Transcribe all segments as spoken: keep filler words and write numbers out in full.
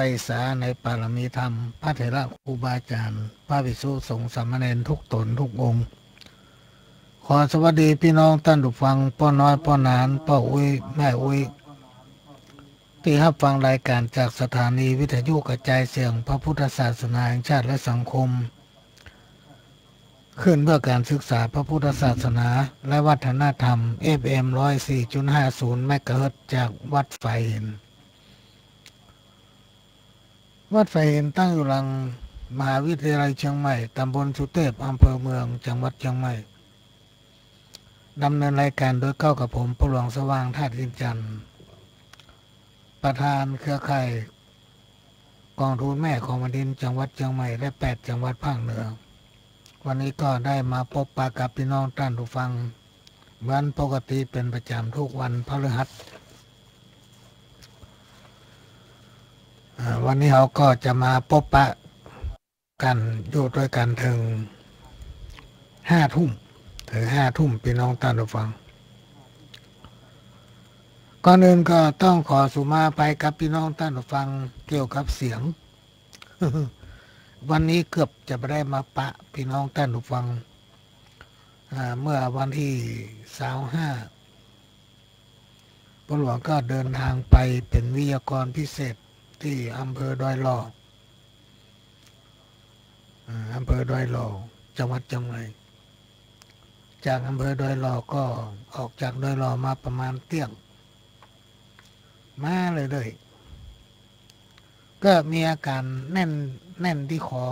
ริษาในปารมีธรรม พระเถระครูบาอาจ๋ารย์ พระภิกษุสงฆ์สามเณรทุกต๋นทุกองค์ ขอสวัสดีปี้น้องต้านผู้ฟัง ป้อน้อย ป้อหนาน ป้ออุ๊ย แม่อุ๊ย ตี้ฮับฟังรายก๋านจากสถานีวิทยุกระจายเสียงพระพุทธศาสนาแห่งชาติและสังคม คลื่นเพื่อการศึกษาพระพุทธศาสนาและวัฒนธรรม เอฟเอ็ม ร้อยสี่จุดห้าศูนย์ เมกะเฮิรตซ์ จากวัดฝายหิน วัดฝายหินตั้งอยู่หลังมหาวิทยาลัยเชียงใหม่ ตำบลสุเทพ อำเภอเมือง จังหวัดเชียงใหม่ ดำเนินรายก๋านโดยเก้ากับผม ป้อหลวงสว่าง ธาตุอินทร์จันทร์ ประธานเครือข่ายกองทุนแม่ของแผ่นดินจังหวัดเชียงใหม่ และแปดจังหวัดภาคเหนือ วันนี้ก็ได้มาปบปะกับปี้น้องต้านผู้ฟัง เหมือนปกติเป๋นประจ๋ำทุกวันพฤหัส อ่า วันนี้เฮาก็จะมาปบปะกั๋นอยู่ตวยกั๋นเถิงห้าทุ่ม เถิงห้าทุ่ม ปี้น้องต้านผู้ฟัง ก่อนอื่นก็ต้องขอสุมาอภัยกับปี้น้องต้านผู้ฟังเกี่ยวกับเสียง วันนี้เกือบจะบ่ได้มาปะปี้น้องต้านผู้ฟัง อ่า เมื่อวันตี้ซาวห้า ป้อหลวงก็เดินทางไปเป๋นวิทยากรพิเศษตี้อำเภอดอยหล่อ อ่า อำเภอดอยหล่อ จังหวัดเชียงใหม่ จากอำเภอดอยหล่อก็ออกจากดอยหล่อมาประมาณเตี้ยง มาเรื่อยๆ ก็มีอาก๋านแน่น แน่นตี้คอ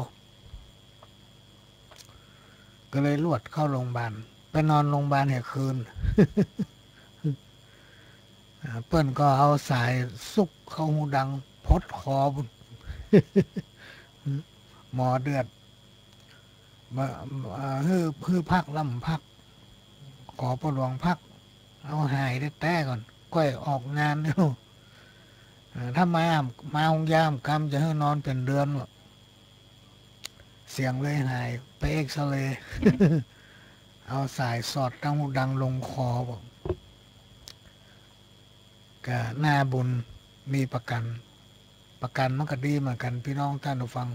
ก็เลยลวดเข้าโรงบาล ไปนอนโรงบาลแหมคืน อ่า เปิ้นก็เอาสายสุกเข้าฮูดัง พดคอปุ้น หมอเดือด บ่ อ่า หื้อ หื้อพักลำพัก ขอป้อหลวงพัก เอาหายแต๊ๆ ก่อน ก้อยออกงานอยู่ อ่า ถ้ามา มาฮุงยามกำจะหื้อนอนเป๋นเดือนบ่ เสียงเลยหาย ไปเอ็กซเรย์ เอาสายสอดตังฮูดังลงคอบ่ ก็หน้าบุญมีประกัญ ประกัญมันก็ดีเหมือนกั๋น ปี้น้องต้านผู้ฟัง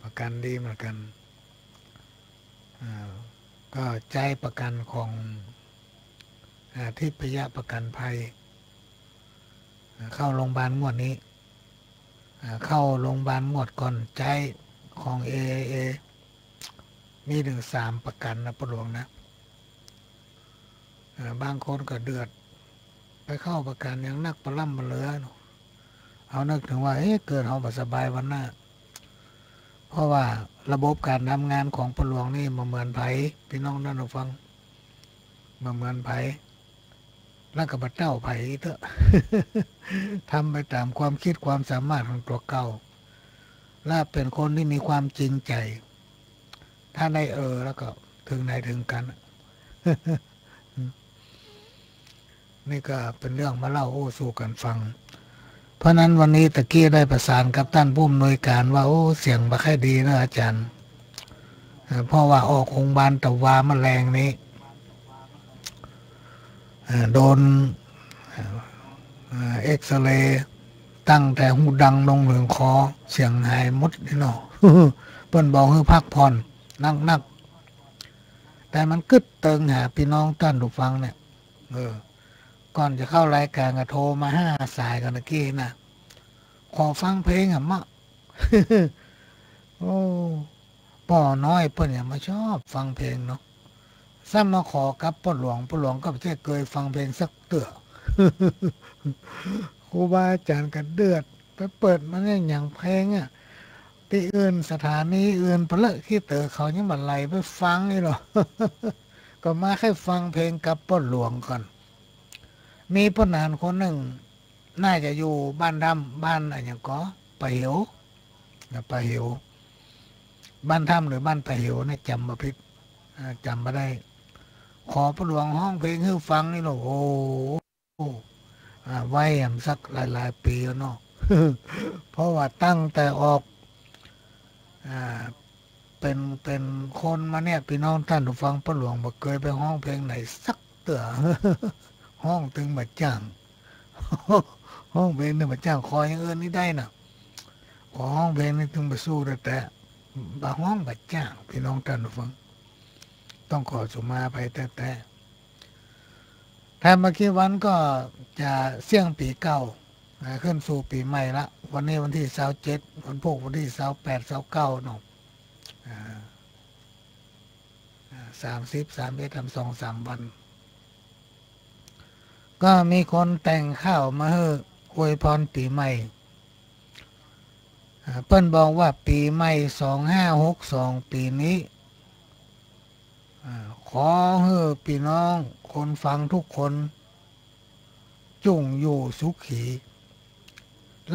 ประกัญดีเหมือนกั๋น อ่า ก็ใจ๊ประกัญของ อ่า ทิพยประกัญภัย อ่า เข้าโรงบาลงวดนี้ อ่า เข้าโรงบาลงวดก่อนใจ๊ของเอไอเอ มีเถิงสามประกัญนะ ป้อหลวงนะ อ่า บางคนก็เดือด ไปเข้าประกัญหยังนัก ปะล่ำปะเหลือเนาะ เฮานึกเถิงว่า เอ๊ะ เกิดเฮาบ่สบายวันหน้า เพราะว่าระบบก๋านทำงานของป้อหลวงนี่บ่เหมือนใผ ปี้น้องต้านผู้ฟัง บ่เหมือนใผ แล้วก็บ่เต้าใผเต๊อะ ทำไปต๋ามความกึ๊ดความสามารถของตั๋วเก่า และเป๋นคนตี้มีความจริงใจ๋ ถ้าได้เออ แล้วก็เถิงไหนเถิงกั๋น นี่ก็เป๋นเรื่องมาเล่าอู้สู่กั๋นฟัง เพราะนั้นวันนี้ตะกี้ได้ประสานกับต้านผู้อำนวยก๋านว่า โอ้ เสียงบ่ค่อยดีนะอาจ๋ารย์ เอ่อ เพราะว่าออกโฮงบาลตะวาเมื่อแลงนี้ เอ่อ โดน เอ่อ เอ็กซเรย์ตั้งแต่ฮูดังลงเถิงคอ เสียงหายหมดนี่เนาะ เปิ้นบอกหื้อพักผ่อนนักๆ แต่มันกึ๊ดเติงหาปี้น้องต้านผู้ฟังเนี่ย เออ ก่อนจะเข้ารายก๋านก็โทรมาห้าสายก่อนตะกี้นะ ขอฟังเพลงอะมะ โอ้ ป้อน้อยเปิ้นยังบ่ชอบฟังเพลงเนาะ ซ้ำมาขอกับป้อหลวง ป้อหลวงก็บ่ใจ้เกยฟังเพลงสักเตื้อ ครูบาอาจ๋ารย์ก็เดือด ไปเปิดมาเนี่ยหยังเพลงอะ ตี้อื่น สถานีอื่น ปะเลอะขี้เต๋อเขายังบ่ไหลไปฟังอีหรอ ก็มาใค่ฟังเพลงกับป้อหลวงก่อน มีป้อหนานคนนึ่ง น่าจะอยู่บ้านถ้ำ บ้านอะหยังก่อ ป่าเหว นะ ป่าเหว บ้านถ้ำหรือบ้านป่าเหวเนี่ย จ๋ำบ่ผิด อ่า จ๋ำบ่ได้ ขอป้อหลวงฮ้องเพลงหื้อฟังนี่เนาะ โอ้ อ่า ไว้แหมสักหลายๆ ปี๋แล้วเนาะ เพราะว่าตั้งแต่ออก อ่า เป๋น เป๋นคนมาเนี่ย ปี้น้องต้านผู้ฟัง ป้อหลวงบ่เกยไปฮ้องเพลงไหนสักเตื้อ ฮ้องตึงบ่จ้าง ฮ้องเพลงนี่บ่จ้าง ขออย่างอื่นนี่ได้นะ ขอฮ้องเพลงนี่ตึงบ่สู้แต๊ๆ บ่ฮ้องบ่จ้าง ปี้น้องต้านผู้ฟัง ต้องขอสุมาอภัยแต๊ๆ ถ้าบ่กี่วันก็จะเสี้ยงปี๋เก่า อ่า ขึ้นสู่ปี๋ใหม่ละ วันนี้วันตี้ซาวเจ็ด วันพูกวันตี้ซาวแปด ซาวเก้าเนาะ อ่า อ่า สามสิบ สามเอ็ด ทำสองสามวัน ก็มีคนแต่งข้าวมาหื้ออวยพรปี๋ใหม่ อ่า เปิ้นบอกว่าปี๋ใหม่สองห้าหกสองปี๋นี้ อ่า ขอหื้อปี้น้องคนฟังทุกคน จุ่งอยู่สุขี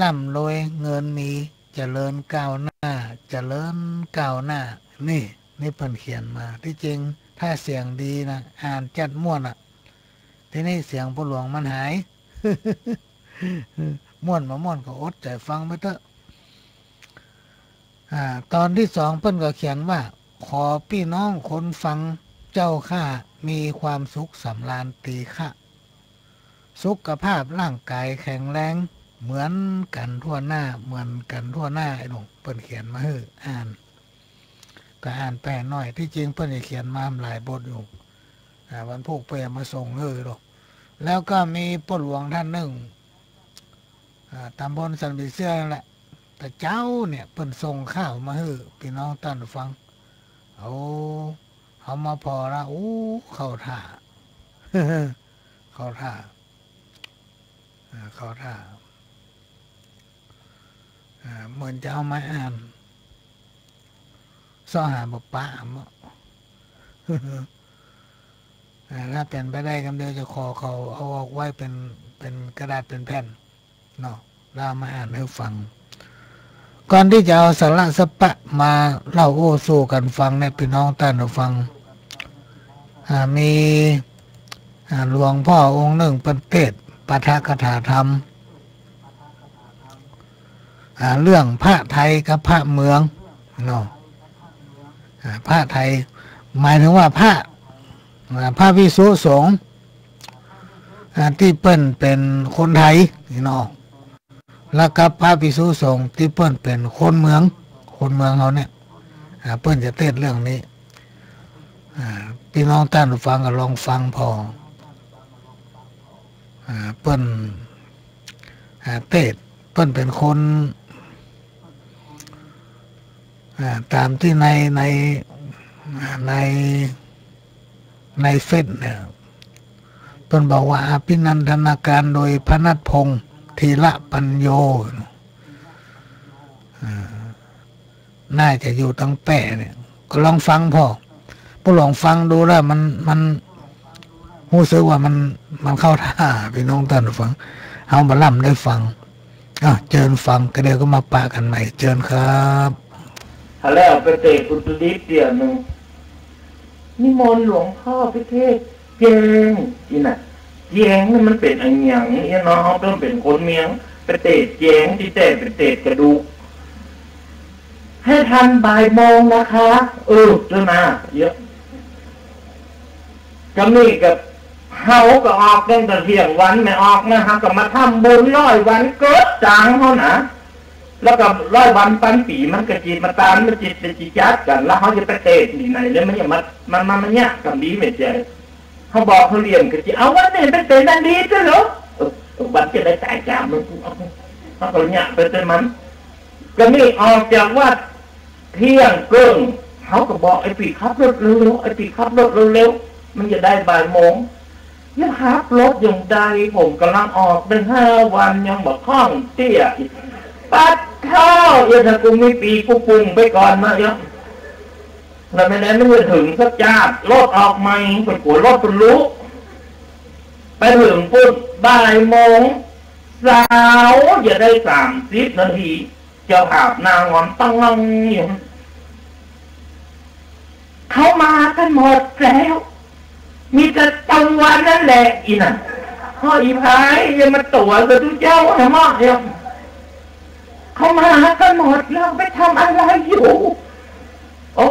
ร่ำรวยเงินมี เจริญก้าวหน้า เจริญก้าวหน้า นี่ นี่เปิ้นเขียนมา ตี้จริงถ้าเสียงดีนะ อ่านจัดม่วนอะ ทีนี้เสียงป้อหลวงมันหาย ม่วนบ่ม่วนก็อดใจ๋ฟังไปเต๊อะ อ่า ตอนตี้สองเปิ้นก็เขียนว่า ขอปี้น้องคนฟังเจ้าข้ามีความสุขสำราญตี้ข้า สุขภาพร่างก๋ายแข็งแรงเหมือนกั๋นทั่วหน้า เหมือนกั๋นทั่วหน้า ไอ้หนุ่มเปิ้นเขียนมาหื้ออ่าน ก็อ่านแปลหน้อย ตี้จริงเปิ้นจะเขียนมาหลายบทอยู่ อ่า วันพูกเปิ้นจะมาส่งหื้อหรอก แล้วก็มีป้อหลวงต้านนึ่ง อ่า ต๋ำบลสันผีเสื้อนั่นแหละ ตะเจ๊าเนี่ยเปิ้นส่งข้าวมาหื้อปี้น้องต้านฟัง เอา เอามาผ่อละ อู้ เข้าท่า เข้าท่า อ่า เข้าท่า อ่า เหมือนจะเอามาอ่าน เซาะหาบ่ปะเนาะ อ่า ถ้าเป๋นไปได้กำเดียวจะขอเขาเอาออกไว้เป๋น เป๋นกระดาษเป๋นแผ่นเนาะ แล้วเอามาอ่านหื้อฟัง ก่อนตี้จะเอาสาระสาปะมาเล่าอู้สู่กั๋นฟังเนี่ย ปี้น้องต้านผู้ฟัง อ่า มี อ่า หลวงป้อองค์นึ่งเปิ้นเตสน์ปาฐกถาธรรม อ่า เรื่องพระไทยกับพระเมืองเนาะ อ่า พระไทย หมายเถิงว่าพระ อ่า พระภิกษุสงฆ์ อ่า ตี้เปิ้นเป๋นคนไทยนี่เนาะ แล้วกับพระภิกษุสงฆ์ตี้เปิ้นเป๋นคนเมือง คนเมืองเฮาเนี่ย อ่า เปิ้นจะเตสน์เรื่องนี้ อ่า ปี้น้องต้านผู้ฟังก็ลองฟังผ่อ อ่า เปิ้น อ่า เตสน์ เปิ้นเป๋นคน อ่า ต๋ามตี้ใน ใน อ่า ใน ในเฟซเนี่ย เปิ้นบอกว่า อภินันทนาการโดยพนัสพงษ์ ธีระปัญโญ อ่า น่าจะอยู่ตังแป้เนี่ย ก็ลองฟังผ่อ ป้อหลวงฟังดูแล้วมัน มันฮู้สึกว่ามัน มันเข้าท่า ปี้น้องต้านผู้ฟัง เฮาบ่ล่ำได้ฟัง อ่ะ เจิญฟัง ก็เดี๋ยวก็มาปะกั๋นใหม่ เจิญครับ ถ้าแล้วไปเตสน์อุตรดิตถ์เตี้ยนึ่ง นิมนต์หลวงพ่อไปเตสน์แจง อี้น่ะ แจงนี่มันเป๋นอะหยังเนี่ยเนาะ เฮาต้องเป๋นคนเมือง ไปเตสน์แจง ตี้แต๊ไปเตสน์กระดูก ให้ทันบ่ายโมงนะคะ เออ เจ้านา เยียะ ก็มีกับ เฮาก็ออกตั้งแต่เที่ยงวันไม่ออกนะ เฮาก็มาทำบุญร้อยวันเกิดจางเฮานะ แล้วก็ร้อยวันปันปี๋มันก็จิตมาตานมันจิตเป็นจิตจัดกั๋น แล้วเฮาจะไปเตสน์ตี้ไหน แล้วมันจะมา มัน มัน มันเยียะกั๋นดีไม่ใจ้ เฮาบอกเฮาเลี้ยงก็จิ เอาวันนี้ไปเตสน์อันนี้ซะเหรอ เออ เออ วันจะได้ต๋ายจามมัน เฮาก็เยียะไปเตสน์มัน ก็มีออกจากวัด เที่ยงเกิ่ง เฮาก็บอก ไอ้ปี้ขับรถเร็วๆ ไอ้ปี้ขับรถเร็วๆ มันจะได้บ่ายโมง ยังขับรถยังได้ ผมก่ำลังออกได้ห้าวันยังบ่คล่องเตี้ยอีก ปัดเถ้า เอียดถ้ากูมีปี๋กูปุ้งไปก่อนนะเนาะ แล้วแม่นใดมันจะเถิงสักจาด รถออกใหม่ เปิ้นกั๋วรถเปิ้นลุ ไปเถิงปุ้นบ่ายโมง สาวจะได้สามสิบนาที เจ้าภาพนั่งหงอนตังงังอยู่ เขามากันหมดแล้ว มีแต่ตั๋วนั่นแหละ อี้น่ะ พ่ออีพายอย่ามาตั๋วกับตุ๊เจ้านะเนาะ เดี๋ยว เขามากันหมดแล้ว ไปทำอะไรอยู่ โอ้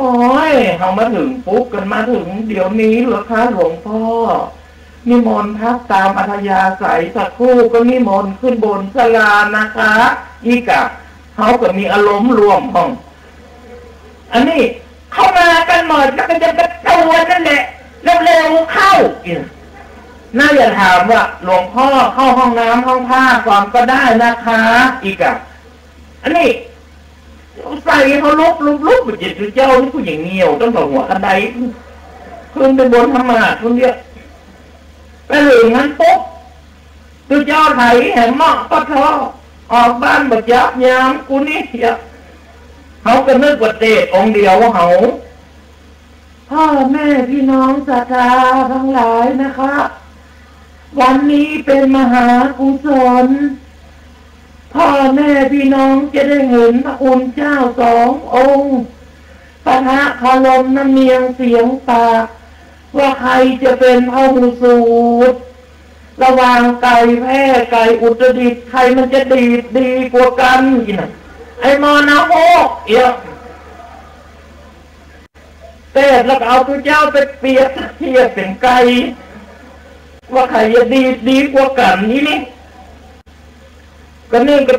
ย เฮามาเถิงปุ๊บ ก็มาเถิงเดี๋ยวนี้เหรอคะหลวงพ่อ นิมนต์พักต๋ามอัธยาศัย สักครู่ก็นิมนต์ขึ้นบนศาลานะคะ อี้กะ เฮาก็มีอารมณ์ร่วมพ่อง อันนี้เข้ามากั๋นหมด แล้วก็จะประตูนั่นแหละ เร็วๆ เข้า อี้ น่าจะถามว่า "หลวงพ่อเข้าห้องน้ำห้องผ้าก่อนก็ได้นะคะ" อี้กะ อันนี้ใส่เขาลุกลุกลุก บ่าเจ้านี่ ผู้หญิงเหี่ยวตั้งแต่หัวกระได ขึ้นไปบนธรรมาสน์คนเดียว ไปถึงนั้นปุ๊บ ตุ๊เจ้าไถแหมเหมาะปะท้อ ออกบ้านบ่จักยามกูนี่เหีย เฮาก็นึกว่าเตศองค์เดียวเฮา พ่อแม่พี่น้องศรัทธาทั้งหลายนะคะ วันนี้เป็นมหากุศล พ่อแม่พี่น้องจะได้เห็นพระคุณเจ้าสององค์ ปะทะคารมน้ำเนียงเสียงปาก ว่าใครจะเป็นพหูสูตร ระหว่างไก่แพร่ไก่อุตรดิตถ์ ใครมันจะดีดดีกว่ากั๋น อี้นะ ไอ้มอนะโฮก เอี้ย เตศแล้วก็เอาตุ๊เจ้าไปเปรียบเทียบเป๋นไก่ ว่าใครจะดีดดีกว่ากั๋น อี้นี่ ก็นึ่งก็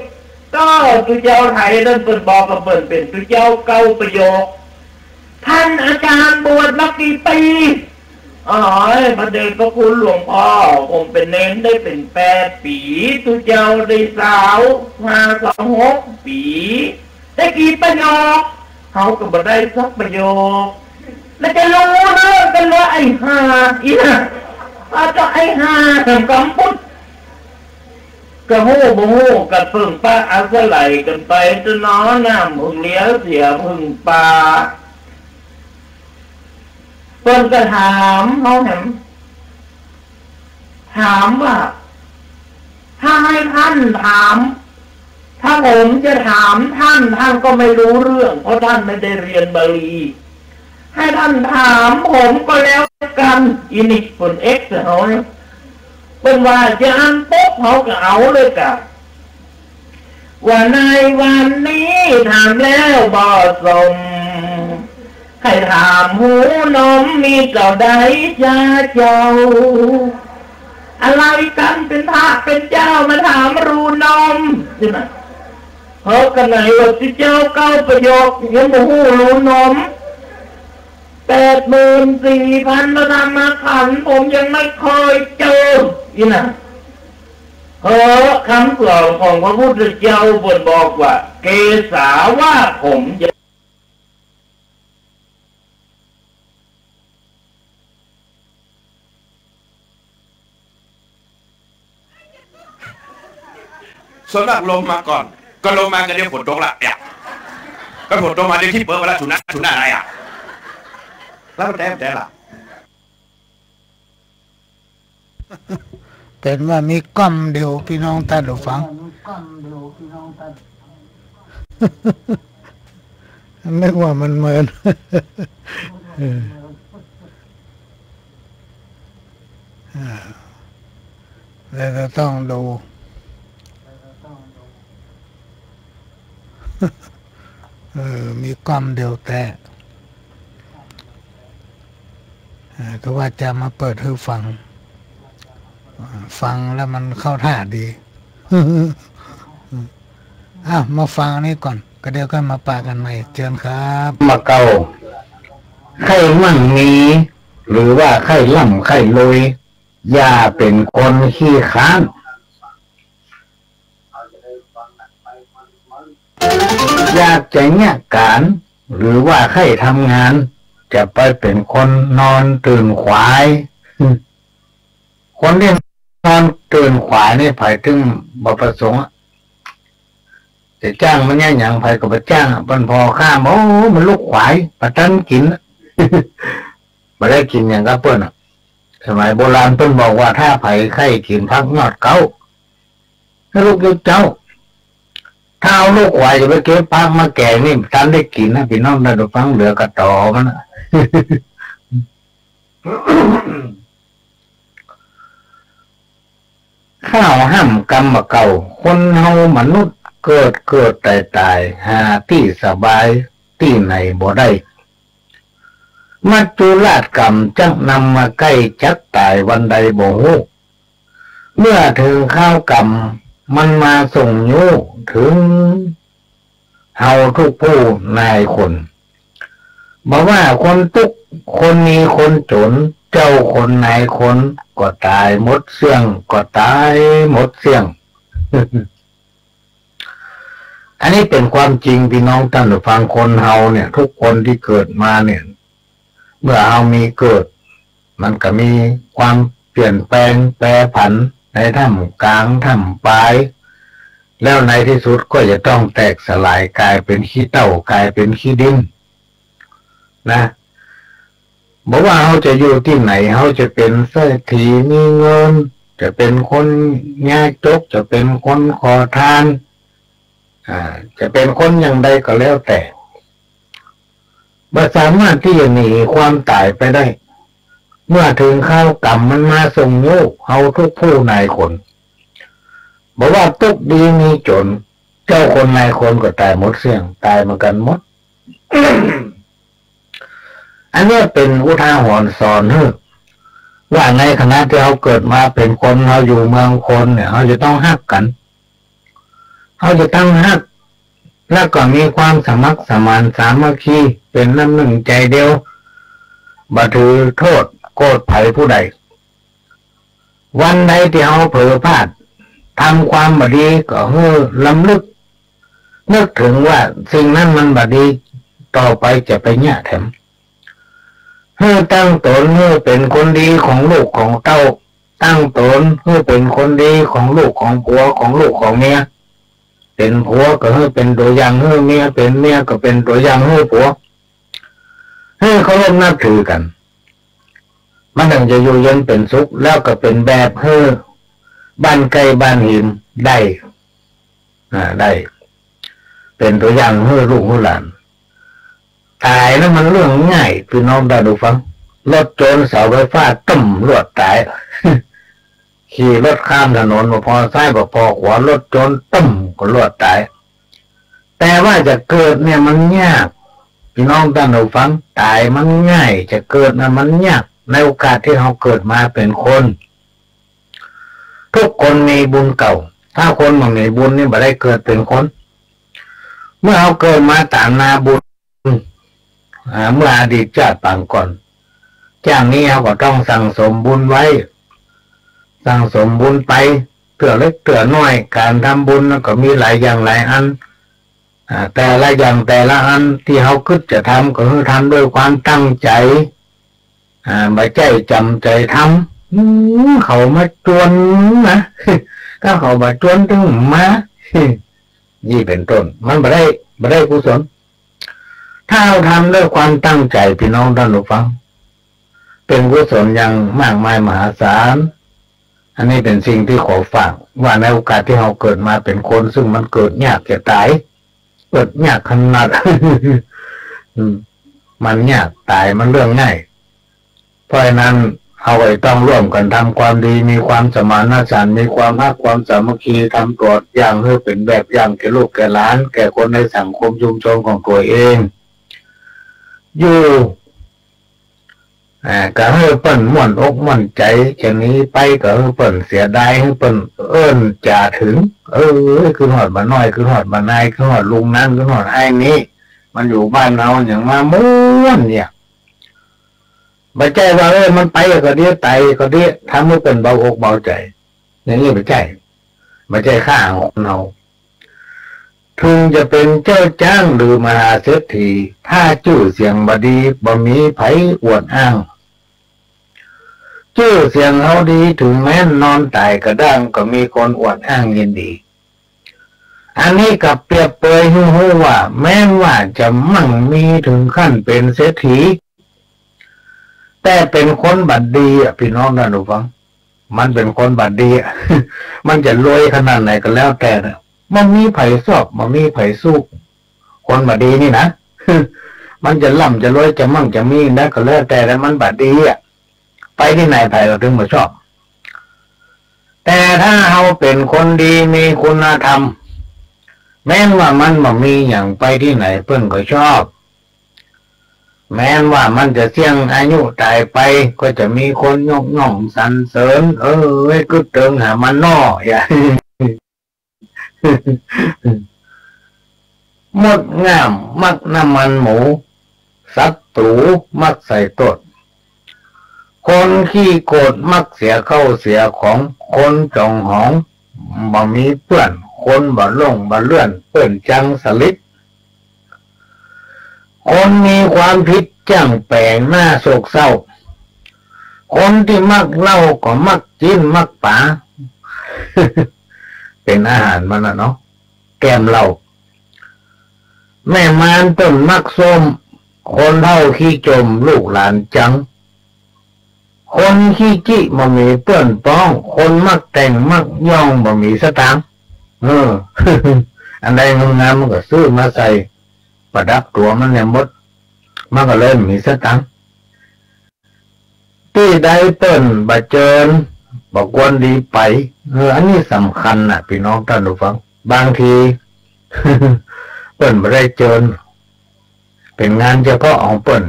ก็ตุ๊เจ้าไถนั้นเปิ้นบอกว่าเปิ้นเป๋นตุ๊เจ้าเก้าประโยค ท่านอาจารย์บวชมากี่ปี๋ อ๋อ พระเดชพระคุณหลวงพ่อ ผมเป๋นเณรได้เป๋นแปดปี๋ ตุ๊เจ้าได้ซาวห้า ซาวหกปี๋ ได้กี่ประโยค เฮาก็บ่ได้สักประโยค แล้วจะรู้เรื่องกั๋นเหรอ ไอ้ห่า อี้นะ เอาเถาะ ไอ้ห่า แหมกำปุด ก็ฮู้บ่ฮู้ก็เปิ่งปะอาศัยกั๋นไป ตะนอน้ำผึ้งเหลียวเสียผึ้งป่า เปิ้นก็ถามเฮาแหม ถามว่า ถ้าให้ท่านถาม ถ้าผมจะถามท่าน ท่านก็ไม่รู้เรื่อง เพราะท่านไม่ได้เรียนบาลี ให้ท่านถามผมก็แล้วกั๋น อี้นี่เปิ้นเอ็กเฮานะ เปิ้นว่าจะอั้นปุ๊บ เฮาก็เอาเลยกะ ว่าในวันนี้ถามแล้วบ่สม ใค่ถามฮู้นมมีเต้าใดจ้าเจ้า อะไรกั๋น เป๋นพระเป๋นเจ้ามาถามฮู้นม ใจ้ไหม เพราะกะไหนว่าตุ๊เจ้าเก้าประโยคยังบ่ฮู้ฮู้นม แปดหมื่นสี่พันพระธรรมขันธ์ ผมยังไม่เคยเจอ อี้นะ เพราะคำสอนของพระพุทธเจ้าเปิ้นบอกว่า เกสาว่าผมยาว ส่วนมากลมมาก่อน ก็ลมมาก็เดี๋ยวฝนตกละเนี่ย ก็ฝนตกมาเดี๋ยวที่เปิดเวลาถูหน้า ถูหน้าอะไรอะ แล้วมันแต้มแต่ละ เป๋นว่ามีก้ำเดียว ปี้น้องต้านผู้ฟัง นึกว่ามันเหมือน เออ อ่า แล้วก็ต้องดู เออ มีก้ำเดียวแต๊ เออ ก็ว่าจะมาเปิดหื้อฟัง อ่า ฟังแล้วมันเข้าท่าดี อ่ะ มาฟังอันนี้ก่อน ก็เดี๋ยวก็มาปะกั๋นใหม่ เจิญครับ มาเก่า ใค่มั่งมี หรือว่าใค่ร่ำใค่รวย อย่าเป๋นคนขี้คร้าน อยากจะเยียะก๋าน หรือว่าใค่ทำงาน จะไปเป๋นคนนอนตื่นขวาย คนตี้นอนตื่นขวายนี่ ใผตึงบ่ประสงค์อะ จะจ้างมันเยียะหยัง ใผก็บ่จ้างอะ เปิ้นผ่อข้าม โอ้ มันลุกขวาย บ่ตันกิ๋นอะ บ่ได้กิ๋นหยังกับเปิ้นอะ สมัยโบราณเปิ้นบอกว่า ถ้าใผใค่กิ๋นผักยอดเก๊า ให้ลุกเจ๊า ถ้าเอาลุกขวายจะไปเก็บผักมาแก๋งนี่ ตันได้กิ๋นนะ ปี้น้องต้านผู้ฟัง เหลือกระต๋อมันนะ ข้าวห้ำกำบ่าเก่า คนเฮามนุษย์เกิดเกิดต๋ายต๋าย หาตี้สบายตี้ไหนบ่ได้ มัจจุราชก๋ำจักนำมาใก้ จักต๋ายวันใดบ่ฮู้ เมื่อเถิงคราวก๋ำมันมาส่งยู้ เถิงเฮากู้ผู้นายคน บ่ว่าคนตุ๊กข์คนมีคนจ๋น เจ้าคนนายคนก็ต๋ายหมดเสี้ยง ก็ต๋ายหมดเสี้ยง อันนี้เป๋นความจริง ปี้น้องต้านผู้ฟัง คนเฮาเนี่ย กู้คนตี้เกิดมาเนี่ย เมื่อเฮามีเกิด มันก็มีความเปลี่ยนแปลงแปรผันในท่ามก๋างท่ามป๋าย แล้วในตี้สุดก็จะต้องแตกสลายก๋ายเป๋นขี้เต้าก๋ายเป๋นขี้ดินนะ บ่ว่าเฮาจะอยู่ตี้ไหน เฮาจะเป๋นเศรษฐีมีเงิน จะเป๋นคนยากจก จะเป๋นคนขอทาน อ่า จะเป๋นคนอย่างใดก็แล้วแต่ บ่สามารถตี้จะหนีความต๋ายไปได้ เมื่อเถิงคราวก๋ำมันมาส่งยู้ เฮากู้ผู้นายคน บ่ว่าตุ๊กข์ดีมีจ๋น เจ้าคนนายคนก็ต๋ายหมดเสี้ยง ต๋ายเหมือนกั๋นหมด อันเนี้ยเป๋นอุทาหรณ์สอนหื้อ ว่าในขณะตี้เฮาเกิดมาเป๋นคน เฮาอยู่เมืองคนเนี่ย เฮาจะต้องฮักกั๋น เฮาจะต้องฮัก แล้วก็มีความสมัครสมานสามัคคี เป๋นน้ำนึ่งใจ๋เดียว บ่ถือโต้ษโกรธใผผู้ใด วันใดตี้เฮาเผลอพลาด ทำความบ่ดีก็หื้อรำลึก นึกเถิงว่าสิ่งนั้นมันบ่ดี ต่อไปจะไปเยียะแถม หื้อตั้งต๋นหื้อเป๋นคนดีของลูกของเต้า ตั้งต๋นหื้อเป๋นคนดีของลูกของผัว ของลูกของเมีย เป๋นผัวก็หื้อเป๋นตั๋วอย่างหื้อเมีย เป๋นเมียก็เป๋นตั๋วอย่างหื้อผัว หื้อเคารพนับถือกั๋น มันเถิงจะอยู่เย็นเป๋นสุข แล้วก็เป๋นแบบหื้อบ้านใก้บ้านหิมได้ อ่า ได้ เป๋นตั๋วอย่างหื้อลูกหื้อหลาน ต๋ายนั้นมันเรื่องง่าย ปี้น้องต้านผู้ฟัง รถจนเสาไฟฟ้าตึ้มลวดต๋าย ขี่รถข้ามถนน บ่ผ่อซ้ายบ่ผ่อขวา รถจนตึ้มก็ลวดต๋าย แต่ว่าจะเกิดเนี่ยมันยาก ปี้น้องต้านผู้ฟัง ต๋ายมันง่าย จะเกิดน่ะมันยาก ในโอกาสตี้เฮาเกิดมาเป๋นคน กู้คนมีบุญเก่า ถ้าคนบ่มีบุญนี่บ่ได้เกิดเป๋นคน เมื่อเฮาเกิดมาต๋ามนาบุญ อ่า เมื่ออดีตจาติปางก่อน จาตินี้เฮาก็ต้องสั่งสมบุญไว้ สั่งสมบุญไป เตื้อเล็กเตื้อน้อย ก๋านทำบุญมันก็มีหลายอย่างหลายอัน อ่า แต่ละอย่างแต่ละอันตี้เฮากึ๊ดจะทำก็คือทำด้วยความตั้งใจ๋ อ่า บ่ใจ้จ๋ำใจ๋ทำ อืม เขามาจวนนะ ถ้าเขาบ่จวนตึงมา นี่เป๋นต้น มันบ่ได้ บ่ได้กุศล ถ้าเฮาทำด้วยความตั้งใจ๋ ปี้น้องต้านผู้ฟัง เป๋นกุศลอย่างมากมายมหาศาล อันนี้เป๋นสิ่งตี้ขอฝาก ว่าในโอกาสตี้เฮาเกิดมาเป๋นคน ซึ่งมันเกิดยากจะต๋าย เกิดยากขนาด อืม มันยาก ต๋ายมันเรื่องง่าย เพราะฉะนั้น เฮาก็ต้องร่วมกั๋นทำความดี มีความสมานฉันท์ มีความฮักความสามัคคี ทำตั๋วอย่างหื้อเป๋นแบบอย่างแก่ลูกแก่หลาน แก่คนในสังคมชุมชนของตั๋วเอง อยู่ อ่า ก็หื้อเปิ้นม่วนอกม่วนใจ๋ จะหนีไปก็หื้อเปิ้นเสียดาย หื้อเปิ้นเอิ้นจ๋าเถิง เออ กึ๊ดฮอดบ่าน้อย กึ๊ดฮอดบ่านาย กึ๊ดฮอดลุงนั้น กึ๊ดฮอดอ้ายนี้ มันอยู่บ้านเฮาหยังมาม่วนเนี่ย บ่ใจ้ว่า เออ มันไปก็ดี ต๋ายก็ดี ทำหื้อเปิ้นเบาอกเบาใจ๋ อย่างนี้บ่ใจ้ บ่ใจ้ค่าของคนเฮา เถิงจะเป๋นเจ้าจ๊างหรือมหาเศรษฐี ถ้าจื้อเสียงบ่ดี บ่มีใผอวดอ้าง จื้อเสียงเฮาดี เถิงแม้นนอนต๋ายกะด้าง ก็มีคนอวดอ้างยินดี อันนี้ก็เปรียบเปยหื้อฮู้ว่า แม้นว่าจะมั่งมีเถิงขั้นเป๋นเศรษฐี แต่เป๋นคนบ่ดีอะ ปี้น้องต้านผู้ฟัง มันเป๋นคนบ่ดีอะ มันจะรวยขนาดไหนก็แล้วแต่นะ บ่มีใผชอบ บ่มีใผสู้ คนบ่ดีนี่นะ มันจะร่ำจะรวย จะมั่งจะมีนะ ก็แล้วแต่ แต่มันบ่ดีอะ ไปตี้ไหนใผก็เถิงบ่ชอบ แต่ถ้าเฮาเป๋นคนดี มีคุณธรรม แม้นว่ามันบ่มีหยัง ไปตี้ไหนเปิ้นก็ชอบ แม้นว่ามันจะเสี้ยงอายุต๋ายไป ก็จะมีคนยกย่องสรรเสริญ เออ เว้ย กึ๊ดเติงหามันน้อ อย่า มดง่ามมักน้ำมันหมู ศัตรู๋มักใส่ตด คนขี้โกรธมักเสียเข้าเสียของ คนจ๋องหองบ่มีเปื้อน คนบ่หลงบ่เลื่อน เปิ้นจังสลิด คนมีความผิดจ้างแป๋งหน้าโศกเศร้า คนตี้มักเหล้าก็มักจีนมักป๋า เป๋นอาหารมันน่ะเนาะ แก้มเหล้า แม่มารเปิ้นมักส้ม คนเฒ่าขี้จมลูกหลานจัง คนขี้จิบ่มีเปื้อนป้อง คนมักแต่งมักย่องบ่มีสตางค์ เออ อันใดงามๆ มันก็ซื้อมาใส่ประดับตั๋วมันแหมหมด มันก็เลยบ่มีสตางค์ ตี้ใดเปิ้นบ่เจิญ บ่ควรดีไป เออ อันนี้สำคัญน่ะ ปี้น้องต้านผู้ฟัง บางที เปิ้นบ่ได้เจิญ เป๋นงานเฉพาะของเปิ้น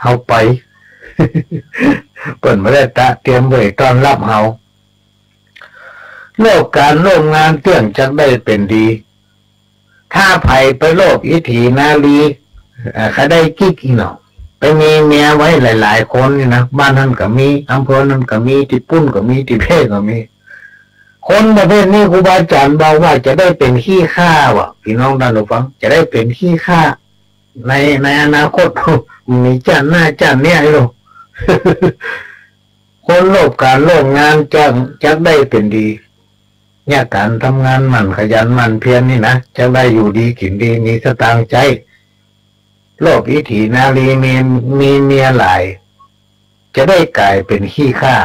เฮาไป เปิ้นบ่ได้ตระเตรียมไว้ต้อนฮับเฮา โลภก๋านโลภงานเตี้ยงจักได้เป๋นดี ถ้าใผไปโลภอิฐีนารี เอ่อ ใค่ได้กิ๊กอี้หนอ ไปมีเมียไว้หลายๆ คนนี่นะ บ้านหั้นก็มี อำเภอหั้นก็มี ตี้ปุ้นก็มี ตี้เป้ก็มี คนประเภทนี้ครูบาอาจ๋ารย์บอกว่าจะได้เป๋นขี้ข้าว่ะ ปี้น้องต้านผู้ฟัง จะได้เป๋นขี้ข้า ใน ในอนาคต มีจ้าดหน้าจ้าดเนี้ยอยู่ คนโลภก๋านโลภงานจัก จักได้เป๋นดี เนี่ยก๋านทำงานหมั่นขยันหมั่นเพียรนี่นะ จักได้อยู่ดีกิ๋นดี มีสตางค์ใจ๊ โลภอิฐีนารี มี มีเมียหลาย จะได้ก๋ายเป๋นขี้ข้า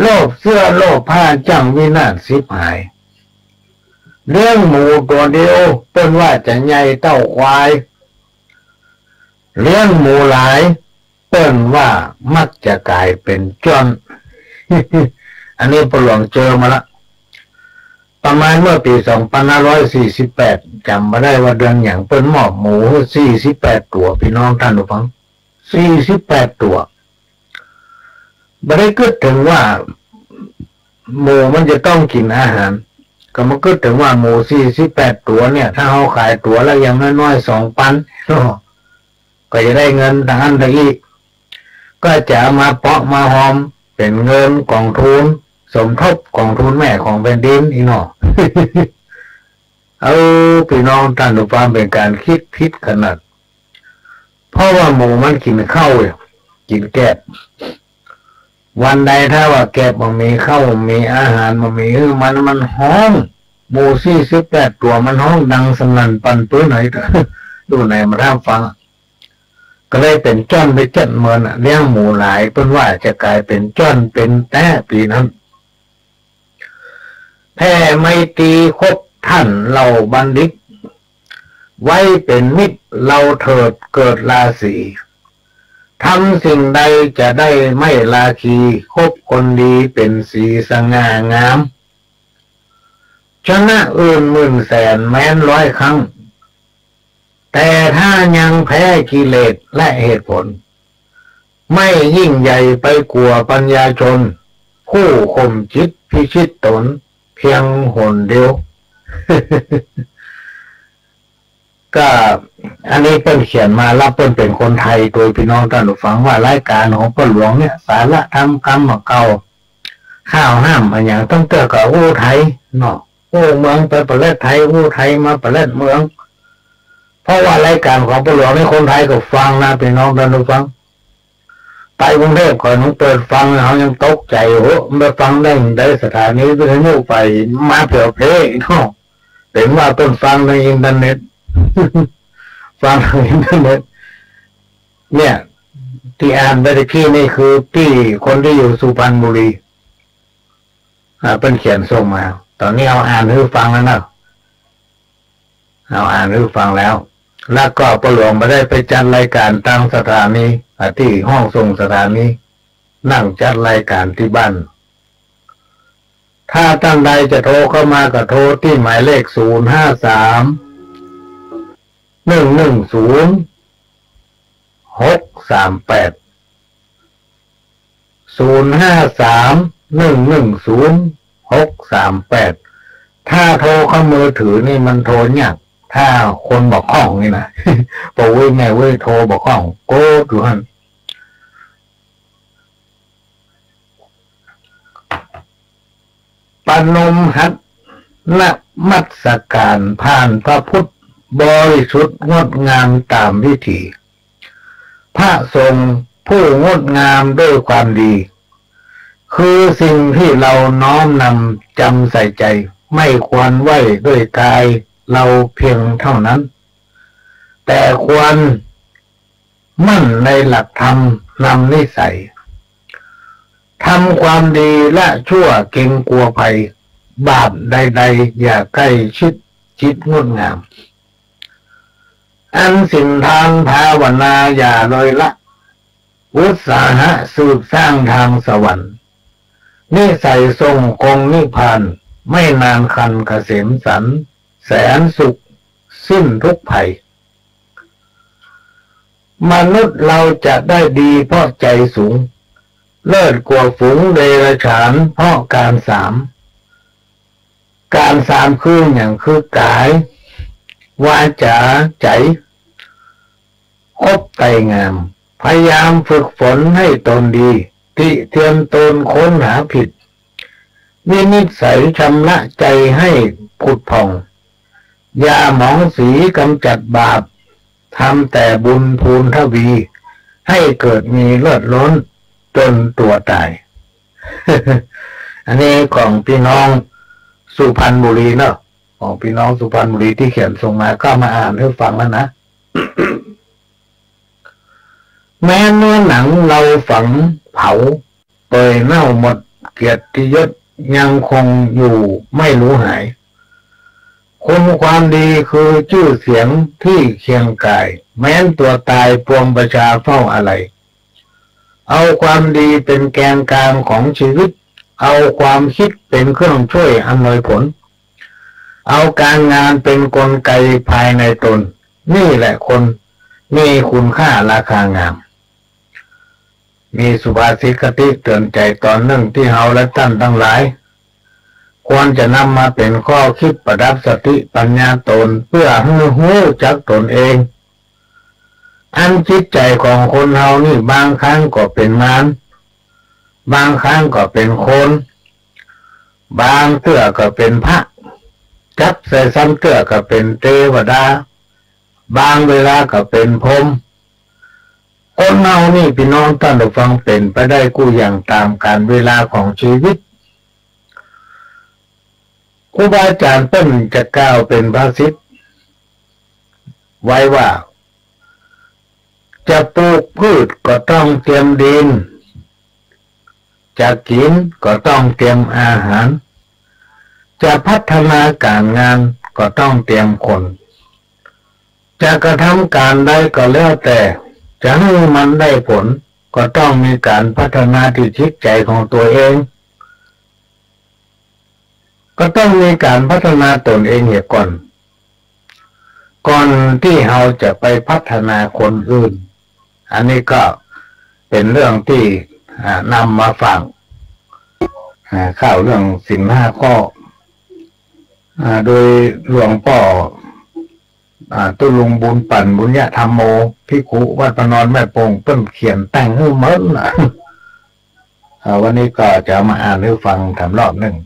โลภเสื้อโลภผ้าจ้างวินาศฉิบหาย เลี้ยงหมูตั๋วเดียว เปิ้นว่าจะใหญ่เต้าควาย เลี้ยงหมูหลาย เปิ้นว่ามักจะก๋ายเป๋นจ้อน อันนี้ป้อหลวงเจอมาละ ประมาณเมื่อปี๋สองปันห้าร้อยสี่สิบแปด จ๋ำบ่ได้ว่าเดือนหยัง เปิ้นมอบหมูหื้อสี่สิบแปดตั๋ว ปี้น้องต้านผู้ฟัง สี่สิบแปดตั๋ว บ่ได้กึ๊ดเถิงว่าหมูมันจะต้องกิ๋นอาหาร ก็มากึ๊ดเถิงว่าหมูสี่สิบแปดตั๋วเนี่ย ถ้าเฮาขายตั๋วละอย่างน้อยๆ สองปัน ก็จะได้เงินตังอั้นตังอี้ ก็จะเอามาเปาะมาฮอม เป๋นเงินกองทุน สมทบกองทุนแม่ของแผ่นดินอี้หนอ เออ ปี้น้องต้านผู้ฟัง เป๋นก๋านกึ๊ดผิดขนาด เพราะว่าหมูมันกิ๋นข้าว กิ๋นแกบ วันใดถ้าว่าแกบบ่มีข้าว บ่มีอาหาร บ่มีหื้อมัน มันฮ้อง หมูสี่สิบแปดตั๋วมันฮ้องดังสนั่นปั่นปื้นไหน อยู่ไหนมาท่ามฟัง ก็เลยเป๋นจ้อนไปเจ็ดเมินอะ เลี้ยงหมูหลาย เปิ้นว่าจะก๋ายเป๋นจ้อนเป๋นแต๊ปี๋นั้น แผ่ไมตรีคบท่านเหล่าบัณฑิต ไว้เป๋นมิตรเราเถิดเกิดราศี ทำสิ่งใดจะได้ไม่ราคี คบคนดีเป๋นสีสง่างาม ชนะอื่นหมื่นแสนแม้นร้อยครั้ง แต่ถ้ายังแพ้กิเลสและเหตุผล ไม่ยิ่งใหญ่ไปกว่าปัญญาชน ผู้ข่มจิตพิชิตตนเพียงหนเดียว ก็อันนี้เปิ้นเขียนมา แล้วเปิ้นเป๋นคนไทย โดยปี้น้องต้านผู้ฟัง ว่ารายก๋านของป้อหลวงเนี่ย สาระธรรมกำเก่า ข้าวห้ามอะหยัง ตั้งแต่ก็อู้ไทยเนาะ อู้เมืองไปประเทศไทย อู้ไทยมาประเทศเมือง เพราะว่ารายก๋านของป้อหลวงนี่คนไทยก็ฟังนะ ปี้น้องต้านผู้ฟัง ไปกรุงเทพฯ ข้อยนึกเปิดฟัง เฮายังตกใจ๋ โห มันไปฟังได้ ได้สถานีวิทยุไป มาแผ่วๆ เนาะ เป๋นว่าเปิ้นฟังในอินเทอร์เน็ต ฟังทางอินเทอร์เน็ต เนี่ย ตี้อ่านไปตะกี้นี่คือตี้คนตี้อยู่สุพรรณบุรี อ่า เปิ้นเขียนส่งมา ต๋อนนี้เอาอ่านหื้อฟังแล้วเนาะ เอาอ่านหื้อฟังแล้ว แล้วก็ป้อหลวงบ่ได้ไปจัดรายก๋านตางสถานี อ่า ตี้ห้องส่งสถานี นั่งจัดรายก๋านตี้บ้าน ถ้าต้านใดจะโทรเข้ามาก็โทรตี้หมายเลข ศูนย์ห้าสาม หนึ่งหนึ่งศูนย์ หกสามแปด ศูนย์ห้าสาม หนึ่งหนึ่งศูนย์ หกสามแปด ถ้าโทรเข้ามือถือนี่มันโทรยาก ถ้าคนบ่คล่องนี่นะ ป้ออุ๊ยแม่อุ๊ยโทรบ่คล่อง โกดอยู่หั้น ประนมหัตถ์นมัสการ ผ่านพระพุทธบริสุทธิ์งดงามต๋ามวิถี พระสงฆ์ผู้งดงามด้วยความดี คือสิ่งที่เราน้อมนำจำใส่ใจ ไม่ควรไหว้ด้วยกายเราเพียงเท่านั้น แต่ควร มั่นในหลักธรรมนำนิสัย ทำความดีละชั่วเกรงกลัวภัย บาปใดๆ อย่าใกล้ชิดจิตงดงาม อันศีลทานภาวนาอย่าเลยละ อุตสาหะสืบสร้างทางสวรรค์ นิสัยส่งคงนิพพาน ไม่นานครรภ์เกษมสันต์ แสนสุขสิ้นทุกข์ภัย มนุษย์เราจะได้ดีเพราะใจสูง เลิศกว่าฝูงเดรัจฉานเพราะการสาม การสามคือหยัง คือกาย วาจา ใจ๋ คบไตร่งาม พยายามฝึกฝนให้ตนดี ติเตียนตนค้นหาผิด วินิจฉัยชำระใจให้ผุดผ่อง อย่าหมองสีกำจัดบาป ทำแต่บุญพูนทวี ให้เกิดมีเลิศล้นจนตัวต๋าย อันนี้ของพี่น้องสุพรรณบุรีเนาะ ของพี่น้องสุพรรณบุรีตี้เขียนส่งมา ก็มาอ่านหื้อฟังแล้วนะ แม้เนื้อหนังเราฝังเผา เปื่อยเน่าหมดเกียรติยศยังคงอยู่ไม่รู้หาย คุณความดีคือชื่อเสียงที่เคียงก่าย แม้นตัวต๋ายปวงประชาเฝ้าอาลัย เอาความดีเป็นแกนกลางของชีวิต เอาความคิดเป็นเครื่องช่วยอำนวยผล เอาการงานเป็นกลไกภายในตน นี่แหละคนมีคุณค่าราคางาม มีสุภาษิตคติเตือนใจ๋ต๋อนนึ่งตี้เฮาและต้านตังหลาย ควรจะนำมาเป๋นข้อคิดประดับสติปัญญาต๋น เปื้อหื้อฮู้จักต๋นเอง อันจิตใจ๋ของคนเฮานี่บางครั้งก็เป๋นมาร บางครั้งก็เป๋นคน บางเตื้อก็เป๋นพระ จั๊บใส่ซ้ำเตื้อก็เป๋นเตวดา บางเวลาก็เป๋นพรหม คนเฮานี่พี่น้องต้านผู้ฟังเป๋นไปได้กู้อย่างต๋ามกาลเวลาของชีวิต ครูบาอาจ๋ารย์เปิ้นจะกล่าวเป๋นภาษิตไว้ว่า จะปลูกพืชก็ต้องเตรียมดิน จะกิ๋นก็ต้องเตรียมอาหาร จะพัฒนาก๋านงานก็ต้องเตรียมคน จะกระทำก๋านใดก็แล้วแต่ จะหื้อมันได้ผล ก็ต้องมีก๋านพัฒนาตี้จิตใจ๋ของตั๋วเอง ก็ต้องมีก๋านพัฒนาต๋นเองเหียก่อน ก่อนตี้เฮาจะไปพัฒนาคนอื่น อันนี้ก็เป๋นเรื่องตี้ อ่า นำมาฝาก อ่า เข้าเรื่องศีลห้าข้อ อ่า โดยหลวงป้อ อ่า ตุ๊ลุง บุญปั่น บุญญธรรมโม ภิกขุวัดพระนอนแม่โป่ง เปิ้นเขียนแต่งหื้อหมดน่ะ อ่า วันนี้ก็จะเอามาอ่านหื้อฟังแถมรอบนึ่ง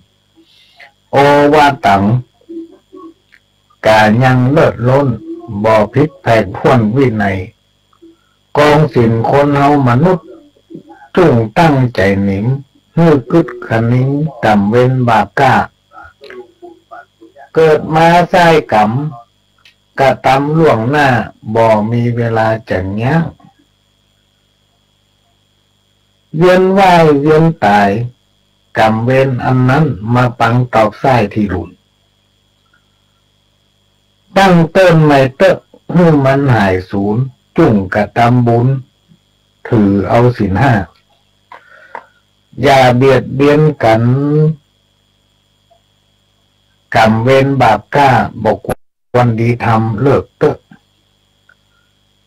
โอวาตัง ก๋ายังเลิศล้น บ่ผิดแผกถ้วนวินัย กองศีลคนเฮามนุษย์ จุ่งตั้งใจ๋หนิม หื้อกึ๊ดคะนิง กำเว้นบาปกล้า เกิดมาใส้ก๋รรม กระตำล่วงหน้า บ่มีเวลาจะยั้ง เวียนว่ายเวียนต๋าย ก๋รรมเวรอันนั้น มาปังตอกใส้ตี้หลุน ตั้งเติ๊นใหม่เต๊อะ หื้อมันหายสูญ จุ่งกระตำบุญ ถือเอาศีลห้า อย่าเบียดเบียนกั๋น ก๋รรมเวรบาปกล้า บ่ควรดีทำ เลิกเต๊อะ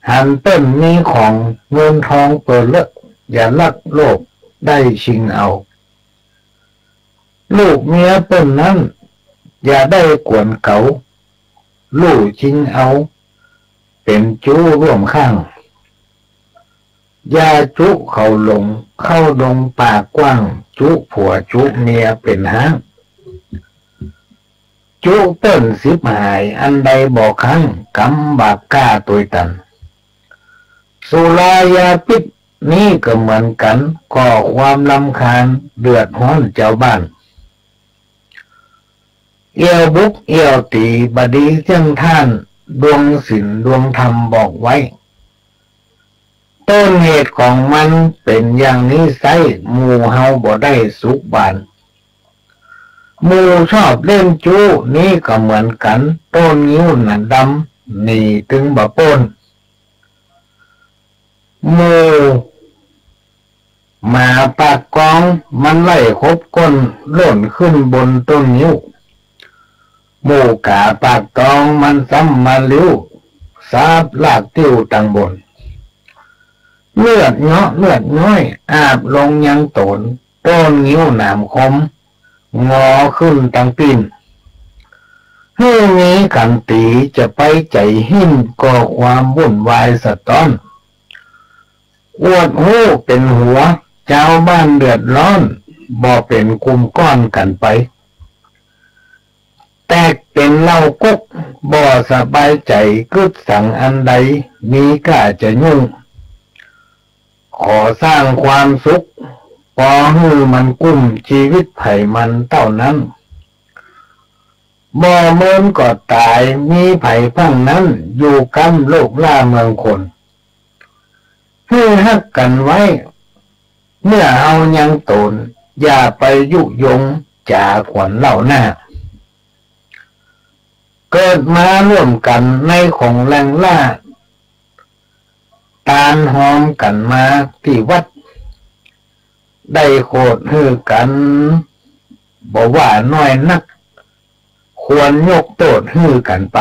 อันเปิ้นมีของเงินทองเป๋อเลอะ อย่าลักโลภได้ชิงเอา ลูกเมียเปิ้นนั้น อย่าได้กวนเก๋า ลู่ชิงเอา เป๋นจู๊ร่วมข้าง อย่าจุเขาหลง เข้าดงป่ากว้าง จุผัวจุเมียเป๋นฮ้าง จุเปิ้นฉิบหาย อันใดบ่คั้ง ก๋รรมบาปก้าตวยตัน สุรายาพิษนี้ก็เหมือนกั๋น ก่อความรำคาญ เดือดฮ้อนจาวบ้าน เอี่ยวบุกเอี่ยวตี๋ บ่ดีเสี้ยงท่าน ดวงศีลดวงธรรมบอกไว้ ต้นเหตุของมันเป๋นอย่างนี้ไซร้ หมู่เฮาบ่ได้สุขบาน หมู่ชอบเล่นจู๊นี้ก็เหมือนกั๋น ต้นงิ้วหนาดำ หนีตึงบ่ป๊น หมู่หมาปากกอง มันไล่ขบก้น ล่นขึ้นบนต้นงิ้ว หมู่ก๋าปากตอง มันซ้ำมาลิ้ว สาบลากติ้วตังบน เลือดเยาะเลือดย้อย อาบลงยังโต๋น ต้นงิ้วหนามคม งอขึ้นตังปิ้น หื้อมีขันตี จะไปใจ๋หิ้น ก่อความวุ่นวายสะต๊อน อวดฮู้เป๋นหัว จาวบ้านเดือดร้อน บ่เป๋นกุมก้อนกั๋นไป แตกเป๋นเหล้าก๊ก บ่สบายใจ๋ กึ๊ดสังอันใด มีก้าจะยุ่ง ขอสร้างความสุข ปอหื้อมันกุ้ม จีวิตใผมันเต้านั้น บ่เมินก็ต๋าย มีใผฟั่งนั้น อยู่ก้ำโลกล้าเมืองคน หื้อฮักกั๋นไว้ เมื่อเฮายังโต๋น อย่าไปยุยง จ๋าขวัญเล่าหน้า เกิดมาร่วมกั๋น ในของแรงล้า ตานฮอมกั๋นมาตี้วัด ได้โขดหื้อกั๋น บ่ว่าน้อยนัก ควรยกโต้ษหื้อกั๋นไป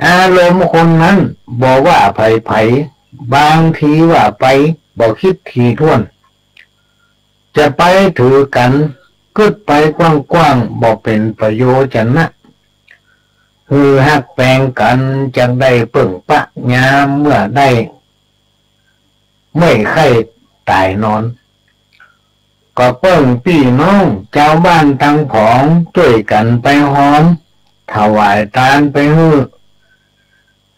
อารมณ์คนนั้น บ่ว่าใผๆ บางทีว่าไป บ่คิดถี่ถ้วน จะไปถือกั๋น กึ๊ดไปกว้างๆ บ่เป๋นประโยชนะ หื้อฮักแปงกั๋น จักได้เปิ้งปะ ยามเมื่อได้ เมื่อยไข้ต๋ายนอน ก็เปิ้งปี้น้อง จาวบ้านตังผอง จ้วยกั๋นไปฮอม ถวายตานไปหื้อ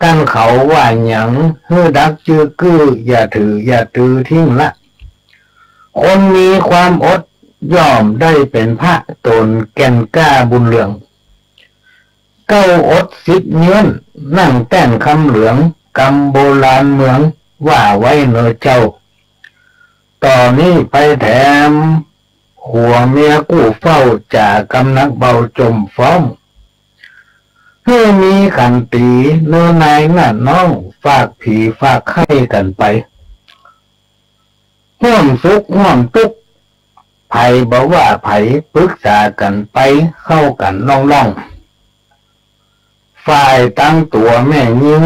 กั๋นเขาว่าหยัง หื้อดักจื้อกื้อ อย่าถืออย่าตือทิ้งละ คนมีความอด ย่อมได้เป๋นพระ ต๋นแก่นกล้าบุญเรือง เก๊าอดสิบเยื้อน นั่งแต้นคำเหลือง กำโบราณเมือง ว่าไว้เน่อเจ้า ต่อนี้ไปแถม ผัวเมียกู้เฝ้า จ๋ากำนักเบาจมฟ้อง หื้อมีขันตี เน่อนายหน้าน้อง ฝากผีฝากไข้กั๋นไป ฮ่วมสุขฮ่วมตุ๊กข์ ใผบ่ว่าใผ ปึกษากั๋นไป เข้ากั๋นล่องๆ ฝ่ายตังตั๋วแม่ญิง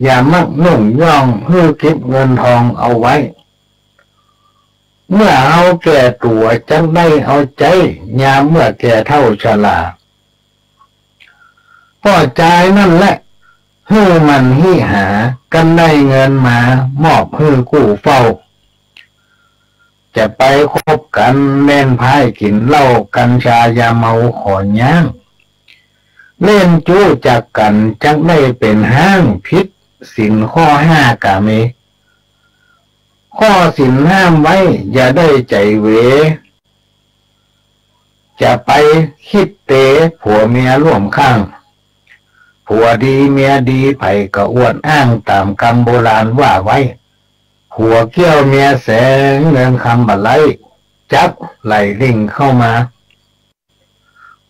อย่ามักนุ่งย่อง หื้อเก็บเงินทองเอาไว้ เมื่อเฮาแก่ตั๋วจักได้เอาใจ๊ ยามเมื่อแก่เฒ่าชรา ป้อจายนั่นแหละ หื้อหมั่นฮิหา กันได้เงินมา มอบหื้อกู้เฝ้า จะไปคบกั๋น เล่นไพ่กิ๋นเหล้า กัญชายาเมาขอย้าง เล่นจู๊จักกั๋น จักได้เป๋นฮ้าง ผิดศีลข้อห้ากาเม ข้อศีลห้ามไว้ อย่าได้ใจ๋เหว จะไปคิดเต ผัวเมียร่วมข้าง ผัวดีเมียดี ใผก็อวดอ้าง ต๋ามกำโบราณว่าไว้ ผัวเกี้ยวเมียแสง เงินคำบ่ไร้ จักไหลริ่งเข้ามา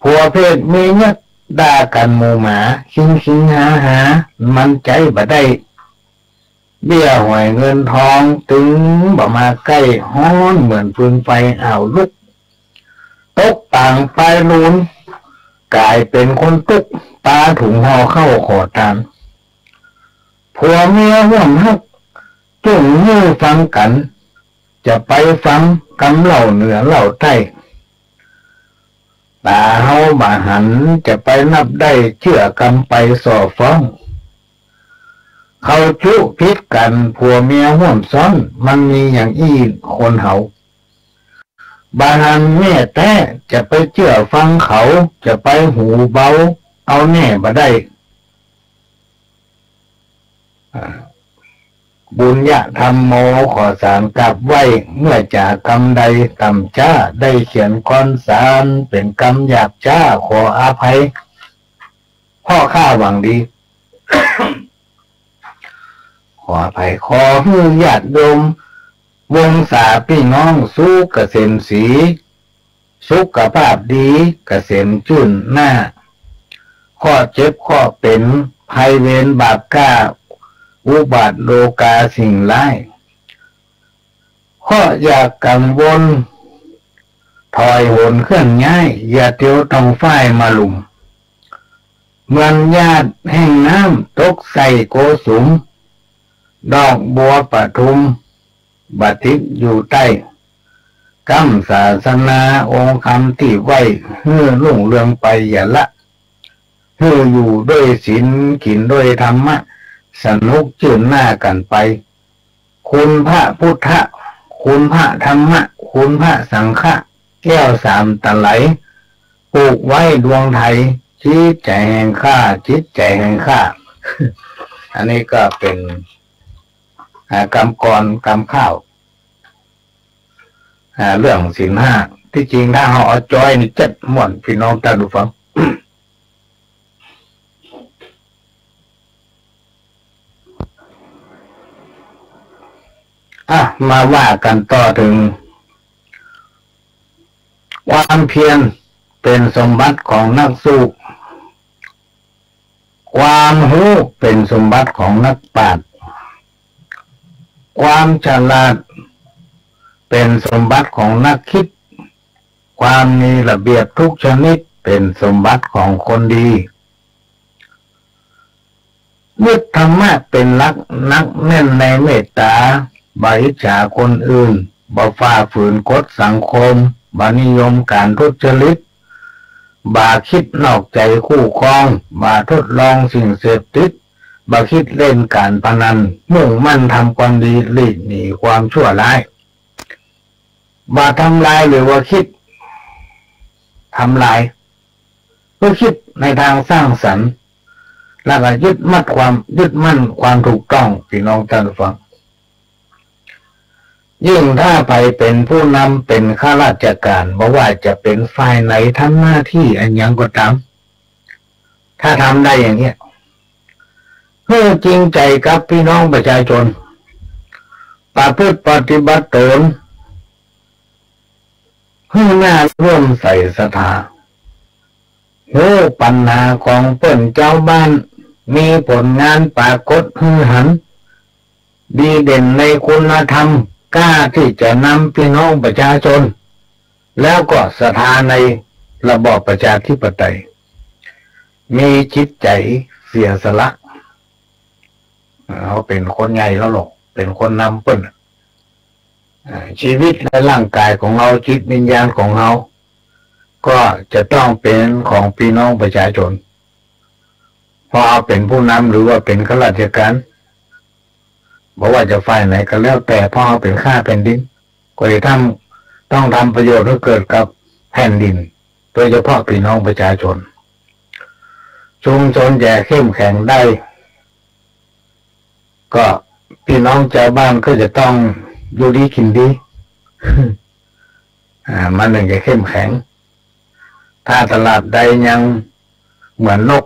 ผัวเพศเมียยักษ์ ด่ากั๋นหมู่หมา คิงๆ ฮาๆ มันใจ๊บ่ได้ เบี้ยหวยเงินทอง ตึงบ่มาใก้ ฮ้อนเหมือนฟืนไฟ อ้าวลุก ตกตางปายลูน ก๋ายเป๋นคนตุ๊กข์ ปาถุงห่อข้าวขอตาน ผ ผัวเมียฮ่วมฮัก จุ่งหื้อฟังกั๋น จะไปฟังกำเล่าเหนือเล่าใต้ ต๋าเฮาบ่หัน จะไปนับได้ เจื้อกำไปส่อฟ้อง เขาจุผิดกั๋น ผัวเมียฮ่วมซ้อน มันมีอย่างอี้คนเฮา บ่หันแน่แต๊ จะไปเจื้อฟังเขา จะไปหูเบา เอาแน่บ่ได้ อ่า ปุญญะธัมโม ขอสานกราบไหว้ เมื่อจ๋ากำใดต่ำจ๊า ได้เขียนกรสาน เป๋นกำหยาบจ๊า ขออภัย เพราะข้าหวังดี ขออภัย ขอหื้อญาติโยม วงศาปี้น้อง สุขเกษมศรี สุขภาพดี เกษมจื้นหน้า เคราะห์เจ็บเคราะห์เป๋น ภัยเวรบาปกล้า อุบาทโลกาสิ่งร้าย เคราะห์อย่ากังวล ถอยโหนเคลื่อนย้าย อย่าเตียวต้องฟ้ายมาลุ่ม เหมือนหยาดแห่งน้ำ ตกใส่โกสุม ดอกบัวปทุม บ่ติดอยู่ใต้ กำศาสนาองค์คำตี้ไหว้ หื้อรุ่งเรืองไปอย่าละ หื้ออยู่ด้วยศีล กิ๋นด้วยธรรมะ สนุกจื้นหน้ากั๋นไป คุณพระพุทธะ คุณพระธรรมะ คุณพระสังฆะ แก้วสามตะไหล ผูกไว้ดวงไทย จิตใจ๋แห่งข้า จิตใจ๋แห่งข้า อันนี้ก็เป๋น อ่า กำกร กำข้าว อ่า เรื่องศีลห้า ตี้จริงถ้าเฮาเอาจ้อยนี่เจ็ดม่วน ปี้น้องต้านผู้ฟัง อ่ะ มาว่ากั๋นต่อเถิง ความเพียรเป๋นสมบัติของนักสู้ ความฮู้เป๋นสมบัติของนักปราชญ์ ความฉลาดเป๋นสมบัติของนักคิด ความมีระเบียบทุกชนิดเป๋นสมบัติของคนดี ยึดธรรมะเป๋นหลัก หนักแน่นในเมตต๋า บ่อิจฉาคนอื่น บ่ฝ่าฝืนกฎสังคม บ่นิยมก๋านทุจริต บ่คิดนอกใจ๋คู่ครอง บ่ทดลองสิ่งเสพติด บ่คิดเล่นก๋านพนัน มุ่งมั่นทำความดี หลีกหนีความชั่วร้าย บ่ทำลายหรือว่าคิดทำลาย คือคิดในตางสร้างสรรค์ แล้วก็ยึดมั่นความ ยึดมั่นความถูกต้อง ปี้น้องต้านผู้ฟัง ยิ่งถ้าใผเป๋นผู้นำ เป๋นข้าราชก๋าน บ่ว่าจะเป๋นฝ่ายไหน ทำหน้าตี้อะหยังก็ต๋าม ถ้าทำได้อย่างเนี้ย หื้อจริงใจ๋กับปี้น้องประชาชน ประพฤติปฏิบัติต๋น หื้อหน้าเลื่อมใสศรัทธา ฮู้ปัญหาของเปิ้นจาวบ้าน มีผลงานปรากฏหื้อหัน ดีเด่นในคุณธรรม กล้าตี้จะนำปี้น้องประชาชน แล้วก็ศรัทธาในระบอบประชาธิปไตย มีจิตใจ๋เสียสละ เฮาเป๋นคนใหญ่แล้วหรอก เป๋นคนนำเปิ้น อ่า ชีวิตและร่างก๋ายของเฮา จิตวิญญาณของเฮา ก็จะต้องเป๋นของปี้น้องประชาชน เพราะเฮาเป๋นผู้นำหรือว่าเป๋นข้าราชก๋าน บ่ว่าจะฝ่ายไหนก็แล้วแต่ เพราะเฮาเป๋นข้าแผ่นดิน ก็จะต้อง ต้องทำประโยชน์หื้อเกิดกับแผ่นดิน โดยเฉพาะปี้น้องประชาชน ชุมชนจะเข้มแข็งได้ ก็ปี้น้องจาวบ้านก็จะต้องอยู่ดีกิ๋นดี อ่า มันถึงจะเข้มแข็ง ถ้าตราบใดยังเหมือนนก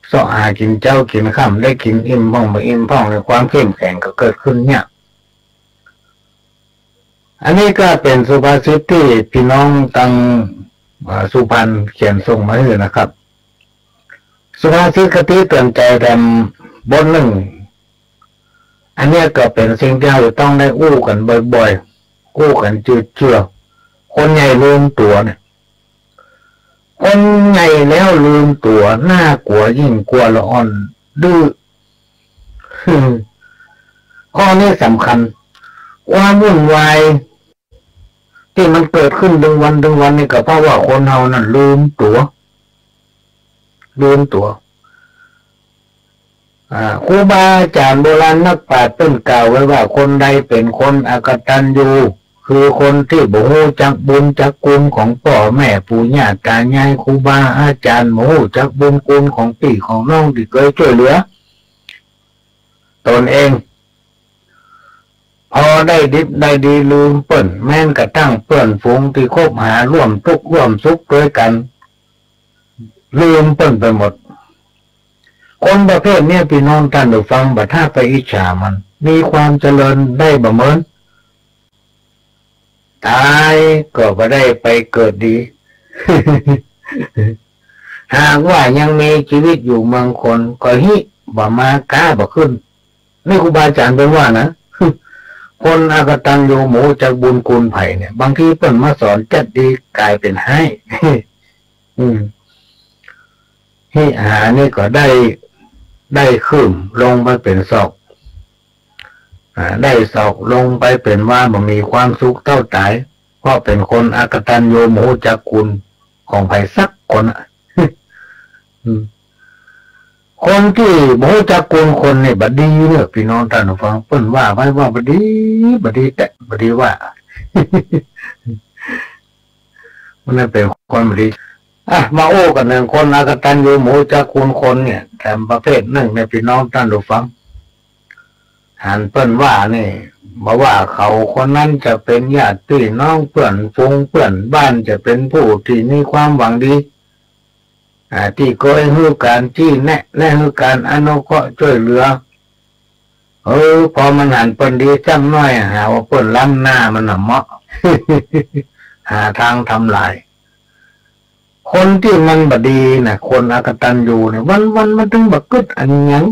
เซาะหากิ๋นเจ๊ากิ๋นค่ำ ได้กิ๋นอิ่มพ่องบ่อิ่มพ่อง ในความเข้มแข็งก็เกิดขึ้นยาก อันนี้ก็เป๋นสุภาษิตตี้ปี้น้องตัง เอ่อ สุพรรณเขียนส่งมาหื้อนะครับ สุภาษิตคติเตือนใจ๋แถมบทนึ่ง อันเนี้ยก็เป๋นสิ่งตี้เฮาจะต้องได้อู้กั๋นบ่อยๆ อู้กั๋นเจื้อๆ คนใหญ่ลืมตั๋วเนี่ย คนใหญ่แล้วลืมตั๋ว น่ากลัวยิ่งกว่าละอ่อนดื้อ ข้อนี้สำคัญ ความวุ่นวายตี้มันเกิดขึ้นตึงวันตึงวันนี่ก็เพราะว่าคนเฮานั้นลืมตั๋ว ลืมตั๋ว อ่า ครูบาอาจ๋ารย์โบราณนักปราชญ์เปิ้นกล่าวไว้ว่า คนใดเป๋นคนอกตัญญู คือคนตี้บ่ฮู้จักบุญจักคุณของป้อแม่ปู่ย่าต๋ายายครูบาอาจ๋ารย์ บ่ฮู้จักบุญคุณของปี้ของน้องตี้เกยจ้วยเหลือต๋นเอง พอได้ดิบได้ดีลืมเปิ้น แม้นกระทั่งเปื้อนฝูงตี้คบหาร่วมตุ๊กข์ร่วมสุขตวยกั๋น ลืมเปิ้นไปหมด คนประเภทเนี้ย ปี้น้องต้านผู้ฟัง บ่ถ้าไปอิจฉามัน มีความเจริญได้บ่เหมิน ต๋ายก็บ่ได้ไปเกิดดี หากว่ายังมีจีวิตอยู่เมืองคน ก็ฮิบ่มาก๊าบ่ขึ้น นี่ครูบาอาจ๋ารย์เปิ้นว่านะ คนอกตัญญูบ่ฮู้จักบุญคุณใผเนี่ย บางทีเปิ้นมาสอนจั๊ดดีก๋ายเป๋นฮ้าย อืม ฮิหานี่ก็ได้ ได้คืบลงไปเป๋นศอก อ่า ได้ศอกลงไปเป๋นวา บ่มีความสุขเต้าต๋าย เพราะเป๋นคนอกตัญญูบ่ฮู้จักคุณของใผสักคนอะ อืม คนตี้บ่ฮู้จักคุณคนนี่บ่ดีเน่อ ปี้น้องต้านผู้ฟัง เปิ้นว่าไว้ว่าบ่ดี บ่ดีแต๊ บ่ดีว่า มันนั้นเป๋นคนบ่ดี อ่ะ มาโอ้กั๋นเถิงคนอกตัญญูบ่ฮู้จักคุณคนเนี่ย แถมประเภทนึ่งเนี่ย ปี้น้องต้านผู้ฟัง หันเปิ้นว่านี่ บ่ว่าเขาคนนั้นจะเป๋นญาติปี้น้อง เปื้อนฝูงเปื้อนบ้าน จะเป๋นผู้ตี้มีความหวังดี อ่า ตี้เกยหื้อก๋านจี้แนะ และหื้อก๋านอนุเคราะห์จ้วยเหลือ เออ พอมันหันเปิ้นดีจั๊กหน้อย หาว่าเปิ้นล้ำหน้ามันน่ะเมาะ หาตางทำลาย คนตี้มันบ่ดีน่ะ คนอกตัญญูเนี่ย วันๆ มันตึงบ่กึ๊ดอะหยัง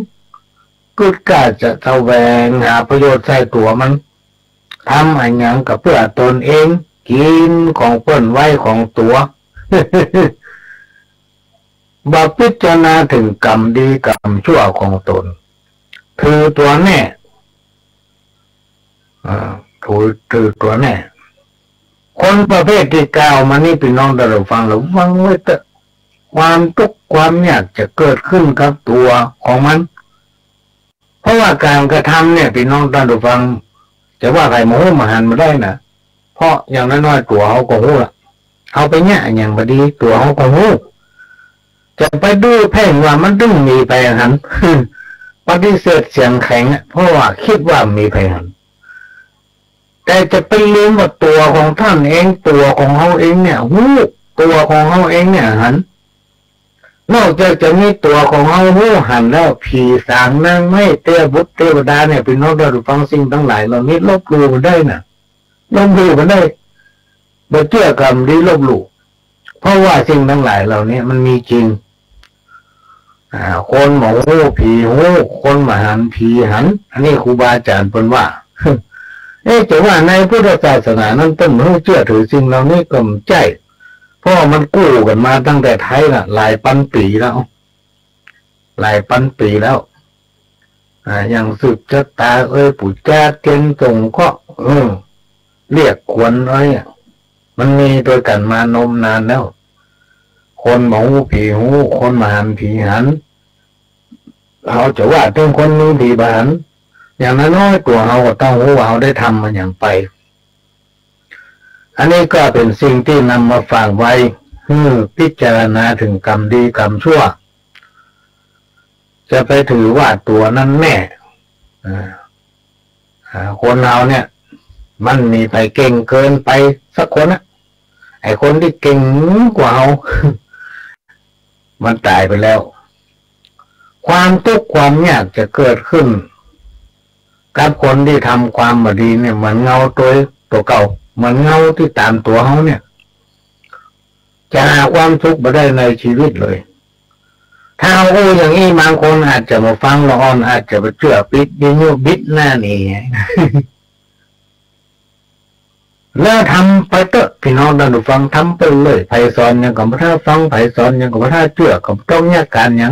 กึ๊ดก้าจะแสวงหาประโยชน์ใส่ตั๋วมัน ทำอะหยังก็เปื้อตนเอง กิ๋นของเปิ้นไว้ของตั๋ว บ่พิจารณาเถิงกรรมดีกรรมชั่วของตน ถือตั๋วแน่ อ่า ถือ ถือตั๋วแน่ คนประเภทตี้กล่าวมานี่ ปี้น้องต้านผู้ฟัง ระวังไว้เต๊อะ ความตุ๊กข์ความยากจะเกิดขึ้นกับตั๋วของมัน เพราะว่าก๋านกระทำเนี่ย ปี้น้องต้านผู้ฟัง จะว่าใผบ่ฮู้บ่หันบ่ได้น่ะ เพราะอย่างน้อยๆ ตั๋วเฮาก็ฮู้ละ เฮาไปเยียะอะหยังบ่ดี ตั๋วเฮาก็ฮู้ จะไปดื้อเพ่งว่ามันตึงมีใผหัน ปฏิเสธเสียงแข็งอะ เพราะว่ากึ๊ดว่าบ่มีใผหัน แต่จะไปลืมว่าตั๋วของต้านเอง ตั๋วของเฮาเองเนี่ยฮู้ ตั๋วของเฮาเองเนี่ยหัน นอกจากจะมีตั๋วของเฮาฮู้หันแล้ว ผีสางนางไม้ เตวบุตรเตวดาเนี่ย ปี้น้องต้านผู้ฟัง สิ่งตังหลายเหล่านี้ลบหลู่บ่ได้น่ะ ลบหลู่บ่ได้ บ่เจื้อก็บ่ดีลบหลู่ เพราะว่าสิ่งตังหลายเหล่านี้มันมีจริง อ่า คนบ่ฮู้ผีฮู้ คนบ่หันผีหัน อันนี้ครูบาอาจ๋ารย์เปิ้นว่า เอ๊ะ จะว่าในพุทธศาสนานั้นเปิ้นบ่ฮู้เจื้อถือสิ่งเหล่านี้ก็บ่ใจ้ เพราะว่ามันกู้กั๋นมาตั้งแต่ไทยละ หลายปันปี๋แล้ว หลายปันปี๋แล้ว อ่า อย่างสืบจะต๋าเอย ปู๋จาเตียนสงเคราะห์ เออ เรียกขวัญเอยอะ มันมีตวยกั๋นมานมนานแล้ว คนบ่ฮู้ผีฮู้ คนบ่หันผีหัน เฮาจะว่าเถิงคนมีผีบ่หัน อย่างน้อยๆ ตั๋วเฮาก็ต้องฮู้ว่าเฮาได้ทำมาหยังไป อันนี้ก็เป๋นสิ่งตี้นำมาฝากไว้ หื้อพิจารณาเถิงกรรมดีกรรมชั่ว จะไปถือว่าตั๋วนั้นแน่ อ่า อ่า คนเฮาเนี่ย มันมีใผเก่งเกินไปสักคนอะ ไอ้คนตี้เก่งกว่าเฮา มันต๋ายไปแล้ว ความตุ๊กข์ความยากจะเกิดขึ้น กับคนตี้ทำความบ่ดีเนี่ย เหมือนเงาตั๋ว ตั๋วเก่า เหมือนเงาตี้ต๋ามตั๋วเฮาเนี่ย จะหาความสุขบ่ได้ในจีวิตเลย ถ้าเฮาอู้อย่างอี้ บางคนอาจจะบ่ฟังละอ่อน อาจจะบ่เจื้อ ปิดวิทยุบิดหน้าหนี แล้วทำไปเต๊อะ ปี้น้องต้านผู้ฟัง ทำไปเลย ใผสอนหยังก็บ่ถ้าฟัง ใผสอนหยังก็บ่ถ้าเจื้อ ก็บ่ต้องเยียะก๋านหยัง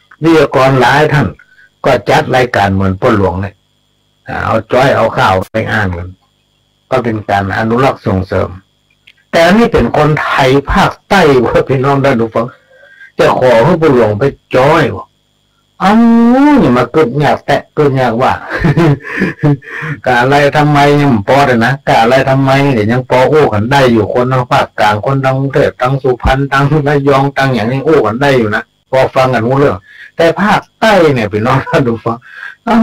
วิทยากรหลายต้านก็จัดรายก๋านเหมือนป้อหลวงเนี่ย อ่า เอาจ๊อยเอาข้าวไปอ่านกั๋น ก็เป๋นก๋านอนุรักษ์ส่งเสริม แต่อันนี้เป๋นคนไทยภาคใต้เว้ย ปี้น้องต้านผู้ฟัง จะขอหื้อป้อหลวงไปจ๊อยบ่ เอ้า อย่ามากึ๊ดยากแต๊กกึ๊ดยากว่า กะอะไรทำไมยังบ่ปอดอะนะ กะอะไรทำไมเนี่ยยังปออู้กั๋นได้อยู่ คนตางภาคกลาง คนตางกรุงเทพฯ ตางสุพรรณ ตางระยอง ตางหยังนี่อู้กั๋นได้อยู่นะ ปอฟังกั๋นฮู้เรื่อง แต่ภาคใต้เนี่ย ปี้น้องต้านผู้ฟัง เอ้า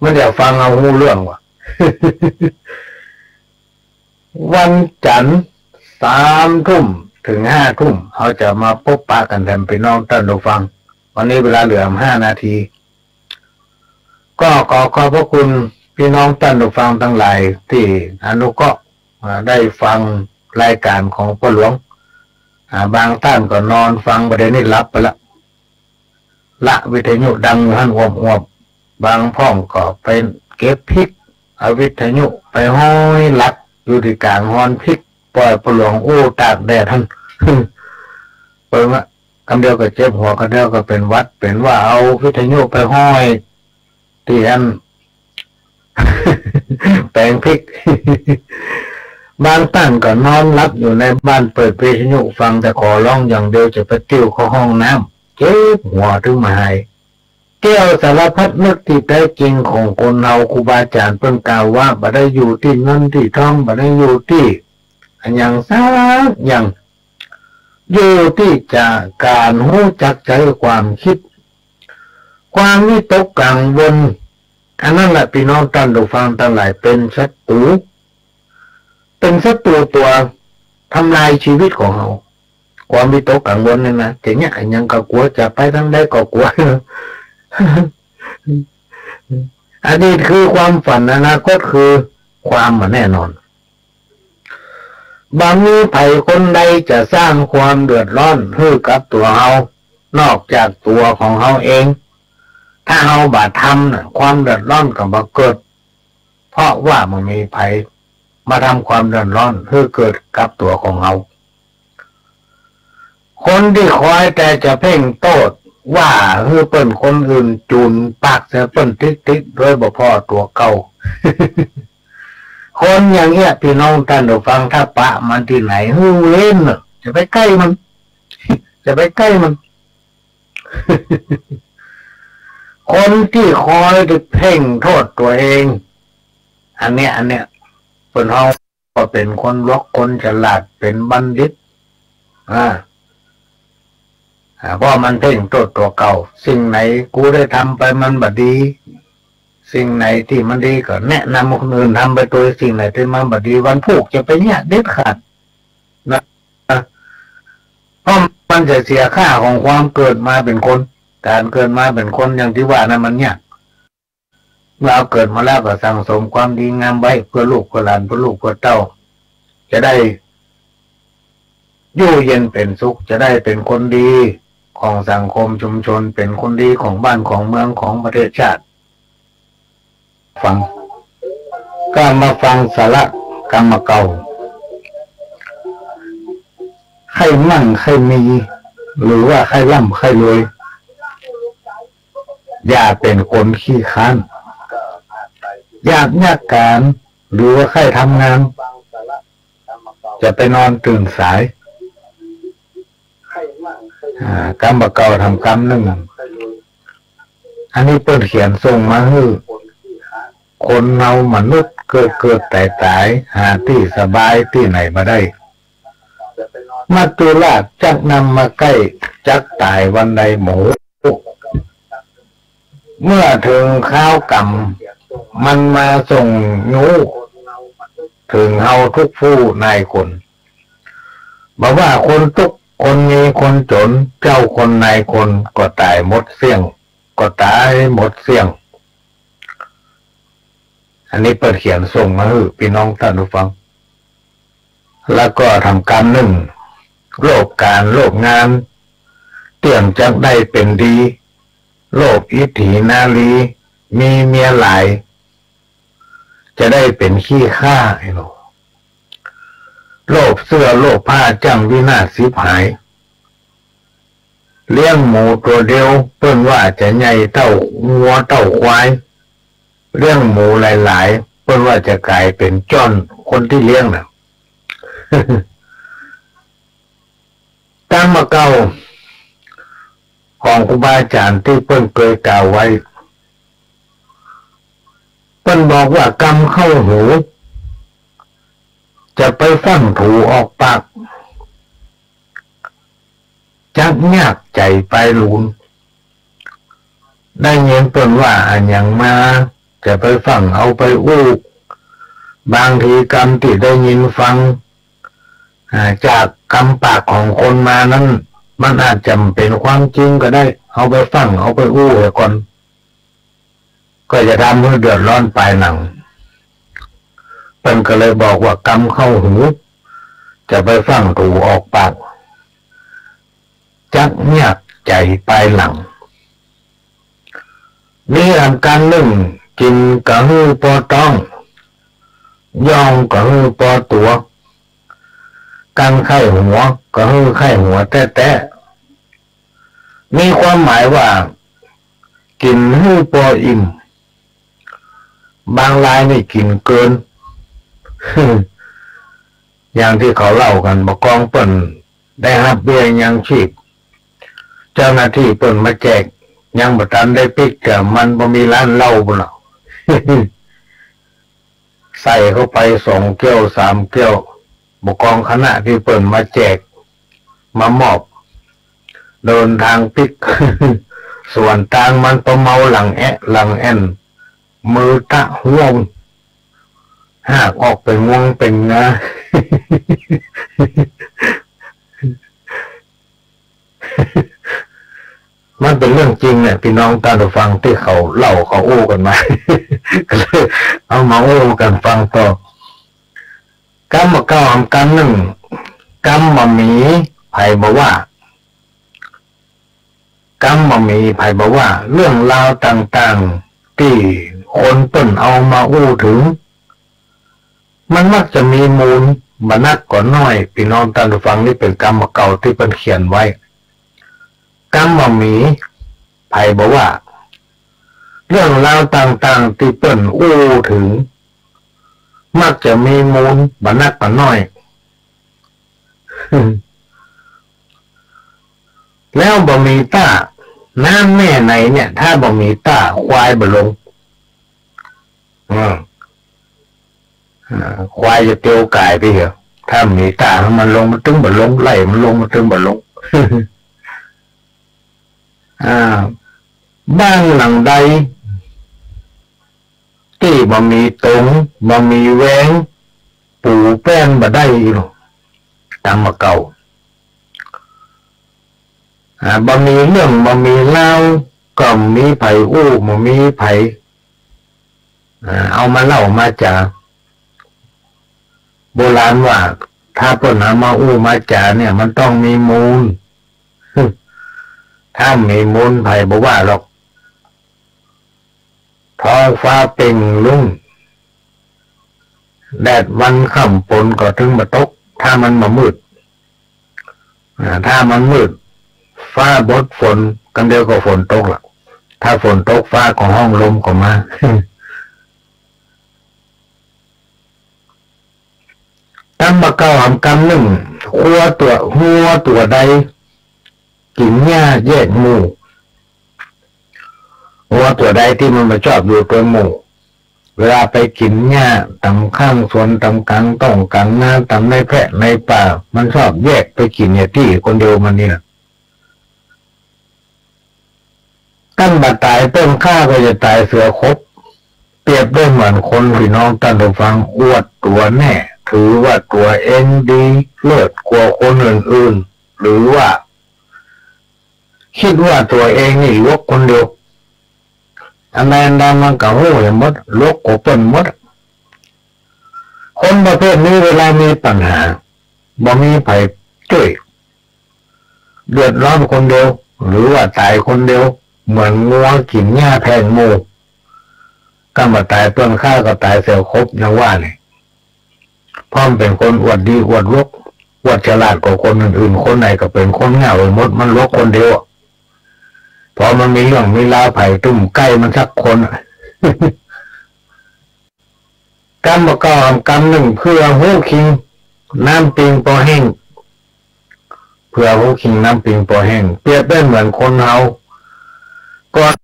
มันจะฟังเอาฮู้เรื่องวะ วันจั๋นทร์ สามทุ่มเถิงห้าทุ่ม เฮาจะมาปบปะกั๋นแถมปี้น้องต้านผู้ฟัง วันนี้เวลาเหลือห้านาที ก็ขอขอบพระคุณปี้น้องต้านผู้ฟังตังหลายตี้อนุเคราะห์ อ่า ได้ฟังรายก๋านของป้อหลวง อ่า บางต้านก็นอนฟังบ่าเดี่ยวนี้หลับไปละ ละวิทยุดังอยู่หั้นอวบๆ บางพ่องก็ไปเก็บพริก เอาวิทยุไปห้อยหลักอยู่ตี้ก๋างฮอนพริก ปล่อยป้อหลวงอู้ตากแดดหั้น เปิงอะ กำเดียวก็เจ็บหัว กำเดียวก็เป๋นหวัด เป๋นว่าเอาวิทยุไปห้อยตี้อัน แป๋งพริก บางต้านก็นอนหลับอยู่ในบ้าน เปิดวิทยุฟัง แต่ขอร้องอย่างเดียว จะไปติ้วเข้าห้องน้ำ เจ็บหัวเถิงบ่าหาย แก้วสารพัดนึกตี้แต๊จริงของคนเฮา ครูบาอาจ๋ารย์เปิ้นกล่าวว่า บ่ได้อยู่ตี้เงินตี้ทอง บ่ได้อยู่ตี้อะหยังสักอย่าง อยู่ตี้จะก๋านฮู้จักใจ๊ความกึ๊ด ความวิตกกังวล อันนั้นแหละปี้น้องต้านผู้ฟังตังหลาย เป๋นศัตรู๋ เป๋นศัตรู๋ตั๋วทำลายชีวิตของเฮา ความวิตกกังวลเนี่ยนะ จะเยียะอะหยังก็กั๋ว จะไปตางใดก็กั๋ว อดีตคือความฝัน อนาคตคือความบ่แน่นอน บ่มีใผคนใดจะสร้างความเดือดร้อนหื้อกับตั๋วเฮา นอกจากตั๋วของเฮาเอง ถ้าเฮาบ่ทำน่ะ ความเดือดร้อนก็บ่เกิด เพราะว่าบ่มีใผมาทำความเดือดร้อนหื้อเกิดกับตั๋วของเฮา คนตี้คอยแต่จะเพ่งโต้ษว่าหื้อเปิ้นคนอื่นจูนปากใส่เปิ้นติ๊กๆ โดยบ่พ้อตั๋วเก่า คนอย่างเนี้ย พี่น้องต้านผู้ฟัง ถ้าปะมันตี้ไหน หื้อเว้นเน่อ จะไปใก้มัน จะไปใก้มัน คนตี้คอยจะเพ่งโต้ษตั๋วเอง อันเนี้ย อันเนี้ย เปิ้นฮ้องว่าเป๋นคนหลอก คนฉลาด เป๋นบัณฑิต อ่า อ่า เพราะมันเพ่งโต้ษตั๋วเก่า สิ่งไหนกูได้ทำไปมันบ่ดี สิ่งไหนตี้มันดีก็แนะนำคนอื่นทำไปตวย สิ่งไหนตี้มันบ่ดี วันพูกจะไปเยียะเด็ดขาดนะ เพราะมันจะเสียค่าของความเกิดมาเป๋นคน ก๋านเกิดมาเป๋นคน อย่างตี้ว่านั้นมันยาก เมื่อเฮาเกิดมาแล้วก็สั่งสมความดีงามไว้ เปื้อลูกเปื้อหลาน เปื้อลูกเปื้อเต้า จะได้อยู่เย็นเป๋นสุข จะได้เป๋นคนดีของสังคมชุมชน เป๋นคนดีของบ้านของเมืองของประเทศชาติ ฟัง ก็มาฟังสาระกำบ่าเก่า ใค่มั่งใค่มี หรือว่าใค่ร่ำใค่รวย อย่าเป๋นคนขี้คร้าน อยากเยียะก๋าน หรือว่าใค่ทำงาน จะไปนอนตื่นสาย อ่า กำบ่าเก่าทำกำนึ่ง อันนี้เปิ้นเขียนส่งมาหื้อ คนเฮามนุษย์เกิดเกิดต๋ายต๋าย หาตี้สบายตี้ไหนบ่ได้ มัจจุราชจักนำมาใก้ จักต๋ายวันใดบ่ฮู้ เมื่อเถิงคราวกรรม มันมาส่งยู้ เถิงเฮาทุกผู้นายคน บ่ว่าคนตุ๊กข์คนมีคนจ๋น เจ้าคนนายคนก็ต๋ายหมดเสี้ยง ก็ต๋ายหมดเสี้ยง อันนี้เปิ้นเขียนส่งมาหื้อพี่น้องต้านผู้ฟัง แล้วก็ทำกำนึ่ง โลภก๋านโลภงาน เตี้ยมจักได้เป๋นดี โลภอิทธินารี มีเมียหลาย จะได้เป๋นขี้ข้า ไอ้หนู โลภเสื้อโลภผ้าจ้างวินาศฉิบหาย เลี้ยงหมูตั๋วเดียว เปิ้นว่าจะใหญ่เต้างัวเต้าควาย เลี้ยงหมูหลายๆ เปิ้นว่าจะก๋ายเป๋นจ้อนคนตี้เลี้ยงน่ะ กำบ่าเก่าของครูบาอาจ๋ารย์ตี้เปิ้นเกยกล่าวไว้ เปิ้นบอกว่ากำเข้าหู จะไปฟั่งถูออกปาก จักยากใจ๋ปายหลูน ได้ยินเปิ้นว่าอะหยังมา จะไปฟั่งเอาไปอู้ บางทีกำตี้ได้ยินฟัง อ่า จากกำปากของคนมานั้น มันอาจจะบ่เป๋นความจริงก็ได้ เอาไปฟั่งเอาไปอู้เหียก่อน ก็จะทำหื้อเดือดร้อนปายหลัง เปิ้นก็เลยบอกว่ากำเข้าหู จะไปฟั่งถูออกปาก จักยากใจ๋ปายหลัง มีหลายกำนึ่ง กิ๋นก็หื้อปอต๊อง ย่องก็หื้อปอตั๋ว กั๋นไข้หัวก็หื้อไข้หัวแต๊ๆ มีความหมายว่า กิ๋นหื้อปออิ่ม บางรายนี่กิ๋นเกิน อย่างตี้เขาเล่ากั๋น บ่ากองเปิ้นได้ฮับเบี้ยยังชีพ เจ้าหน้าตี้เปิ้นมาแจก ยังบ่ตันได้ปิ๊ก แต่มันบ่มีร้านเหล้าปู้นล่ะ ใส่เข้าไปสองแก้วสามแก้ว บ่ากองคณะตี้เปิ้นมาแจก มามอบ เดินตางปิ๊ก ส่วนตางมันปะเมาหลังแอะหลังแอ่น มือตะห้วง หากออกเป๋นงวงเป๋นงา มันเป๋นเรื่องจริงเนี่ย พี่น้องต้านผู้ฟังตี้เขาเล่าเขาอู้กั๋นมา ก็เลยเอามาอู้กั๋นฟังต่อ กำบ่าเก่าหำกำนึ่ง กำบ่าหมี ใผบ่ว่า กำบ่าหมี ใผบ่ว่า เรื่องราวต่างๆ ตี้คนเปิ้นเอามาอู้เถิง มันมักจะมีมูล บ่นักก็น้อย พี่น้องต้านผู้ฟัง นี่เป๋นกำบ่าเก่าตี้เปิ้นเขียนไว้ กำบ่าหมี ใผบ่ว่า เรื่องราวต่างๆ ตี้เปิ้นอู้เถิง มักจะมีมูลบ่นักบ่น้อย แล้วบ่มีต้า น้ำแม่ในเนี่ยถ้าบ่มีต้าควายบ่ลง อืม อ่า ควายจะเตียวก่ายไปเหีย ถ้าบ่มีต้ามันลง มันตึงบ่ลง ไล่มันลง มันตึงบ่ลง อ่า บ้านหลังใดตี้บ่มีตง บ่มีแวง ปูแป้นบ่ได้อีหรอก ต๋ามบ่าเก่า อ่า บ่มีเรื่อง บ่มีราว ก็บ่มีใผอู้ บ่มีใผ อ่า เอามาเล่ามาจ๋า โบราณว่า ถ้าเปิ้นเอามาอู้มาจ๋าเนี่ย มันต้องมีมูล ถ้าบ่มีมูล ใผบ่ว่าหรอก ท้องฟ้าเปล่งลุ่ง แดดวันค่ำฝนก็ตึงบ่ตก ถ้ามันบ่มืด อ่า ถ้ามันมืด ฟ้าบดฝน กำเดียวก็ฝนตกละ ถ้าฝนตกฟ้าก็ฮ้อง ลมก็มา ต๋ามบ่าเก่าหำกำนึ่ง งัวตั๋ว งัวตั๋วใดกิ๋นหญ้าแยกหมู่ งัวตั๋วใดตี้มันบ่ชอบอยู่ตวยหมู่ เวลาไปกิ๋นหญ้าต๋ามข้างสวน ต๋ามก๋างต้งก๋างนา ต๋ามในแพะในป่า มันชอบแยกไปกิ๋นอยู่ตี้คนเดียวมันนี่นะ คันบ่ต๋ายเปิ้นฆ่าก็จะต๋ายเสือขบ เปรียบได้เหมือนคน พี่น้องต้านผู้ฟัง อวดตั๋วแน่ ถือว่าตั๋วเองดี เลิศกว่าคนอื่นๆ หรือว่า กึ๊ดว่าตั๋วเองนี่หลวกคนเดียว อันใดอันใดมันก็ฮู้แหมหมด หลวกกว่าเปิ้นหมด คนประเภทนี้เวลามีปัญหา บ่มีใผจ้วย เดือดร้อนคนเดียว หรือว่าต๋ายคนเดียว เหมือนงัวกิ๋นหญ้าแทนหมู่ คันบ่ต๋ายเปิ้นฆ่าก็ต๋ายเสือขบอย่างว่านี่ เพราะมันเป๋นคนอวดดีอวดหลวก อวดฉลาดกว่าคนอื่นๆ คนไหนก็เป๋นคนเหง้าไปหมด มันหลวกคนเดียว พอมันมีเรื่องมีราวใผตึงใก้มันสักคน กำบ่าเก่าหำกำนึ่ง เผื่อฮู้คิง น้ำปิงปอแห้ง เผื่อฮู้คิง น้ำปิงปอแห้ง เปรียบได้เหมือนคนเฮา ก่อน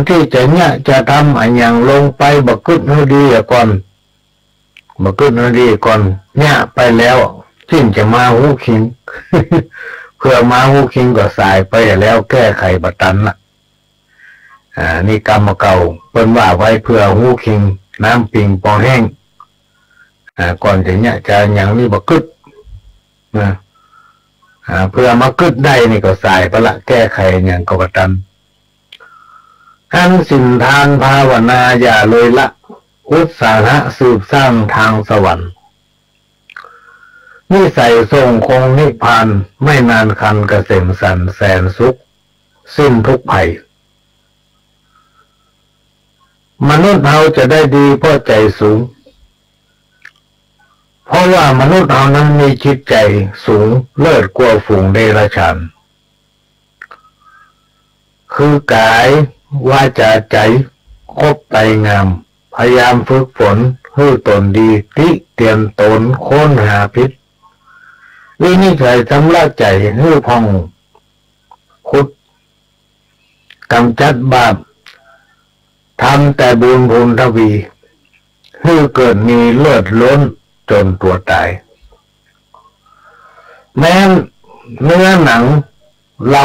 ตี้จะเยียะจะทำอะหยังลงไป บ่กึ๊ดหื้อดีอะก่อน บ่กึ๊ดหื้อดีก่อน เยียะไปแล้ว จึ่งจะมาฮู้คิง เผื่อมาฮู้คิงก็สายไปแล้ว แก้ไขบ่ตันละ อ่า นี่กำบ่าเก่า เปิ้นว่าไว้ เผื่อฮู้คิง น้ำปิงปอแห้ง อ่า ก่อนจะเยียะจะหยังนี่บ่กึ๊ด นะ อ่า เผื่อมากึ๊ดได้นี่ก็สายไปละ แก้ไขหยังก็บ่ตัน อั้นศีลทานภาวนาอย่าเลยละ อุตสาหะสืบสร้างทางสวรรค์ นิสัยทรงคงนิพพาน ไม่นานครรภ์เกษมสันต์แสนสุข สิ้นทุกข์ภัย มนุษย์เฮาจะได้ดีเพราะใจ๋สูง เพราะว่ามนุษย์เฮานั้นมีจิตใจ๋สูงเลิศกว่าฝูงเดรัจฉาน คือกายวาจาใจ๋ครบไตรงาม พยายามฝึกฝนหื้อต๋นดี ติเตียนต๋น ค้นหาผิด วินิจฉัยชำระใจ๋หื้อผ่อง ขุดก๋ำจัดบาป ทำแต่บุญพูนทวี หื้อเกิดมีเลิศล้นจ๋นตั๋วต๋าย แม้นเนื้อหนังเฮา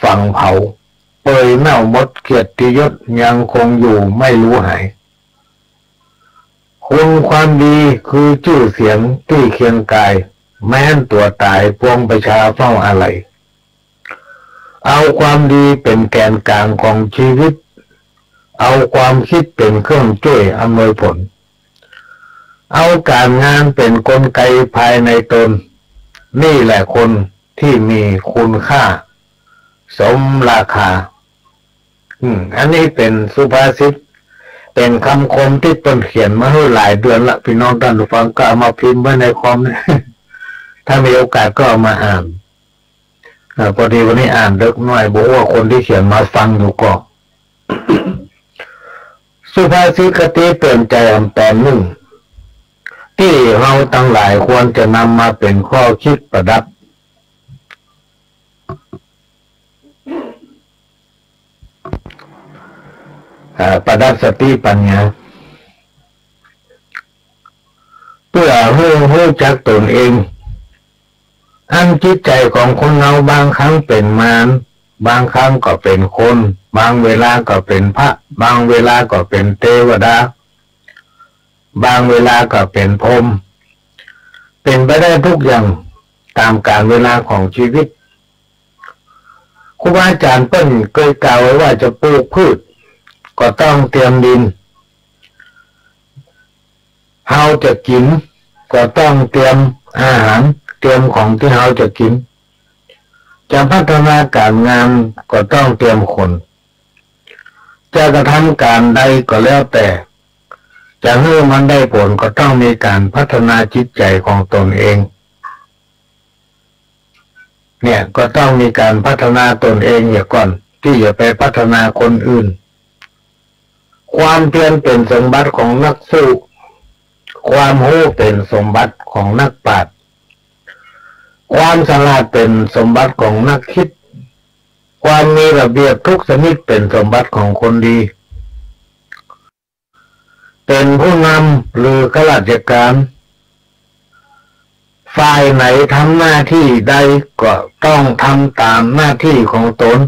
ฝังเผา เปื่อยเน่าหมด เกียรติยศยังคงอยู่ไม่รู้หาย คุณความดีคือจื้อเสียงตี้เคียงกาย แม้นตั๋วต๋ายปวงประชาเฝ้าอาลัย เอาความดีเป๋นแก๋นก๋างของจีวิต เอาความกึ๊ดเป๋นเครื่องจ้วยอำนวยผล เอาก๋านงานเป๋นกลไกภายในต๋น นี่แหละคนตี้มีคุณค่าสมราคา อืม อันนี้เป๋นสุภาษิต เป๋นกำคมตี้เปิ้นเขียนมาหื้อหลายเดือนละ พี่น้องต้านผู้ฟังก็เอามาพิมพ์ไว้ในคอม ถ้ามีโอกาสก็เอามาอ่าน อ่า พอดีวันนี้อ่านเดิ็กหน้อย บ่ฮู้ว่าคนตี้เขียนมาฟังอยู่ก่อ สุภาษิตคติเตื๋อนใจ๋อันต๋อนนึ่ง ตี้เฮาตังหลายควรจะนำมาเป๋นข้อคิดประดับ อ่า ประดับสติปัญญา เปื้อหื้อฮู้จักตนเอง อันจิตใจ๋ของคนเฮาบางครั้งเป๋นมาร บางครั้งก็เป๋นคน บางเวลาก็เป๋นพระ บางเวลาก็เป๋นเตวดา บางเวลาก็เป๋นพรหม เป๋นไปได้กู้อย่างต๋ามกาลเวลาของจีวิต ครูบาอาจ๋ารย์เปิ้นเกยกล่าวไว้ว่าจะปลูกพืชก็ต้องเตรียมดิน เฮาจะกิ๋นก็ต้องเตรียมอาหาร เตรียมของตี้เฮาจะกิ๋น จะพัฒนาก๋านงานก็ต้องเตรียมคน จะกระทำก๋านใดก็แล้วแต่ จะหื้อมันได้ผลก็ต้องมีก๋านพัฒนาจิตใจ๋ของตนเอง เนี่ย ก็ต้องมีก๋านพัฒนาตนเองเหียก่อน ตี้จะไปพัฒนาคนอื่น ความเพียรเป๋นสมบัติของนักสู้ ความฮู้เป๋นสมบัติของนักปราชญ์ ความฉลาดเป๋นสมบัติของนักคิด ความมีระเบียบทุกชนิดเป๋นสมบัติของคนดี เป๋นผู้นำหรือข้าราชก๋าน ฝ่ายไหนทำหน้าตี้ใดก็ต้องทำต๋ามหน้าตี้ของตน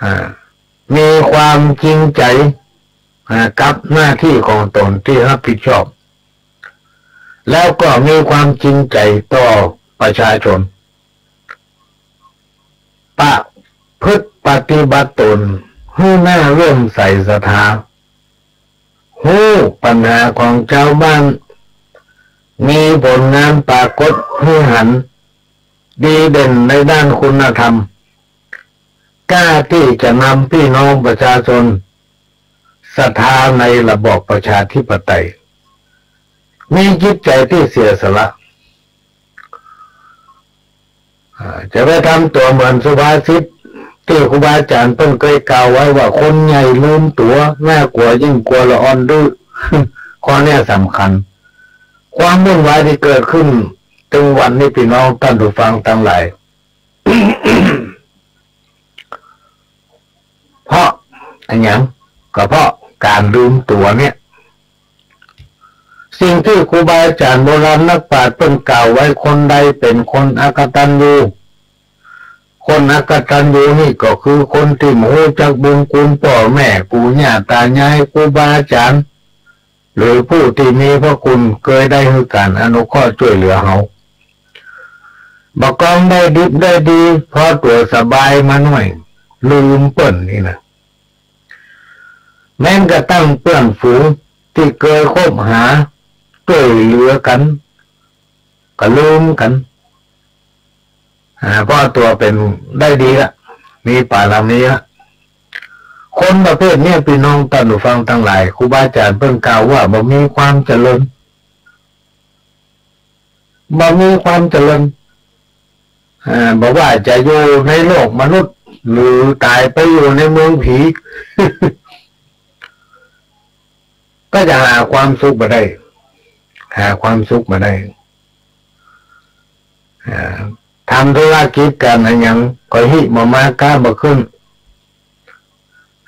อ่า มีความจริงใจ๋ อ่า กับหน้าตี้ของตนตี้ฮับผิดชอบ แล้วก็มีความจริงใจ๋ต่อประชาชน ประพฤติปฏิบัติตนหื้อหน้าเลื่อมใสศรัทธา ฮู้ปัญหาของจาวบ้าน มีผลงานปรากฏหื้อหัน ดีเด่นในด้านคุณธรรม กล้าตี้จะนำปี้น้องประชาชนศรัทธาในระบอบประชาธิปไตย มีจิตใจ๋ตี้เสียสละ อ่า จะไปทำตั๋วเหมือนสุภาษิตตี้ครูบาอาจ๋ารย์เปิ้นเกยกล่าวไว้ว่า คนใหญ่ลืมตั๋ว น่ากลัวยิ่งกว่าละอ่อนดื้อ ข้อเนี้ยสำคัญ ความวุ่นวายตี้เกิดขึ้นตึงวันนี้ ปี้น้องต้านผู้ฟังตังหลาย เพราะอะหยัง ก็เพราะก๋านลืมตั๋วเนี่ย สิ่งตี้ครูบาอาจ๋ารย์โบราณนักปราชญ์เปิ้นกล่าวไว้ คนใดเป๋นคนอกตัญญู คนอกตัญญูนี่ก็คือคนตี้บ่ฮู้จักบุญคุณป้อแม่ ปู่ย่าต๋ายาย ครูบาอาจ๋ารย์ หรือผู้ตี้มีพระคุณเกยได้หื้อก๋านอนุเคราะห์จ้วยเหลือเฮา บ่กองได้ดิบได้ดี พอตั๋วสบายมาหน้อย ลืมเปิ้นนี่นะ แม้นกระทั่งเปื้อนฝูงตี้เกยคบหาจ้วยเหลือกั๋น ก็ลืมกั๋น อ่า เพราะตั๋วเป๋นได้ดีละ มีปารมีละ คนประเภทเนี้ย ปี้น้องต้านผู้ฟังตังหลาย ครูบาอาจ๋ารย์เปิ้นกล่าวว่าบ่มีความเจริญ บ่มีความเจริญ อ่า บ่ว่าจะอยู่ในโลกมนุษย์ หรือต๋ายไปอยู่ในเมืองผี ก็จะหาความสุขบ่ได้ หาความสุขบ่ได้ อ่า ทำธุรกิจก๋านอะหยังก็ฮิบ่มา ก๊าบ่ขึ้น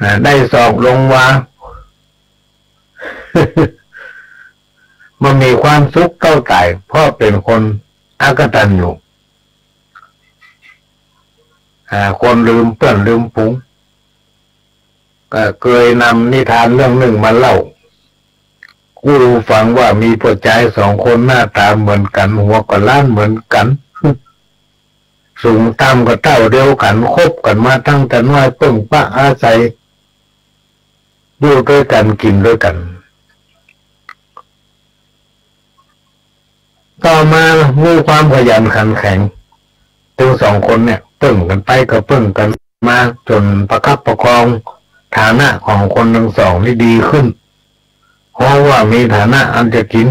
อ่า ได้ศอกลงวา บ่มีความสุขเต้าต๋าย เพราะเป๋นคนอกตัญญู อ่า คนลืมเปื้อนลืมฝูง ก็เกยนำนิทานเรื่องนึ่งมาเล่า อู้ฟังว่ามีป้อจายสองคนหน้าต๋าเหมือนกั๋น หัวก็ล้านเหมือนกั๋น สูงต่ำก็เต้าเดียวกั๋น คบกั๋นมาตั้งแต่น้อย เปิ้งปะอาศัย อยู่ตวยกั๋น กิ๋นตวยกั๋น ต่อมามีความขยันขันแข็ง ตึงสองคนเนี่ย เปิ้งกั๋นไปก็เปิ้งกั๋นมา จ๋นประคับประคองฐานะของคนตึงสองนี่ดีขึ้น เพราะว่ามีฐานะอันจะกิ๋น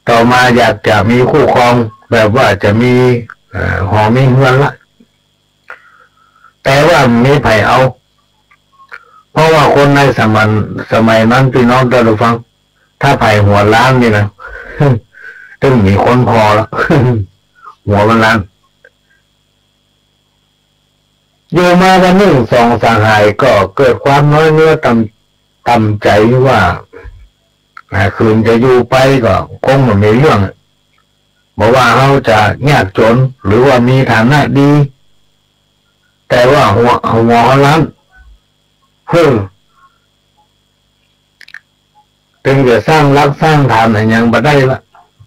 ต่อมาอยากจะมีคู่ครอง แบบว่าจะมี เอ่อ หอมีเฮือนละ แต่ว่าบ่มีใผเอา เพราะว่าคนในสมัย สมัยนั้น ปี้น้องต้านผู้ฟัง ถ้าใผหัวล้านนี่นะ ตึงมีคนผ่อละ หัวมันล้าน อยู่มาวันนึ่งสองสหายก็เกิดความน้อยเนื้อต่ำ ต่ำใจ๋ว่า อ่า คืนจะอยู่ไปก็คงบ่มีเรื่อง บ่ว่าเฮาจะยากจ๋นหรือว่ามีฐานะดี แต่ว่าหัว หัวล้าน เฮ้อ ตึงจะสร้างรากสร้างฐานอะหยังบ่ได้ละ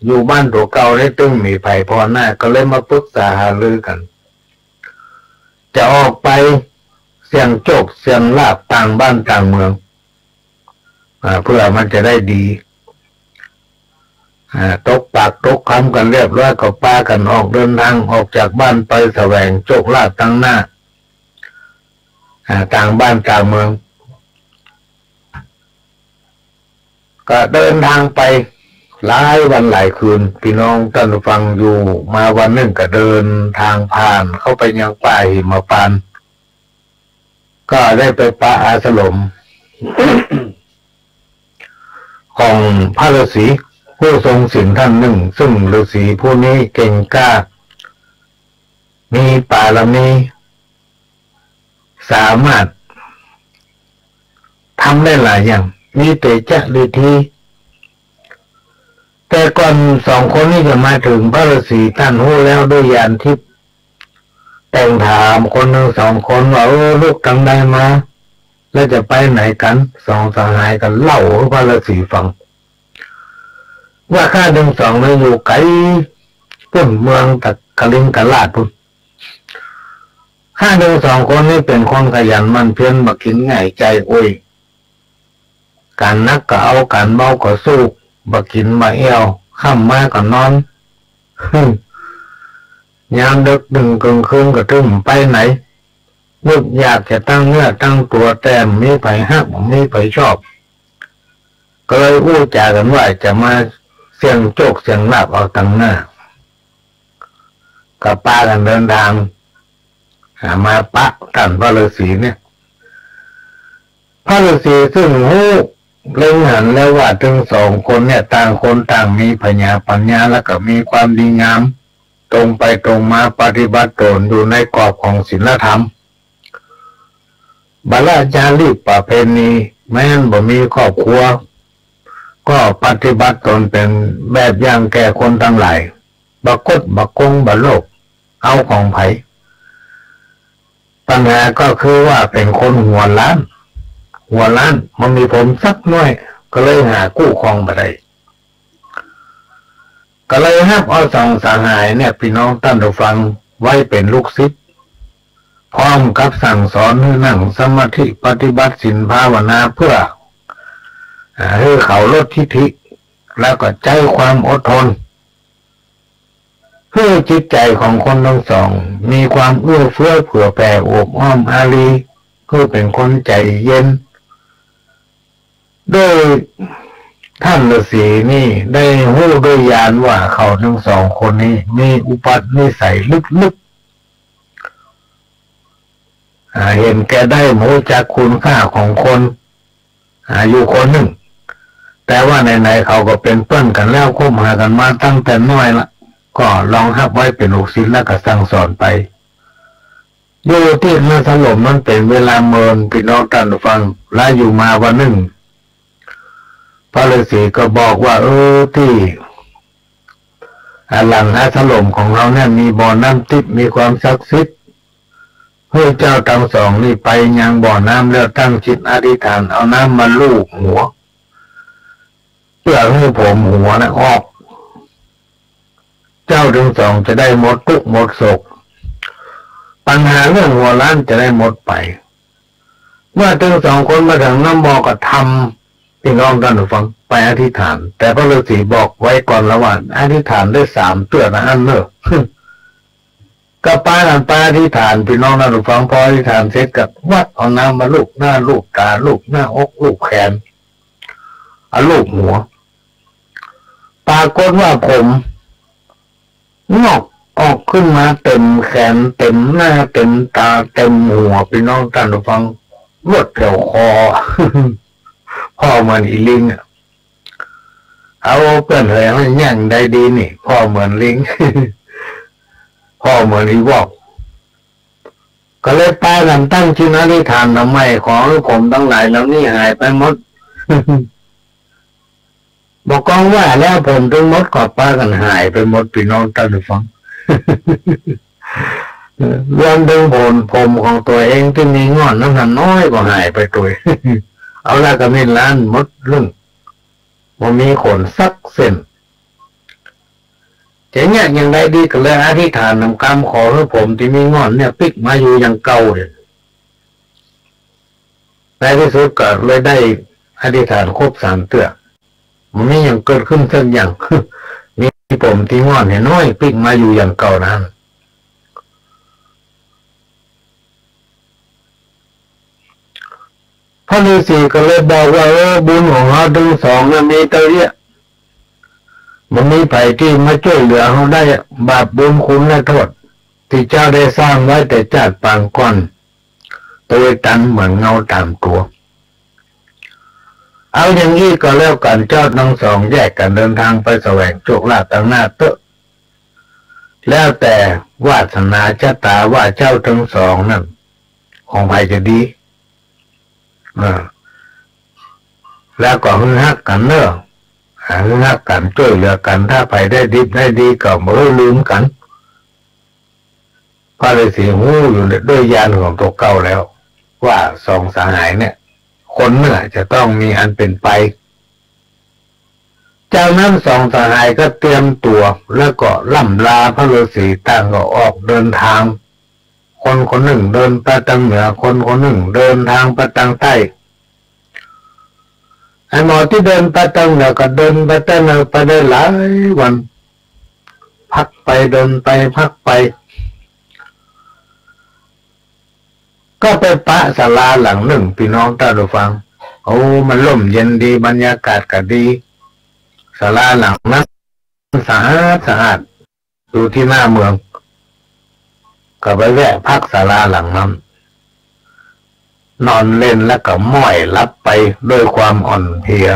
อยู่บ้านตั๋วเก่าได้ตึงมีใผผ่อหน้า ก็เลยมาปรึกษาหารือกั๋น จะออกไปเสี่ยงโจคเสี่ยงลาภต่างบ้านต่างเมือง อ่า เพื่อมันจะได้ดี อ่า ตกปากตกคำกั๋นเรียบร้อย ก็ปากั๋นออกเดินทางออกจากบ้านไปแสวงโจคลาภตังหน้า อ่า ต่างบ้านต่างเมือง ก็เดินทางไปหลายวันหลายคืน ปี้น้องต้านฟัง อยู่มาวันนึ่งก็เดินทางผ่านเข้าไปยังป่าหิมพานต์ ก็ได้ไปปะอาสรม ของพระฤๅษีผู้ทรงศีลต้านนึ่ง ซึ่งฤๅษีผู้นี้เก่งกล้า มีปารมี สามารถทำได้หลายอย่าง มีเตจะฤทธิ แต่ก่อนสองคนนี้จะมาเถิง พระฤๅษีต้านฮู้แล้วด้วยญาณทิพย์ แต่งถามคนตึงสองคนว่า เออ ลุกตางใดมา แล้วจะไปไหนกั๋น สองสหายก็เล่าหื้อพระฤๅษีฟัง ว่าข้าตึงสองนั้นอยู่ไก๋ปุ้น เมืองตะกลิงกราชปุ้น ข้าตึงสองคนนี้เป๋นคนขยันหมั่นเพียร บ่กิ๋นง่ายใจ๋อวย ก๋านหนักก็เอา ก๋านเบาก็สู้ บ่กิ๋นบ่แอ่ว ค่ำมาก็นอน ยามเดิ็กเถิงเกิ่งคืนก็ตึงไปไหน นึกอยากจะตั้งเนื้อตั้งตั๋ว แต่บ่มีใผฮัก บ่มีใผชอบ ก็เลยอู้จ๋ากั๋นว่าจะมาเสี่ยงโจคเสี่ยงลาภเอาตังหน้า ก็ปากั๋นเดินทาง อ่า มาปะต้านพระฤๅษีเนี่ย พระฤๅษีซึ่งฮู้เล็งหันแล้วว่าตึงสองคนเนี่ยต่างคนต่างมีผญาปั๋ญญา แล้วก็มีความดีงาม ตรงไปตรงมา ปฏิบัติต๋นอยู่ในกรอบของศีลธรรม บ่ละจารีตประเพณี แม้นบ่มีครอบครัว ก็ปฏิบัติต๋นเป๋นแบบอย่างแก่คนตังหลาย บ่คดบ่โกง บ่โลภเอาของใผ ปัญหาก็คือว่าเป๋นคนหัวล้าน หัวล้าน บ่มีผมสักหน้อย ก็เลยหากู้ครองบ่ได้ ก็เลยฮับเอาสองสหายเนี่ย ปี้น้องต้านผู้ฟัง ไว้เป๋นลูกศิษย์ พร้อมกับสั่งสอนหื้อนั่งสมาธิปฏิบัติศีลภาวนา เพื่อ อ่า หื้อเขาลดทิฐิ แล้วก็ใจ๊ความอดทน หื้อจิตใจ๋ของคนตึงสองมีความเอื้อเฟื้อเผื่อแผ่โอบอ้อมอารี หื้อเป๋นคนใจ๋เย็น โดยต้านฤๅษีนี่ได้ฮู้ด้วยญาณว่าเขาตึงสองคนนี้มีอุปนิสัยลึกๆ อ่า เห็นแก่ได้ บ่ฮู้จักคุณค่าของคน อ่า อยู่คนนึ่ง แต่ว่าไหนๆ เขาก็เป๋นเปื้อนกั๋นแล้ว คบหากั๋นมาตั้งแต่น้อยละ ก็ลองฮับไว้เป๋นลูกศิษย์ แล้วก็สั่งสอนไป อยู่ตี้อาสรมนั้นเป๋นเวลาเมิน ปี้น้องต้านผู้ฟัง และอยู่มาวันนึ่ง พระฤๅษีก็บอกว่า เออ ตี้ อ่า หลังอาสรมของเฮาเนี่ยมีบ่อน้ำทิพย์ มีความศักดิ์สิทธิ์ หื้อเจ้าตึงสองนี่ไปยังบ่อน้ำแล้วตั้งจิตอธิษฐานเอาน้ำมาลูบหัว เพื่อหื้อผมหัวน่ะออก เจ้าตึงสองจะได้หมดตุ๊กข์หมดโศก ปัญหาเรื่องหัวล้านจะได้หมดไป เมื่อตึงสองคนมาเถิงน้ำบ่อก็ทำ ปี้น้องต้านผู้ฟัง ไปอธิษฐาน แต่พระฤๅษีบอกไว้ก่อนแล้วว่า อธิษฐานได้สามเตื้อเต้าอั้นเน่อ ก็ปากั๋นไปอธิษฐาน ปี้น้องต้านผู้ฟัง พออธิษฐานเสร็จก็วัดเอาน้ำมาลูบหน้าลูบต๋า ลูบหน้าอก ลูบแขน เอาลูบหัว ปรากฏว่าผม งอกออกขึ้นมาเต็มแขน เต็มหน้า เต็มต๋า เต็มหัว ปี้น้องต้านผู้ฟัง รวดแถวคอ คอเหมือนอีลิงอะ เอาเปื้อนเหย แย่งได้ดีนี่ ผ่อเหมือนลิง ผ่อเหมือนอีวอก ก็เลยปากั๋นตั้งจิตอธิษฐาน ทำไมขอหื้อผมตังหลายเหล่านี้หายไปหมด บ่กองว่าแล้วผมตึงหมด ก็ปากั๋นหายไปหมด ปี้น้องต้านผู้ฟัง รวมตึงผม ผมของตั๋วเองตี้มีง่อนนั้นหาน้อยก็หายไปตวย เอาละก็มีล้านหมดเรื่อง บ่มีขนสักเส้น จะเยียะอย่างใดดี ก็เลยอธิษฐานนำกำ ขอหื้อผมตี้มีง่อนเนี่ยปิ๊กมาอยู่อย่างเก่าเนี่ย ในตี้สุดก็เลยได้อธิษฐานครบสามเตื้อ บ่มีหยังเกิดขึ้นสักอย่าง มีผมตี้ง่อนหาน้อยปิ๊กมาอยู่อย่างเก่านั้น พระฤาษีก็เลยบอกว่า เออ บุญของเฮาตึงสองเนี่ยมีเต้าเยียะ บ่มีใผตี้มาจ้วยเหลือเฮาได้อะ บาปบุญคุณและโต้ษ ตี้เจ้าได้สร้างไว้แต่จาติปางก่อน ตวยตันเหมือนเงาต๋ามตั๋ว เอาอย่างอี้ก็แล้วกั๋น เจ้าตึงสองแยกกั๋นเดินทางไปแสวงโชคลาภตังหน้าเต๊อะ แล้วแต่วาสนาชะตาว่าเจ้าตึงสองนั้น ของใผจะดี อ่า แล้วก็หื้อฮักกั๋นเน่อ อ่า หื้อฮักกั๋น จ้วยเหลือกั๋น ถ้าใผได้ดิบได้ดีก็บ่หื้อลืมกั๋น พระฤาษีฮู้อยู่ด้วยญาณของตั๋วเก่าแล้ว ว่าสองสหายเนี่ย คนเนึ่งอะจะต้องมีอันเป๋นไป จากนั้นสองสหายก็เตรียมตั๋ว แล้วก็ล่ำลาพระฤาษี ต่างก็ออกเดินทาง คนคนนึ่งเดินไปตางเหนือ คนคนนึ่งเดินทางไปตางใต้ ไอ้หมอตี้เดินไปตางเหนือก็เดินไปตางเหนือไปได้หลายวัน พักไปเดินไปพักไป ก็ไปปะศาลาหลังนึ่ง ปี้น้องต้านผู้ฟัง โอ้ มันร่มเย็นดี บรรยากาศก็ดี ศาลาหลังนั้นสะอาดสะอาด อยู่ตี้หน้าเมือง ก็ไปแวะพักศาลาหลังนั้น นอนเล่นแล้วก็ม้อยหลับไปด้วยความอ่อนเพลีย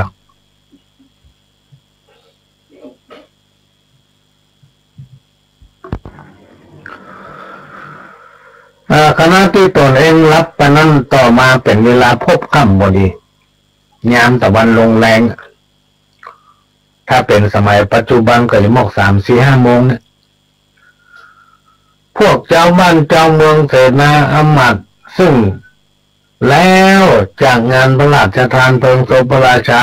อ่า ขณะตี้ตนเองหลับไปนั้น ต่อมาเป๋นเวลาพบค่ำพอดี ยามตะวันลงแลง ถ้าเป๋นสมัยปัจจุบันก็จะมอกสามสี่ห้าโมงเนี่ย พวกจาวบ้านจาวเมืองเสนาอำมาตย์ ซึ่งแล้วจากงานพระราชทานเพลิงศพพระราชา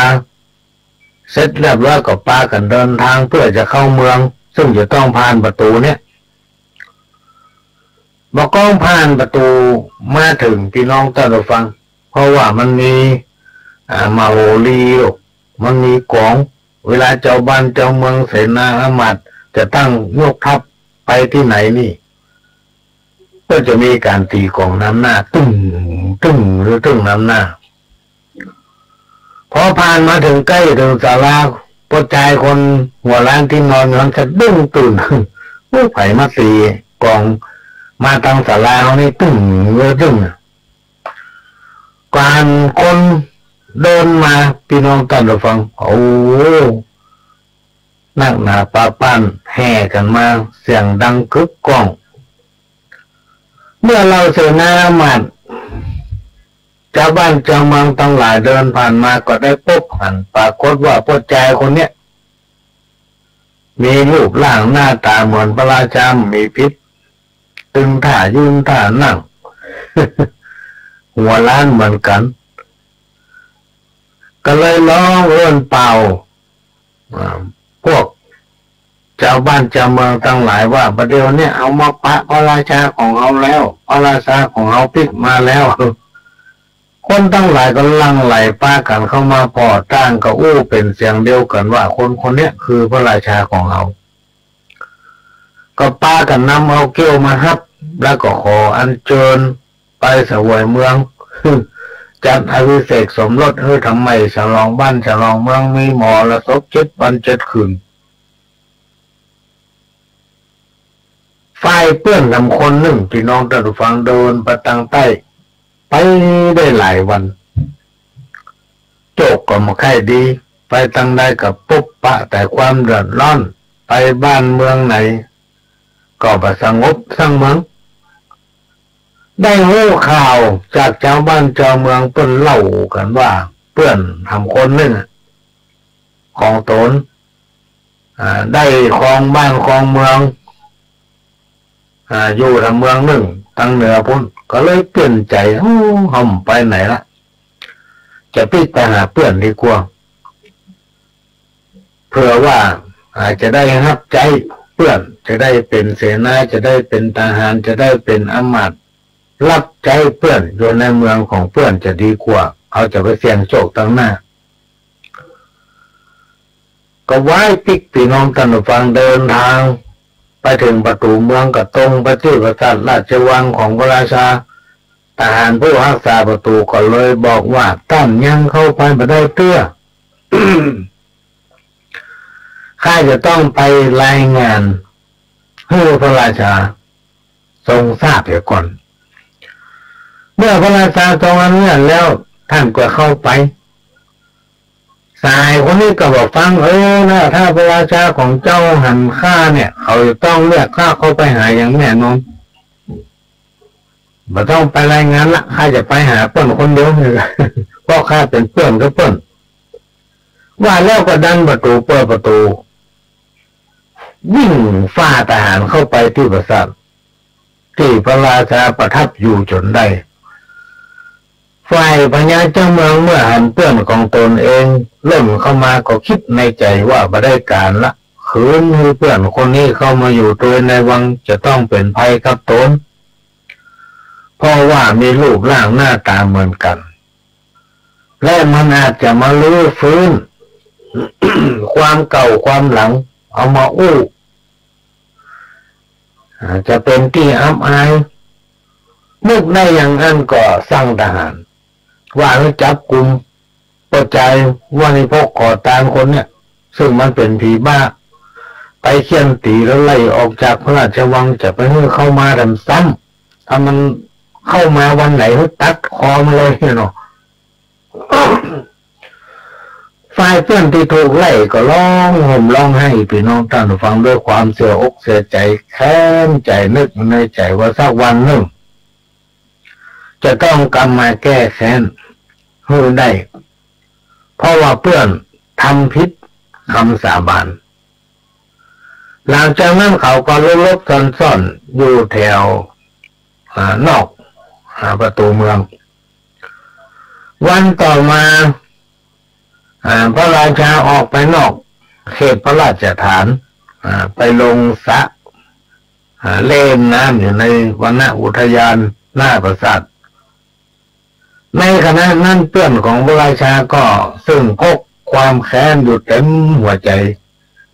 เสร็จเรียบร้อย ก็ปากั๋นเดินทางเพื่อจะเข้าเมือง ซึ่งจะต้องผ่านประตู๋เนี่ย บ่ก้องผ่านประตู๋มาเถิง ปี้น้องต้านผู้ฟัง เพราะว่ามันมี อ่า มโหรีลูก มันมีก๋อง เวลาจาวบ้านจาวเมืองเสนาอำมาตย์จะตั้งยกทัพไปตี้ไหนนี่ ก็จะมีก๋านตี๋ก๋องนำหน้า ตึ้ง ตึ้ง หรือตึ้งนำหน้า พอผ่านมาเถิงใก้เถิงศาลา ป้อจายคนหัวล้านตี้นอนอยู่หั้นสะดุ้งตื่น อู้ ใผมาตี๋ก๋องมาตางศาลาเฮานี่ ตึ้ง ตึ้ง ก็หันคนเดินมา ปี้น้องต้านผู้ฟัง โอ้ นักหนาปาป้านแห่กั๋นมา เสียงดังกึกก้อง เมื่อเหล่าเสนาอำมาตย์ จาวบ้านจาวเมืองตังหลายเดินผ่านมาก็ได้ปบหัน ปรากฏว่าป้อจายคนเนี้ย มีรูปร่างหน้าต๋าเหมือนพระราชาบ่มีผิด ตึงท่ายืนท่านั่ง หัวล้านเหมือนกั๋น ก็เลยฮ้องเอิ้นเป่า อ่า พวกจาวบ้านจาวเมืองตังหลายว่า บ่าเดี่ยวเนี้ยเฮามาปะพระราชาของเฮาแล้ว พระราชาของเฮาปิ๊กมาแล้ว คนตังหลายก็หลั่งไหลปากั๋นเข้ามาผ่อ ต่างก็อู้เป๋นเสียงเดียวกั๋นว่า คนคนเนี้ยคือพระราชาของเฮา ก็ปากั๋นนำเอาเกี้ยวมาฮับ แล้วก็ขออัญเจิญไปเสวยเมือง จัดอภิเษกสมรสหื้อทำใหม่ ฉลองบ้านฉลองเมือง มีมหรสพเจ็ดวันเจ็ดคืน ฝ่ายเปื้อนนำคนนึ่ง ปี้น้องต้านผู้ฟัง เดินไปตางใต้ ไปได้หลายวัน โจคก็บ่ใค่ดี ไปตางใดก็ปบปะแต่ความเดือดร้อน ไปบ้านเมืองไหนก็บ่สงบสักเมือง ได้ฮู้ข่าวจากจาวบ้านจาวเมืองเปิ้นเล่ากั๋นว่า เปื้อนหำคนนึ่งอะ ของต๋น อ่า ได้ครองบ้านครองเมือง อ่า อยู่ตางเมืองนึ่งตางเหนือปู๊น ก็เลยเปลี่ยนใจ๋ โอ้ เฮาบ่ไปไหนละ จะปิ๊กไปหาเปื้อนดีกว่า เผื่อว่า อ่า จะได้ฮับใจ๊เปื้อน จะได้เป๋นเสนา จะได้เป๋นทหาร จะได้เป๋นอำมาตย์ ฮับใจ๊เปื้อน อยู่ในเมืองของเปื้อนจะดีกว่า เฮาจะไปเสี่ยงโชคตางหน้า ก็ว้ายปิ๊ก ปี้น้องต้านผู้ฟัง เดินตางไปเถิงประตู๋เมือง ก็ตรงไปตี้ปราสาทราชวังของพระราชา ทหารผู้ฮักษาประตู๋ก็เลยบอกว่า ต้านยังเข้าไปบ่ได้เตื้อ ข้าจะต้องไปรายงานหื้อพระราชาทรงทราบเสียก่อน เมื่อพระราชาทรงอนุญาตแล้ว ต้านก็เข้าไป สหายคนนี้ก็บ่ฟัง เออ นะ ถ้าพระราชาของเจ้าหันข้าเนี่ย เขาจะต้องเรียกข้าเข้าไปหาอย่างแน่นอน บ่ต้องไปรายงานละ ข้าจะไปหาเปิ้นคนเดียว เพราะข้าเป๋นเปื้อนกับเปิ้น ว่าแล้วก็ดันประตู๋ เปิดประตู๋ วิ่งฝ่าทหารเข้าไปตี้ปราสาท ตี้พระราชาประทับอยู่จ๋นได้ ฝ่ายพญาเจ้าเมืองเมื่อหันเปื้อนของต๋นเองล่นเข้ามาก็กึ๊ดในใจ๋ว่าบ่ได้ก๋านละ ขืนหื้อเปื้อนคนนี้เข้ามาอยู่ตวยในวังจะต้องเป๋นภัยกับต๋น เพราะว่ามีรูปร่างหน้าต๋าเหมือนกั๋น และมันอาจจะมารื้อฟื้น ความเก่าความหลัง เอามาอู้ อ่า จะเป๋นตี้อับอาย นึกได้อย่างอั้นก็สั่งทหาร ว่าหื้อจับกุมป้อจาย วณิพกขอตานคนเนี่ย ซึ่งมันเป๋นผีบ้า ไปเฆี่ยนตี๋แล้วไล่ออกจากพระราชวัง จะไปหื้อเข้ามาแถมซ้ำ ถ้ามันเข้ามาวันไหนหื้อตัดคอมันเลยเนาะ ฝ่ายเปื้อนตี้ถูกไล่ก็ฮ้องห่มฮ้องไห้ ปี้น้องต้านผู้ฟัง ด้วยความเสียอกเสียใจ๋ แค้นใจ๋ นึกในใจ๋ว่าสักวันนึ่ง จะต้องกลับมาแก้แค้นหื้อได้ เพราะว่าเปื้อนทำผิดกำสาบาน หลังจากนั้นเขาก็หลบๆซ่อนๆอยู่แถว อ่า นอก อ่า ประตู๋เมือง วันต่อมา อ่า พระราชาออกไปนอกเขตพระราชฐาน อ่า ไปลงสระ อ่า เล่นน้ำอยู่ในวนอุทยานหน้าปราสาท ในขณะนั้นเปื้อนของพระราชาก็ซึ่งพกความแค้นอยู่เต็มหัวใจ๋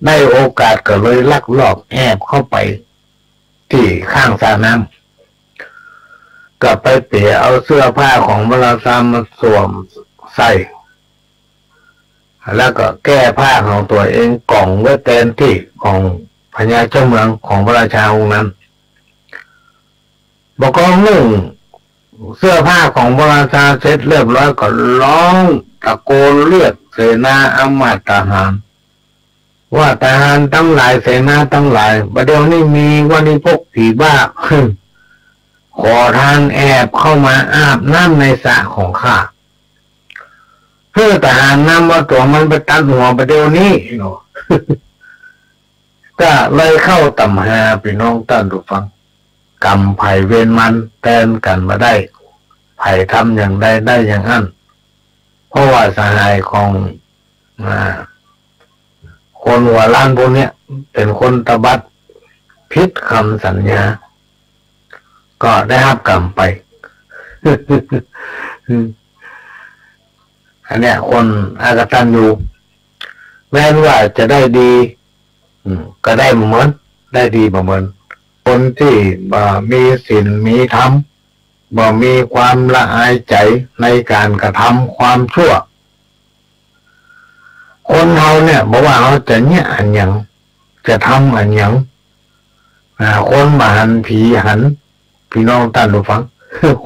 ได้โอกาสก็เลยลักลอบแอบเข้าไปตี้ข้างสระน้ำ ก็ไปเป๋เอาเสื้อผ้าของพระราชามาสวมใส่ แล้วก็แก้ผ้าของตั๋วเองก่องไว้แตนตี้ของพญาเจ้าเมืองของพระราชาองค์นั้น บ่ากองนุ่งเสื้อผ้าของพระราชาเสร็จเรียบร้อยก็ฮ้องตะโกนเรียกเสนาอำมาตย์ทหาร ว่าทหารตังหลาย เสนาตังหลาย บ่าเดี่ยวนี้มีวณิพกผีบ้า ขอทานแอบเข้ามาอาบน้ำในสระของข้า หื้อทหารนำเอาตั๋วมันไปตัดหัวบ่าเดี่ยวนี้เนาะ ก็เลยเข้าต๋ำหา ปี้น้องต้านผู้ฟัง กรรมไผเวรมันแตนกั๋นบ่ได้ ไผทำอย่างใดได้อย่างอั้น เพราะว่าสหายของ อ่า คนหัวล้านพวกเนี้ย เป๋นคนตบัด ผิดกำสัญญา ก็ได้ฮับกรรมไป อันเนี้ย คนอกตัญญู แม้นว่าจะได้ดี อืม ก็ได้บ่เหมือน ได้ดีบ่เหมือน คนตี้บ่มีศีลมีธรรม บ่มีความละอายใจ๋ในก๋านกระทำความชั่ว คนเฮาเนี่ย บ่ว่าเฮาจะเยียะอันหยัง จะทำอันหยัง อ่า คนบ่หันผีหัน ปี้น้องต้านผู้ฟัง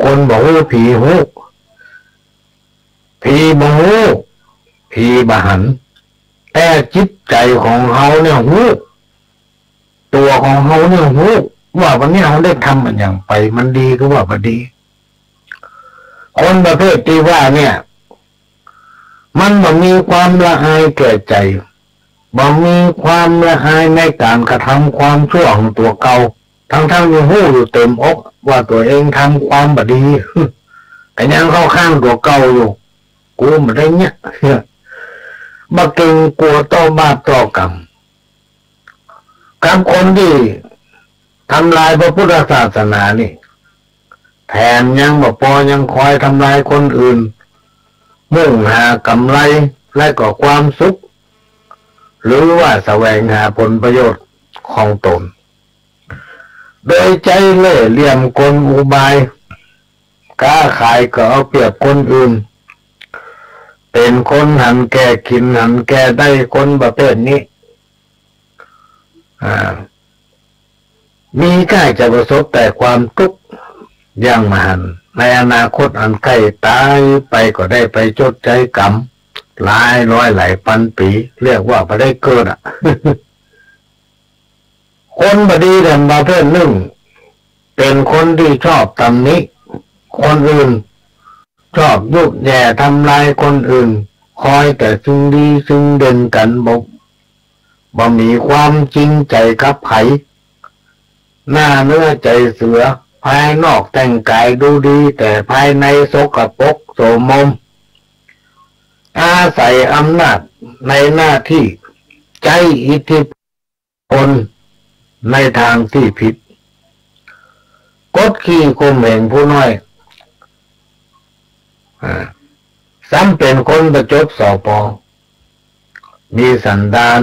คนบ่ฮู้ผีฮู้ ผีบ่ฮู้ ผีบ่หัน แต่จิตใจ๋ของเฮาเนี่ยฮู้ ตั๋วของเฮาเนี่ยฮู้ ว่าวันนี้เฮาได้ทำอะหยังไป มันดีหรือว่าบ่ดี คนประเภทตี้ว่าเนี่ย มันบ่มีความละอายแก่ใจ๋ บ่มีความละอายในก๋านกระทำความชั่วของตั๋วเก่า ตึงๆ ตี้ฮู้อยู่เต๋มอกว่าตั๋วเองทำความบ่ดี ก็ยังเข้าข้างตั๋วเก่าอยู่ กูบ่ได้เยียะ บ่เกรงกั๋วต่อบาปต่อกรรม กับคนตี้ทำลายพระพุทธศาสนานี่ แถมยังบ่ปอ ยังคอยทำลายคนอื่น มุ่งหากำไรและก็ความสุข หรือว่าแสวงหาผลประโยชน์ของตน โดยใจ๊เล่ห์เหลี่ยมกลอุบาย ก๊าขายก็เอาเปรียบคนอื่น เป๋นคนหันแก่กิ๋นหันแก่ได้ คนประเภทนี้ อ่า มีก้าจะประสบแต่ความตุ๊กข์อย่างมหันต์ ในอนาคตอันใก้ต๋ายไปก็ได้ไปชดใจ๊กรรม หลายร้อยหลายปันปี๋ เรียกว่าบ่ได้เกิดอะ คนบ่ดีแถมประเภทนึ่ง เป๋นคนตี้ชอบตำหนิคนอื่น ชอบยุแย่ทำลายคนอื่น คอยแต่สิ่งดีสิ่งเด่นกั๋น บ่ บ่มีความจริงใจ๋กับใผ หน้าเนื้อใจ๋เสือ ภายนอกแต่งก๋ายดูดี แต่ภายในสกปรกโสมม อาศัยอำนาจในหน้าตี้ ใจ๊อิทธิพลในตางตี้ผิด กดขี่ข่มเหงผู้น้อย อ่า ซ้ำเป๋นคนบ่จบ สป. มีสันดาน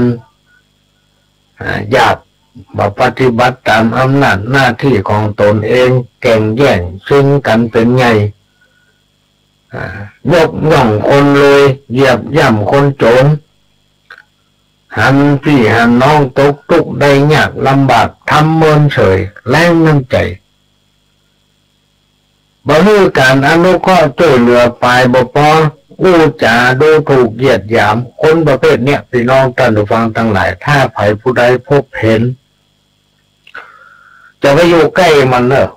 อ่า หยาบ บ่ปฏิบัติต๋ามอำนาจหน้าตี้ของตนเอง แก่งแย่งชิงกั๋นเป๋นใหญ่ อ่า ยกย่องคนรวย เหยียบย่ำคนจ๋น หันปี้หันน้องตกตุ๊กข์ได้ยากลำบาก ทำเมินเฉย แล้งน้ำใจ๋ บ่หื้อก๋านอนุเคราะห์จ้วยเหลือ ฝ่ายบ่ปอ อู้จ๋าดูถูกเหยียดหยาม คนประเภทเนี้ย ปี้น้องต้านผู้ฟังตังหลาย ถ้าใผผู้ใดพบเห็น จะไปอยู่ใก้มันเน่อ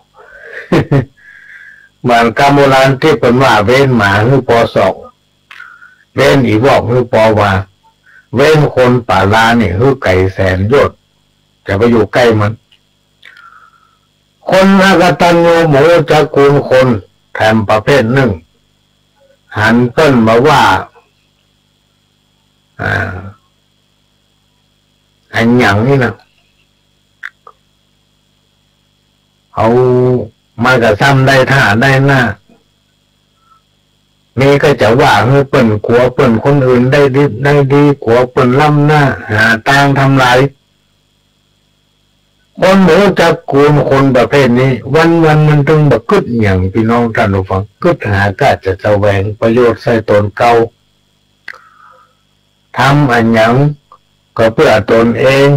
เหมือนกำโบราณตี้เปิ้นว่า เว้นหมาหื้อปอส่อง เว้นอีวอกหื้อปอวา เว้นคนป่าลานี่หื้อไก๋แสนโยชน์ จะไปอยู่ใก้มัน คนอกตัญญูบ่ฮู้จักกู๋นคน แถมประเภทนึ่ง หันเปิ้นบ่าว่า อ่า อันหยังนี่นะ เอา มันก็ซ้ำได้ท่าได้หน้า มีก็จะว่าหื้อเปิ้น กั๋วเปิ้นคนอื่นได้ดิบได้ดี กั๋วเปิ้นล้ำหน้า หาตางทำลาย คนบ่ฮู้จักกู๋นคนประเภทนี้ วันๆ มันตึงบ่กึ๊ดหยัง ปี้น้องต้านผู้ฟัง กึ๊ดหาก้าจะแสวงประโยชน์ใส่ต๋นเก่า ทำอะหยังก็เปื้อตนเอง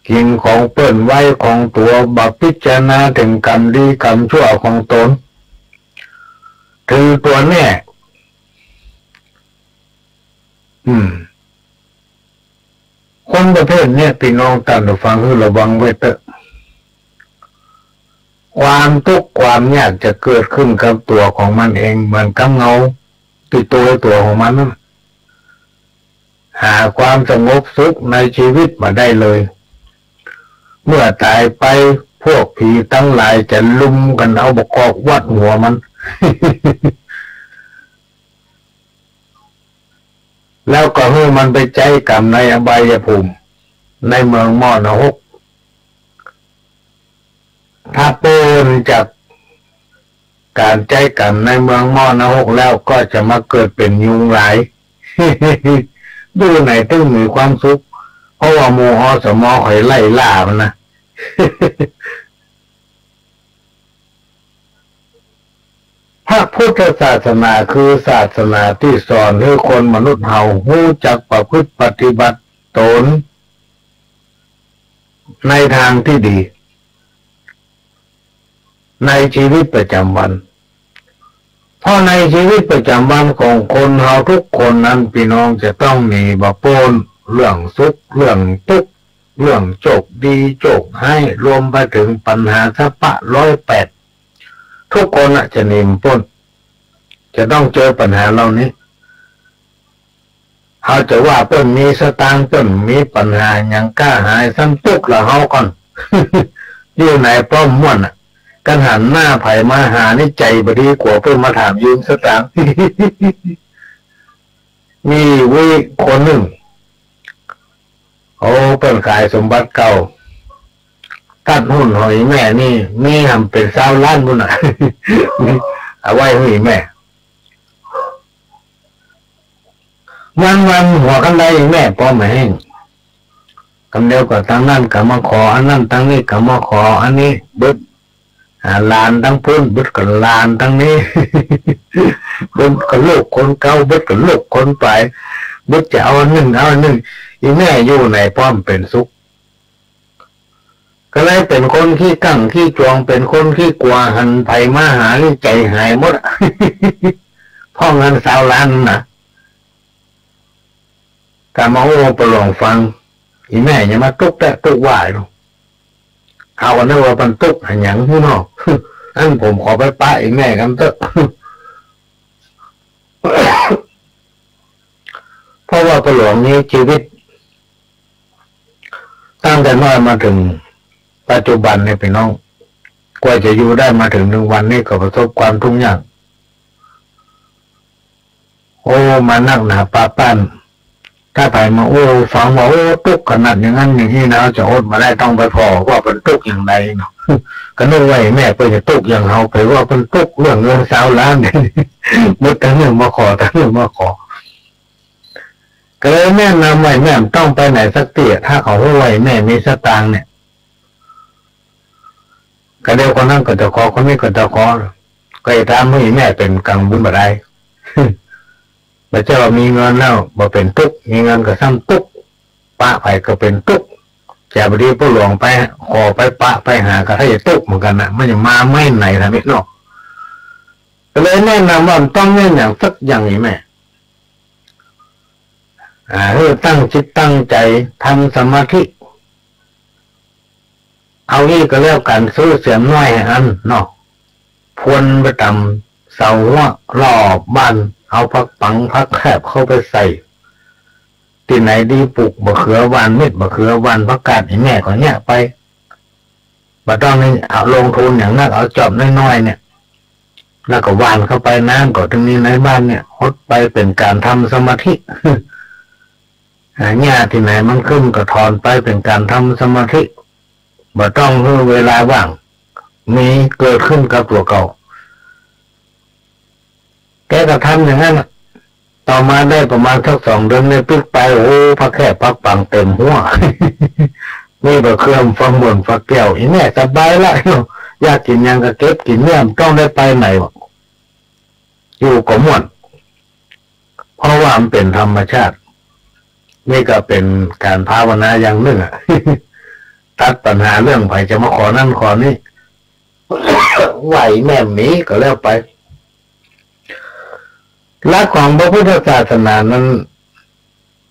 กิ๋นของเปิ้นไว้ของตั๋ว บ่พิจารณาเถิงกรรมดีกรรมชั่วของตน ถือตั๋วแน่ อืม คนประเภทเนี้ย ปี้น้องต้านผู้ฟัง หื้อระวังไว้เต๊อะ ความตุ๊กข์ความยากจะเกิดขึ้นกับตั๋วของมันเอง เหมือนกับเงาติดตั๋ว ตั๋วของมันนั่น หาความสงบสุขในชีวิตบ่ได้เลย เมื่อต๋ายไป พวกผีตังหลายจะลุมกั๋นเอาบ่ากอกหวัดหัวมัน แล้วก็หื้อมันไปใจ๊กรรมในอบายภูมิ ในเมืองหม้อนรก ถ้าเปิ้นจากก๋านใจ๊กรรมในเมืองหม้อนรกแล้ว ก็จะมาเกิดเป๋นยุงลาย อยู่ไหนตึงมีความสุข เพราะว่าหมู่ อสม คอยไล่ล่ามันนะ พระพุทธศาสนาคือศาสนาตี้สอนหื้อคนมนุษย์เฮาฮู้จักประพฤติปฏิบัติตนในตางตี้ดี ในชีวิตประจ๋ำวัน เพราะในชีวิตประจ๋ำวันของคนเฮาทุกคนนั้น ปี้น้องจะต้องหนีบ่ป๊น เรื่องสุข เรื่องตุ๊กข์ เรื่องโจคดี โจคฮ้าย รวมไปเถิงปัญหาสะปะร้อยแปด ทุกคนน่ะจะหนีบ่ป๊น จะต้องเจอปัญหาเหล่านี้ เฮาจะว่าเปิ้นมีสตางค์ เปิ้นมีปัญหาหยัง ก้าหายซ้ำตุ๊กละเฮาก่อน อยู่ไหนป้อมม่วนน่ะ กันหันหน้าใผมาหานี่ใจ๋บ่ดี กั๋วเปิ้นมาถามยืมสตางค์ มีวิคนนึ่ง โอ้ เปิ้นขายสมบัติเก่า ตัดหุ้นหอยแม่นี่ มีหำเป๋นซาวล้านปู้นน่ะ เอาไว้หื้อแม่ วันๆ หัวคันไดแม่ป้อมแห้ง กำเดียวก็ตังนั้นก็มาขออันนั้น ตังนี้ก็มาขออันนี้ เบิด อ่า หลานตังปู้น เบิดก็หลานตังนี้ เบิดก็ลูกคนเก่า เบิดก็ลูกคนไป เบิดจะเอาอันนึ่ง เอาอันนึ่ง อีแม่อยู่ไหนป้อมเป๋นสุข ก็เลยเป๋นคนขี้กังขี้จ๋วง เป๋นคนขี้กั๋ว หันใผมาหานี่ใจ๋หายหมดอะ เพราะเงินซาวล้านน่ะ กะมาอู้ป้อหลวงฟัง อีแม่ยังมาตุ๊กแต๊ตุ๊กว่าอยู่ เฮาก็นึกว่าเปิ้นตุ๊กหาหยังหื้อเนาะ อั้นผมขอไปปะอีแม่ก่อนเต๊อะ เพราะว่าป้อหลวงนี่ชีวิต ตั้งแต่น้อยมาเถิงปัจจุบันเนี่ยพี่น้อง กว่าจะอยู่ได้มาเถิงทุกวันนี้ก็ประสบความทุกข์ยาก โอ้ มานักหนาปาป้าน ถ้าใผมาอู้ฟังว่า โอ้ ตุ๊กข์ขนาดอย่างนั้นอย่างนี้นะ จะอดบ่ได้ ต้องไปผ่อว่าเปิ้นตุ๊กข์อย่างใดเนาะ ก็นึกว่าไอ้แม่เปิ้นจะตุ๊กข์อย่างเฮา ไปว่าเปิ้นตุ๊กข์เรื่องเงินซาวล้านเนี่ย เบิดตังนั้นมาขอ ตังนั้นมาขอ ก็เลยแนะนำว่า แม่บ่ต้องไปไหนสักตี้ ถ้าเขาฮู้ว่าไอ้แม่มีสตางค์เนี่ย ก็เดี๋ยวคนนั้นก็จะขอ คนนี้ก็จะขอ ก็จะทำหื้อแม่เป๋นกังวลบ่ได้ บ่ใจ้ว่ามีเงินแล้วบ่เป๋นตุ๊กข์ มีเงินก็ซ้ำตุ๊กข์ ปะใผก็เป๋นตุ๊กข์ จะบ่ดีป้อหลวงไปขอไปปะไปหาก็ถ้าจะตุ๊กข์เหมือนกั๋นน่ะ มันจะมาไม้ไหนล่ะพี่น้อง ก็เลยแนะนำว่าบ่ต้องเยียะหยังสักอย่างนี่แม่ อ่า หื้อตั้งจิตตั้งใจ๋ทำสมาธิ เอาอี้ก็แล้วกั๋น ซื้อเสียมน้อยอันเนาะ พวนไปต๋ามเสาฮั้วรอบบ้าน เอาผักปังผักแคบเข้าไปใส่ ตี้ไหนดีปลูกบ่ะเขือ หว่านเม็ดบ่ะเขือ หว่านผักกาด ไอ้แม่ก็เยียะไป บ่ต้องนี่เอาลงทุนอย่างนัก เอาจอบน้อยๆ เนี่ย แล้วก็หว่านเข้าไป น้ำก็ตึงมีในบ้านเนี่ย หดไปเป๋นก๋านทำสมาธิ อ่า หญ้าตี้ไหนมันขึ้นก็ถอนไป เป๋นก๋านทำสมาธิ บ่ต้องหื้อเวลาว่าง มีเกิดขึ้นกับตั๋วเก่า แกก็ทำอย่างนั้นน่ะ ต่อมาได้ประมาณสักสองเดือนเนี่ย ปิ๊กไป โอ้ ผักแคบผักปังเต็มฮั้ว มีบ่ะเขือ ฟักม่วน ฟักแก้ว อีแม่สบายละ อยากกิ๋นหยังก็เก็บกิ๋น เนี่ยบ่ต้องได้ไปไหน อยู่ก็ม่วน เพราะว่ามันเป๋นธรรมชาติ นี่ก็เป๋นก๋านภาวนาอย่างนึ่งอะ ตัดปัญหาเรื่องใผจะมาขอนั้นขอนี้ ไหวแม่บ่มีก็แล้วไป หลักของพระพุทธศาสนานั้น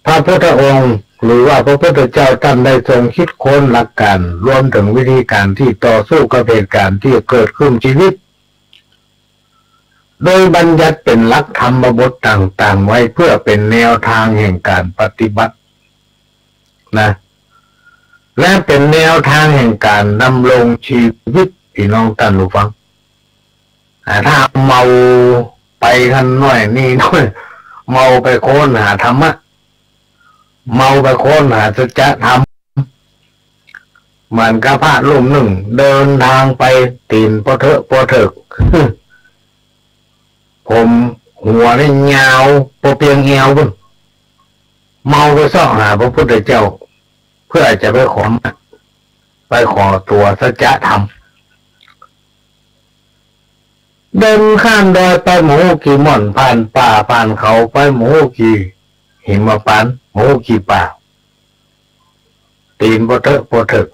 พระพุทธองค์ หรือว่าพระพุทธเจ้าต้านได้ทรงคิดค้นหลักก๋าน รวมเถิงวิธีก๋านตี้ต่อสู้กับเหตุก๋ารณ์ตี้เกิดขึ้นจีวิต โดยบัญญัติเป๋นหลักธรรมบทต่างๆ ไว้เพื่อเป๋นแนวตางแห่งก๋านปฏิบัตินะ และเป๋นแนวตางแห่งก๋านดำรงจีวิต ปี้น้องต้านผู้ฟัง อ่า ถ้าเมาไปคันน้อยนี่น้อย เมาไปค้นหาธรรมะ เมาไปค้นหาสัจธรรม เหมือนกับพระรูปนึ่งเดินตางไป ตี๋นปอเถอะปอเถิก ผมหัวนี่ยาวปอเปียงแอวปู้น เมาไปเซาะหาพระพุทธเจ้า เพื่อจะไปขอ ไปขอตั๋วสัจธรรม เดินข้ามดอยไปบ่ฮู้กี่ม่อน ผ่านป่าผ่านเขาไปบ่ฮู้กี่หิมพานต์ บ่ฮู้กี่ป่า ตี๋นปอเถอะปอเถิก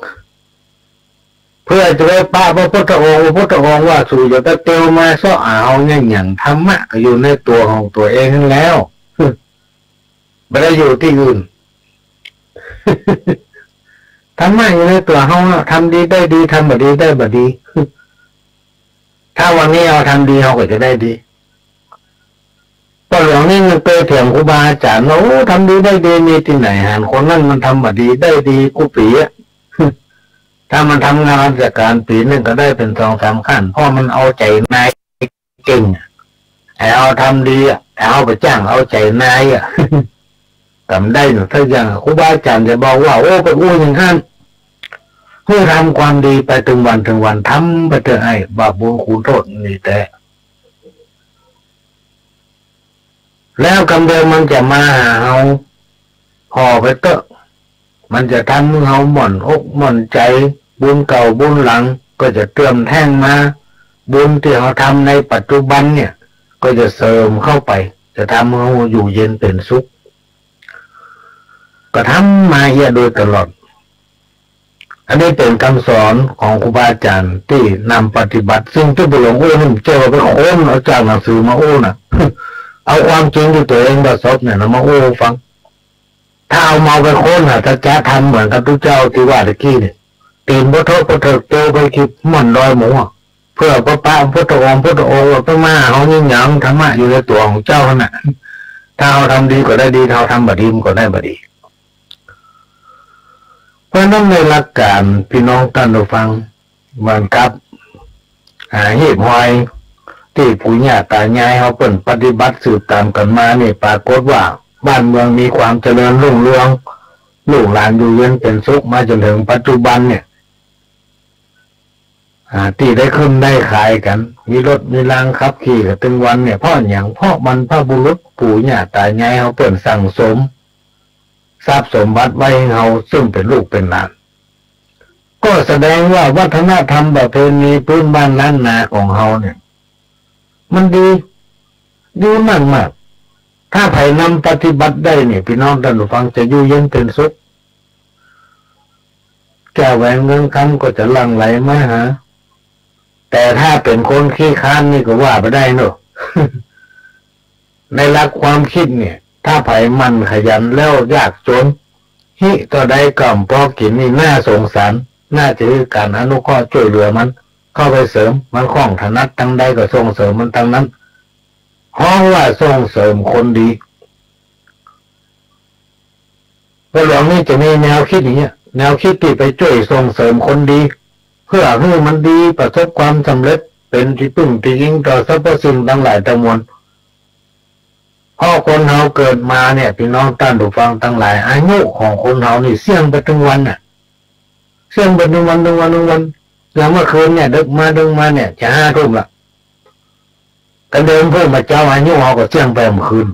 เพื่อจะไปปะพระพุทธองค์ พระพุทธองค์ว่า สูอย่าไปเตียวมาเซาะหาเฮาเยียะหยัง ธรรมะก็อยู่ในตั๋วของตั๋วเองหั้นแล้ว บ่ได้อยู่ตี้อื่น ธรรมะอยู่ในตั๋วเฮาอะ ทำดีได้ดี ทำบ่ดีได้บ่ดี ถ้าวันนี้เฮาทำดี เฮาก็จะได้ดี ป้อหลวงนี่มันเกยเถียงครูบาอาจ๋ารย์ว่า โอ้ ทำดีได้ดีมีตี้ไหน หันคนนั้นมันทำบ่ดีได้ดีกู้ปี๋อะ ถ้ามันทำงานราชก๋านปี๋หนึ่งก็ได้เป๋นสองสามขั้น เพราะมันเอาใจ๋นายเก่งอะ ไอ้เฮาทำดีอะ ไอ้เฮาไปจ้างเอาใจ๋นายอะ กำได้หนึ่งสักอย่าง ครูบาอาจ๋ารย์จะบอกว่า โอ้ ไปอู้อย่างนั้น หื้อทำความดีไปตึงวันตึงวัน ทำไปเต๊อะ ไอ้บาปบุญคุณโทษนี่แต๊ แล้วกำเดียวมันจะมาหาเฮา ผ่อไปเต๊อะ มันจะทำหื้อเฮาหม่อนอกหม่อนใจ๋ บุญเก่าบุญหลังก็จะเติมแท่งมา บุญตี้เฮาทำในปัจจุบันเนี่ย ก็จะเสริมเข้าไป จะทำหื้อเฮาอยู่เย็นเป๋นสุข ก็ทำมาเยียะโดยตลอด อันนี้เป๋นกำสอนของครูบาอาจ๋ารย์ตี้นำปฏิบัติ ซึ่งตี้ป้อหลวงอู้นี่ บ่ใจ้ว่าไปค้นเอาจากหนังสือมาอู้น่ะ เอาความจริงตี้ตั๋วเองประสบเนี่ยนะ มาอู้ฟัง ถ้าเอามาไปค้นหาสัจธรรมเหมือนกับตุ๊เจ้าตี้ว่าตะกี้เนี่ย ตี๋นบ่ทบบ่เถิก โตไปขีบหม่อนดอยหมูอะ เปื้อปะปะพุทธองค์ พุทธองค์ว่าไปมาเฮายิ่งหยัง ธรรมะอยู่ในตั๋วของเจ้าหั้นน่ะ ถ้าเฮาทำดีก็ได้ดี ถ้าเฮาทำบ่ดีมันก็ได้บ่ดี เพราะฉะนั้นในหลักก๋าน ปี้น้องต้านผู้ฟัง เหมือนกับ อ่า หีบหอยตี้ปู่ย่าต๋ายายเฮาเปิ้นปฏิบัติสืบต๋ามกั๋นมานี่ ปรากฏว่าบ้านเมืองมีความเจริญรุ่งเรือง ลูกหลานอยู่เย็นเป๋นสุขมาจ๋นเถิงปัจจุบันเนี่ย อ่า ตี้ได้ขึ้นได้ขายกั๋น มีรถมีราขับขี่กั๋นตึงวันเนี่ย เพราะหยัง เพราะบรรพบุรุษปู่ย่าต๋ายายเฮาเปิ้นสั่งสมทรัพย์สมบัติไว้หื้อเฮา ซึ่งเป๋นลูกเป๋นหลาน ก็แสดงว่าวัฒนธรรมประเพณีพื้นบ้านล้านนาของเฮาเนี่ย มันดี ดีมากๆ ถ้าใผนำปฏิบัติได้เนี่ย ปี้น้องต้านผู้ฟังจะอยู่เย็นเป๋นสุข แก้วแหวนเงินคำก็จะหลั่งไหลมาหา แต่ถ้าเป๋นคนขี้คร้านนี่ก็ว่าบ่ได้เนาะ ในหลักความคิดเนี่ย ถ้าใผหมั่นขยันแล้วยากจ๋น ฮิเต้าใดก็บ่พอกิ๋นนี่ น่าสงสาร น่าจะหื้อก๋านอนุเคราะห์จ้วยเหลือมัน เข้าไปเสริม มันคล่องถนัดตางใดก็ส่งเสริมมันตางนั้น ฮ้องว่าส่งเสริมคนดี ป้อหลวงนี่จะมีแนวคิดอย่างเงี้ย แนวคิดตี้ไปจ้วยส่งเสริมคนดี เปื้อหื้อมันดี ประสบความสำเร็จ เป๋นตี้ปึ้งตี้อิงต่อสรรพสิ่งตังหลายตังมวล เพราะคนเฮาเกิดมาเนี่ย ปี้น้องต้านผู้ฟังตังหลาย อายุของคนเฮานี่เสี้ยงไปตึงวันน่ะ เสี้ยงไปตึงวัน ตึงวัน ตึงวัน อย่างเมื่อคืนเนี่ย ดึกมา ดึกมาเนี่ย จะห้าทุ่มละ กำเดิมพูดมาเจ๊า อายุเฮาก็เสี้ยงไปเมื่อคืน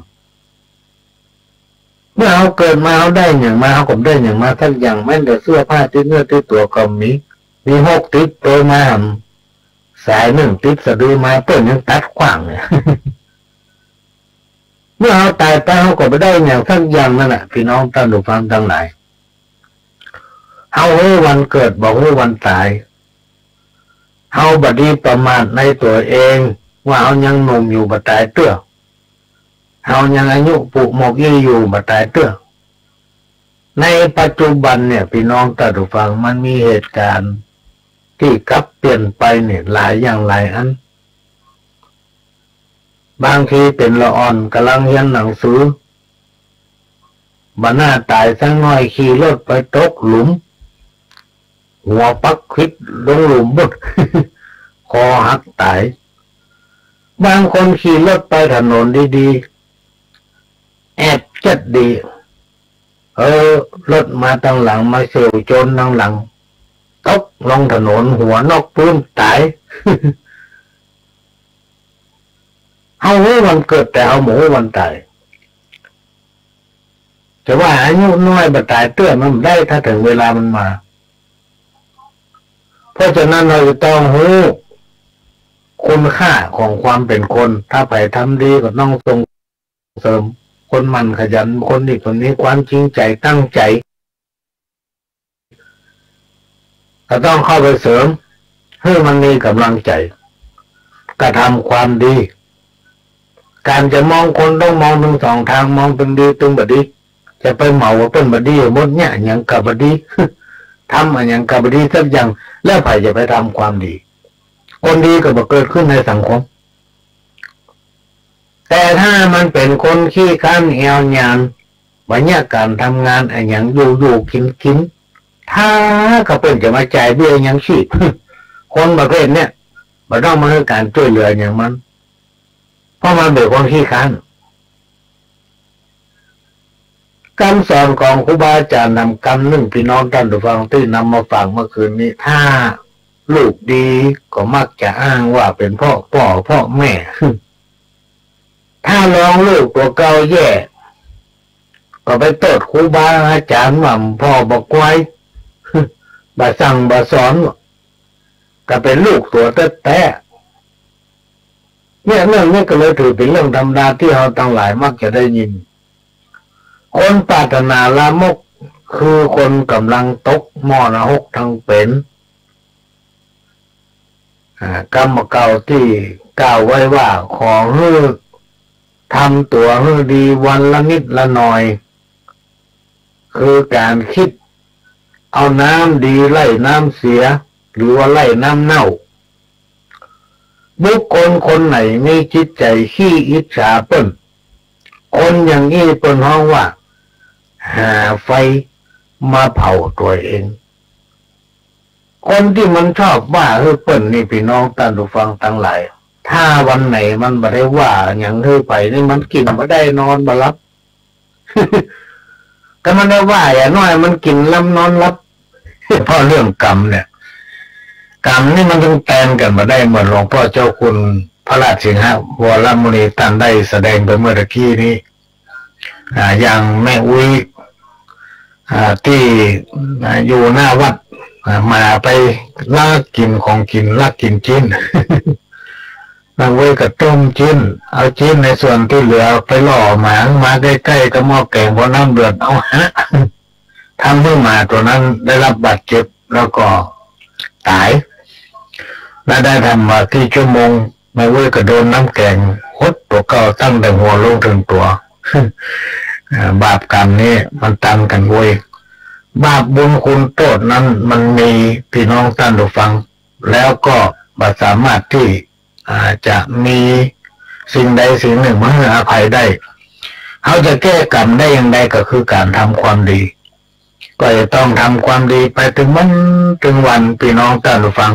เมื่อเฮาเกิดมา เฮาได้หยังมา เฮาก็บ่ได้หยังมาสักอย่าง แม้แต่เสื้อผ้าติดเนื้อติดตั๋วก็บ่มี มีฮกติดตั๋วมาหำ สายนึ่งติดสะดือมา เปิ้นยังตัดขว้างเนี่ย เมื่อเฮาต๋ายไป เฮาก็บ่ได้หยังสักอย่างนั่นแหละ ปี้น้องต้านผู้ฟังตังหลาย เฮาฮู้วันเกิด บ่ฮู้วันต๋าย เฮาบ่ดีประมาทในตั๋วเอง ว่าเฮายังหนุ่มอยู่บ่ต๋ายเตื้อ เฮายังอายุปุหมกอี้อยู่บ่ต๋ายเตื้อ ในปัจจุบันเนี่ย ปี้น้องต้านผู้ฟัง มันมีเหตุก๋ารณ์ตี้กลับเปลี่ยนไปเนี่ย หลายอย่างหลายอัน บางทีเป๋นละอ่อนก่ำลังเฮียนหนังสือ บ่น่าต๋ายสักหน้อย ขี่รถไปตกหลุม หัวปักขวิดลงหลุมปุ๊บ คอหักต๋าย บางคนขี่รถไปถนนดีๆ แอบเจ็ดดี เออ รถมาตางหลัง มาเฉี่ยวจนตางหลัง ตกลงถนน หัวนอกปื้นต๋าย เฮาฮู้วันเกิด แต่เฮาบ่ฮู้วันต๋าย จะว่าอายุน้อยบ่ต๋ายเตื้อมันบ่ได้ ถ้าเถิงเวลามันมา เพราะฉะนั้นเฮาจะต้องฮู้คุณค่าของความเป๋นคน ถ้าใผทำดีก็ต้องส่งเสริม คนหมั่นขยัน คนตี้เปิ้นมีความจริงใจ๋ตั้งใจ๋ ก็ต้องเข้าไปเสริม หื้อมันมีก๋ำลังใจ๋ กระทำความดี ก๋านจะมองคนต้องมองตึงสองตาง มองตึงดีตึงบ่ดี จะไปเหมาว่าเปิ้นบ่ดีหมดเนี่ย อะหยังก็บ่ดี ทำอะหยังก็บ่ดีสักอย่าง แล้วใผจะไปทำความดี คนดีก็บ่เกิดขึ้นในสังคม แต่ถ้ามันเป๋นคนขี้คร้านแอวยาน บ่เยียะก๋านทำงานอะหยัง อยู่ๆ กิ๋นๆ ถ้าก็เปิ้นจะมาจ่ายเบี้ยยังชีพ คนประเภทเนี้ย บ่ต้องมาหื้อก๋านจ้วยเหลือหยังมัน เพราะมันเป๋นคนขี้คร้าน กำสอนของครูบาอาจ๋ารย์นำกำนึ่ง ปี้น้องต้านผู้ฟัง ตี้นำมาฝากเมื่อคืนนี้ ถ้าลูกดีก็มักจะอ้างว่าเป๋นเพราะป้อเพราะแม่ ถ้าลองลูกตั๋วเก่าแย่ ก็ไปโต้ษครูบาอาจ๋ารย์ว่าพ่อบ่ไขว้ บ่สั่งบ่สอน ก็เป๋นลูกตั๋วแต๊ๆ เนี่ย เรื่องนี้ก็เลยถือเป๋นเรื่องธรรมดาตี้เฮาตังหลายมักจะได้ยิน คนปรารถนาลามก คือคนก่ำลังตกหม้อนรกตังเป๋น อ่า กำบ่าเก่าตี้กล่าวไว้ว่า ขอหื้อทำตั๋วหื้อดีวันละนิดละหน่อย คือก๋านกึ๊ดเอาน้ำดีไล่น้ำเสีย หรือว่าไล่น้ำเน่า บุคคลคนไหนมีจิตใจ๋ขี้อิจฉาเปิ้น คนอย่างอี้เปิ้นฮ้องว่า หาไฟมาเผาตั๋วเอง คนตี้มันชอบว่าหื้อเปิ้นนี่ ปี้น้องต้านผู้ฟังตังหลาย ถ้าวันไหนมันบ่ได้ว่าหยังหื้อไปนี่ มันกิ๋นบ่ได้นอนบ่หลับ ถ้ามันได้ว่าอย่างน้อยมันกิ๋นหลับนอนหลับ เพราะเรื่องกำเนี่ย กำนี่มันตึงแตนกั๋นบ่ได้ เหมือนหลวงป้อเจ้าคุณพระราชสิงหวรมุนีต้านได้แสดงไปเมื่อตะกี้นี้ อ่า อย่างแม่อุ๊ย อ่า ตี้ อ่า อยู่หน้าวัด อ่า หมาไปลักกิ๋นของกิ๋น ลักกิ๋นจิ๊น แม่อุ๊ยก็ต้มจิ๊น เอาจิ๊นในส่วนตี้เหลือไปล่อหมา หมาใก้ๆ กับหม้อแก๋ง พอน้ำเดือด เอาหะ ทำหื้อหมาตั๋วนั้นได้รับบาดเจ็บแล้วก็ต๋าย และได้ทำมาตี้ชั่วโมง แม่อุ๊ยก็โดนน้ำแก๋งหดตั๋วเก่าตั้งแต่หัวลงเถิงตั๋ว อ่า บาปกำนี่มันตันกั๋นเว้ย บาปบุญคุณโต้ษนั้นมันมี ปี้น้องต้านผู้ฟัง แล้วก็บ่สามารถตี้ อ่า จะมีสิ่งใดสิ่งนึ่งมาหื้ออภัยได้ เฮาจะแก้กำได้อย่างใด ก็คือก๋านทำความดี ก็จะต้องทำความดีไปตึงวันตึงวัน ปี้น้องต้านผู้ฟัง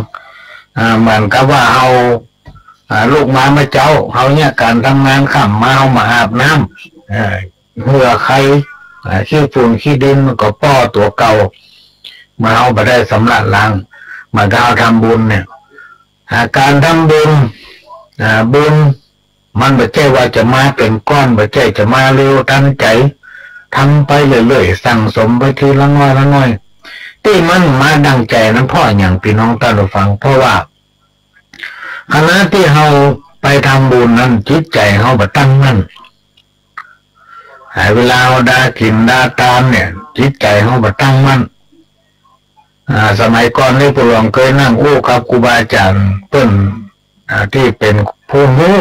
อ่า เหมือนกับว่าเฮา อ่า ลุกมาเมื่อเจ๊า เฮาเยียะก๋านทำงานค่ำมา เฮามาอาบน้ำ เอ่อ เหื่อใค่ อ่า ขี้ฝุ่นขี้ดินมันก็ป้อตั๋วเก่า เมื่อเฮาบ่ได้สำระล้าง เหมือนกับเฮาทำบุญเนี่ย อ่า ก๋านทำบุญ อ่า บุญมันบ่ใจ้ว่าจะมาเป๋นก้อน บ่ใจ้จะมาเร็วตันใจ๋ ทำไปเรื่อยๆ สั่งสมไปทีละน้อยละน้อย ตี้มันมาดังใจ๋นั้น เพราะหยัง ปี้น้องต้านผู้ฟัง เพราะว่า ขณะตี้เฮาไปทำบุญนั้น จิตใจ๋เฮาบ่ตั้งมั่น อ่า เวลาเฮาดากิ๋นดาตานเนี่ย จิตใจ๋เฮาบ่ตั้งมั่น อ่า สมัยก่อนนี่ ปู่หลวงเกยนั่งอู้กับครูบาอาจ๋ารย์เปิ้น อ่า ตี้เป๋นผู้ฮู้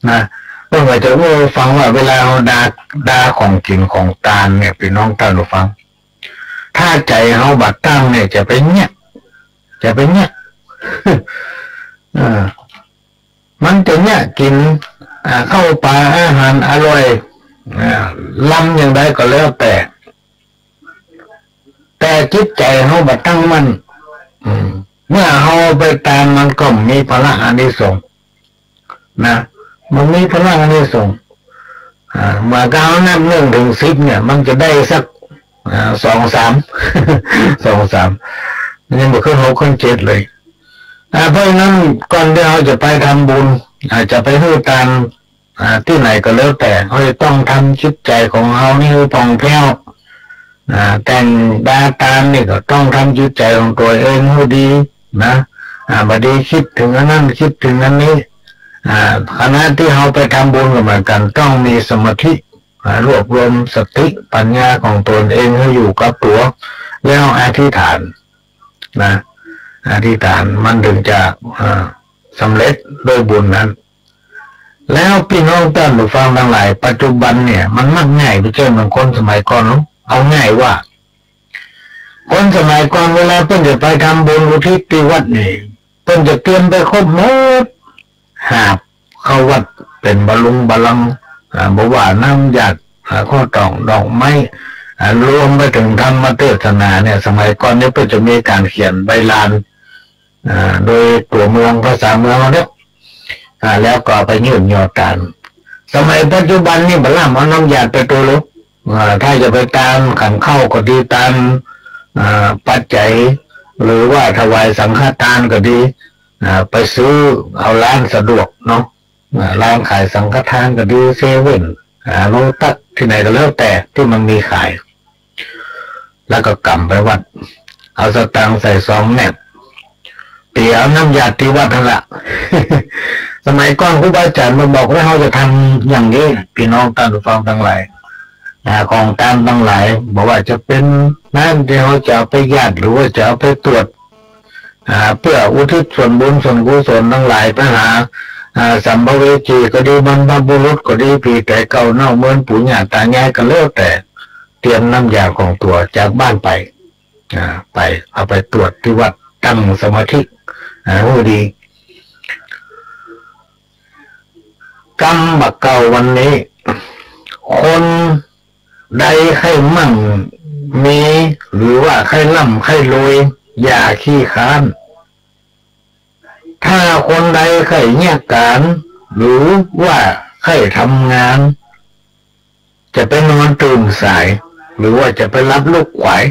นะ เปิ้นก็จะอู้หื้อฟังว่า เวลาเฮาดา ดาของกิ๋นของตานเนี่ย ปี้น้องต้านผู้ฟัง ถ้าใจ๋เฮาบ่ตั้งเนี่ย จะไปเยียะ จะไปเยียะ อ่า มันจะเยียะกิ๋น อ่า ข้าวป๋าอาหารอร่อย อ่า ลำอย่างใดก็แล้วแต่ แต่จิตใจ๋เฮาบ่ตั้งมั่น อืม เมื่อเฮาไปตานมันก็มีผละอานิสงส์ นะ มันมีผละอานิสงส์ อ่า เมื่อเฮานับนึ่งเถิงสิบเนี่ย มันจะได้สัก อ่า สองสาม สองสาม มันยังบ่ขึ้นหกขึ้นเจ็ดเลย อ่า เพราะฉะนั้นก่อนตี้เฮาจะไปทำบุญ อ่า จะไปหื้อตาน อ่า ตี้ไหนก็แล้วแต่ เฮาจะต้องทำจิตใจ๋ของเฮานี่หื้อผ่องแผ้ว อ่า แต่งดาตานนี่ก็ต้องทำจิตใจ๋ของตั๋วเองหื้อดีนะ อ่า บ่ดีกึ๊ดเถิงอันนั้นกึ๊ดเถิงอันนี้ อ่า ขณะตี้เฮาไปทำบุญก็เหมือนกั๋น ต้องมีสมาธิ อ่า รวบรวมสติปัญญาของตนเองหื้ออยู่กับตั๋ว แล้วอธิษฐานนะ อธิษฐานมันเถิงจะ อ่า สำเร็จด้วยบุญนั้น แล้วปี้น้องต้านผู้ฟังตังหลาย ปัจจุบันเนี่ยมันมักง่ายไปเจ้าเหมือนคนสมัยก่อนเนาะ เอาง่ายว่า คนสมัยก่อนเวลาเปิ้นจะไปทำบุญอุทิศตี้วัดนี่ เปิ้นจะเตรียมไปครบหมด หาบเข้าวัดเป๋นบาลุงบาลัง อ่า บ่ว่าน้ำหยาด อ่า ข้าวตอก ดอกไม้ อ่า รวมไปเถิงธรรมเตสนาเนี่ย สมัยก่อนเนี่ยเปิ้นจะมีก๋านเขียนใบลาน อ่า โดยตั๋วเมือง ภาษาเมืองเฮาเนี่ย อ่า แล้วก็เอาไปยื่นยอดตาน สมัยปัจจุบันนี่บ่ล้ำเอาน้ำหยาดไปตั๋วเลย อ่า ถ้าจะไปตานขันข้าวก็ดี ตาน อ่า ปัจจัย หรือว่าถวายสังฆทานก็ดี อ่า ไปซื้อเอาร้านสะดวกเนาะ อ่า ร้านขายสังฆทานก็ดี เซเว่น อ่า โลตัส ตี้ไหนก็แล้วแต่ตี้มันมีขาย แล้วก็ก๋ำไปวัด เอาสตางค์ใส่ซองแนบ เตียเอาน้ำหยาดตี้วัดหั้นละ สมัยก่อนครูบาอาจ๋ารย์มาบอกว่าเฮาจะทำอย่างนี้ ปี้น้องต้านผู้ฟังตังหลาย อ่า ของตานตังหลาย บ่ว่าจะเป๋นน้ำตี้เฮาจะเอาไปหยาด หรือว่าจะเอาไปตรวจ อ่า เปื้ออุทิศส่วนบุญส่วนกุศลตังหลายไปหา อ่า สัมภเวสีก็ดี บรรพบุรุษก็ดี ผีต๋ายเก่าเน่าเมินปู่ย่าต๋ายายก็แล้วแต่ เตรียมน้ำหยาดของตั๋วจากบ้านไป อ่า ไป เอาไปตรวจตี้วัด ตั้งสมาธิ อ่า หื้อดี กำบ่าเก่าวันนี้ คนใดใค่มั่งมี หรือว่าใค่ร่ำใค่รวย อย่าขี้ค้าน ถ้าคนใดใค่เยียะก๋าน หรือว่าใค่ทำงาน จะไปนอนตื่นสาย หรือว่าจะไปหลับลูกขวาย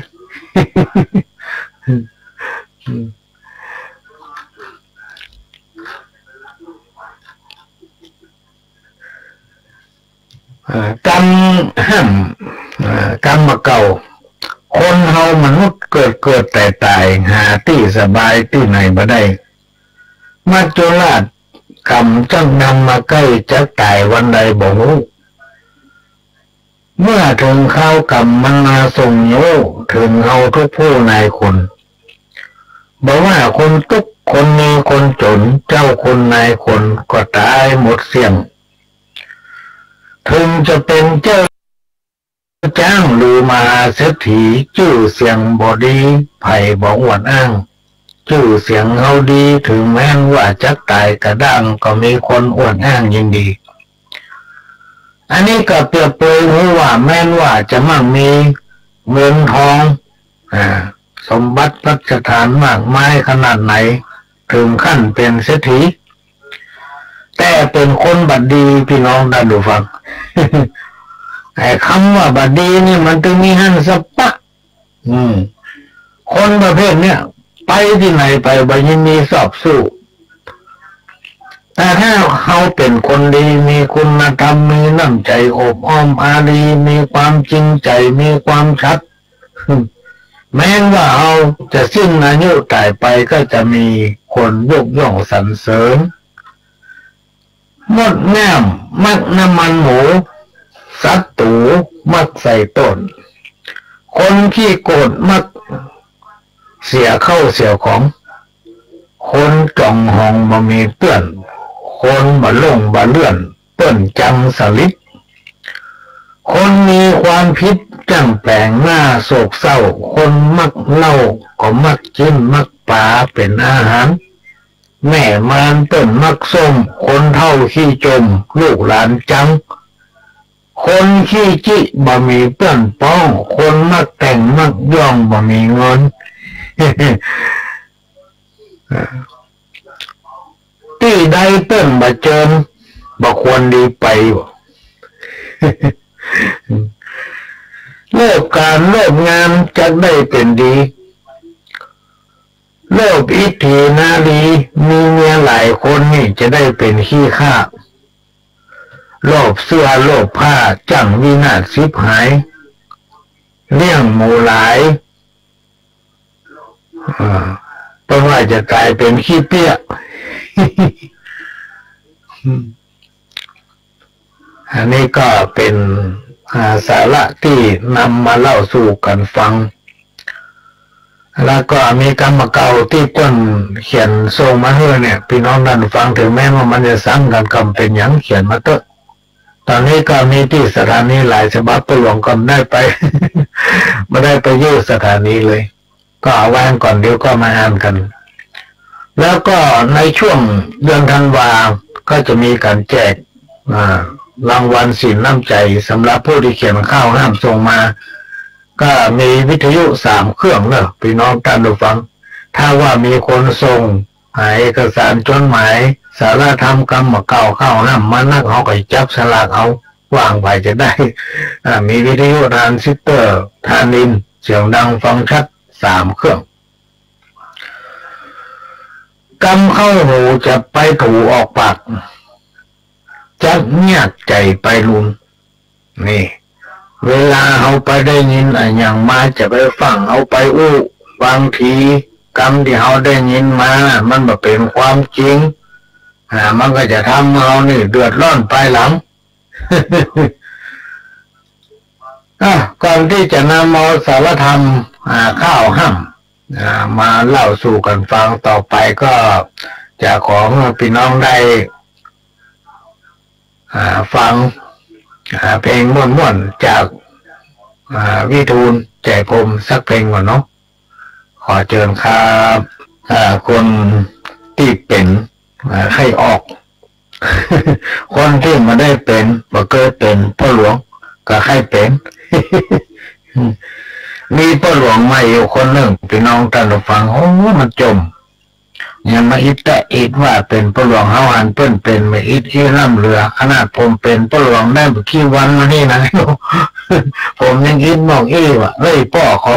อ่า กำห้าม อ่า กำบ่าเก่า คนเฮามนุษย์เกิดเกิดต๋ายต๋าย หาตี้สบายตี้ไหนบ่ได้ มัจจุราชกรรมจักนำมาใก้ จักต๋ายวันใดบ่ฮู้ เมื่อเถิงคราวกรรมมันมาส่งโย้ เถิงเฮาทุกผู้นายคน บ่ว่าคนตุ๊กข์คนมีคนจ๋น เจ้าคนนายคนก็ต๋ายหมดเสี้ยง เถิงจะเป๋นเจ้า จ้างหรือมหาเศรษฐี จื้อเสียงบ่ดี ใผบ่อวดอ้าง จื้อเสียงเฮาดี เถิงแม้นว่าจักต๋ายกระด้าง ก็มีคนอวดอ้างยินดี อันนี้ก็เปรียบเปยหื้อว่า แม้นว่าจะมั่งมีเงินทอง อ่า สมบัติพัสถานมากมายขนาดไหน เถิงขั้นเป๋นเศรษฐี แต่เป๋นคนบ่ดี ปี้น้องต้านผู้ฟัง ไอ้กำว่าบ่ดีนี่มันตึงมีหั้นสะปะ อืม คนประเภทเนี้ย ไปตี้ไหนไปบ่ยินดีซอบสู้ แต่ถ้าเฮาเป๋นคนดี มีคุณธรรม มีน้ำใจ๋อบอ้อมอารี มีความจริงใจ๋ มีความสัตย์ แม้นว่าเฮาจะสิ้นอายุต๋ายไป ก็จะมีคนยกย่องสรรเสริญ มดงามมักน้ำมันหมู ศัตรูมักใส่ต้น คนขี้โกรธมักเสียเข้าเสียของ คนจ๋องหองบ่มีเปื้อน คนบ่หลงบ่เลื่อน เปิ้นจังสำริด คนมีความผิดจ้างแป๋งหน้าโศกเศร้า คนมักเหล้าก็มักจิ้มมักปาเป๋นอาหาร แม่มารเปิ้นมักส้ม คนเฒ่าขี้จม ลูกหลานจัง คนขี้จิบ่มีเปื้อนป้อง คนมักแต่งมักย่องบ่มีเงิน ตี้ใดเปิ้นบ่เจิญ บ่ควรดีไป โลภก๋านโลภงานจักได้เป๋นดี โลภอิทธินารี มีเมียหลายคนนี่จะได้เป๋นขี้ข้า โลภเสื้อโลภผ้าจ้างวินาศฉิบหาย เลี้ยงหมูหลาย อ่า เปิ้นว่าจะก๋ายเป๋นขี้เปี้ย อันนี้ก็เป๋น อ่า สาระตี้นำมาเล่าสู่กั๋นฟัง แล้วก็มีกำบ่าเก่าตี้เปิ้นเขียนส่งมาหื้อเนี่ย ปี้น้องต้านฟัง เถิงแม้ว่ามันจะซ้ำกั๋นก็บ่เป๋นหยัง เขียนมาเต๊อะ ต๋อนนี้ก็มีตี้สถานีหลายฉบับ ป้อหลวงก็บ่ได้ไป บ่ได้ไปอยู่สถานีเลย ก็เอาไว้ก่อน เดี๋ยวก็มาอ่านกั๋น แล้วก็ในช่วงเดือนธันวาก็จะมีก๋านแจก อ่า รางวัลสินน้ำใจ๋สำหรับผู้ตี้เขียนข้าวห้ามส่งมา ก็มีวิทยุสามเครื่องเนอะปี้น้องต้านฟัง ถ้าว่ามีคนส่ง อ่า เอกสารจ๋ดหมาย สารธรรม กำบ่าเก่า ข้าวห้ามมานัก เฮาก็จับสลากเอา ว่าใผจะได้ อ่า มีวิทยุทรานซิสเตอร์ ทรานอิน เสียงดังฟังชัดสามเครื่อง กำเข้าหูจะไปถู๋ออกปาก จักเยียบใจ๋ไปลุน นี่ เวลาเฮาไปได้ยินอะหยังมา จะไปฟั่งเอาไปอู้ บางทีกำตี้เฮาได้ยินมา มันบ่เป๋นความจริง อ่า มันก็จะทำเฮานี่เดือดร้อนภายหลัง อ่ะ ก่อนตี้จะนำเอาสารธรรม อ่า ข้าวห้าม อ่า มาเล่าสู่กั๋นฟังต่อไป ก็จะขอหื้อปี้น้องได้ อ่า ฟัง อ่า เพลงม่วนๆ จาก อ่า วิทูล ใจพรหม สักเพลงก่อนเนาะ ขอเจิญครับ อ่า คนตี้เป๋น อ่า ไข้ออก คนตี้บ่ได้เป๋น บ่เกยเป๋นป้อหลวง ก็ไข้เป๋น มีป้อหลวงใหม่อยู่คนนึ่ง ปี้น้องต้านฟัง โอ้ มันจ่ม ยังมาอิดแต๊อิดว่าเป๋นป้อหลวง เฮาหันเปิ้นเป๋นมาอิดอี้ล้ำเหลือ ขนาดผมเป๋นป้อหลวงได้บ่กี่วันมานี่นะ ผมยังอิดมองอี้ว่า เฮ้ย ป้อ ขอ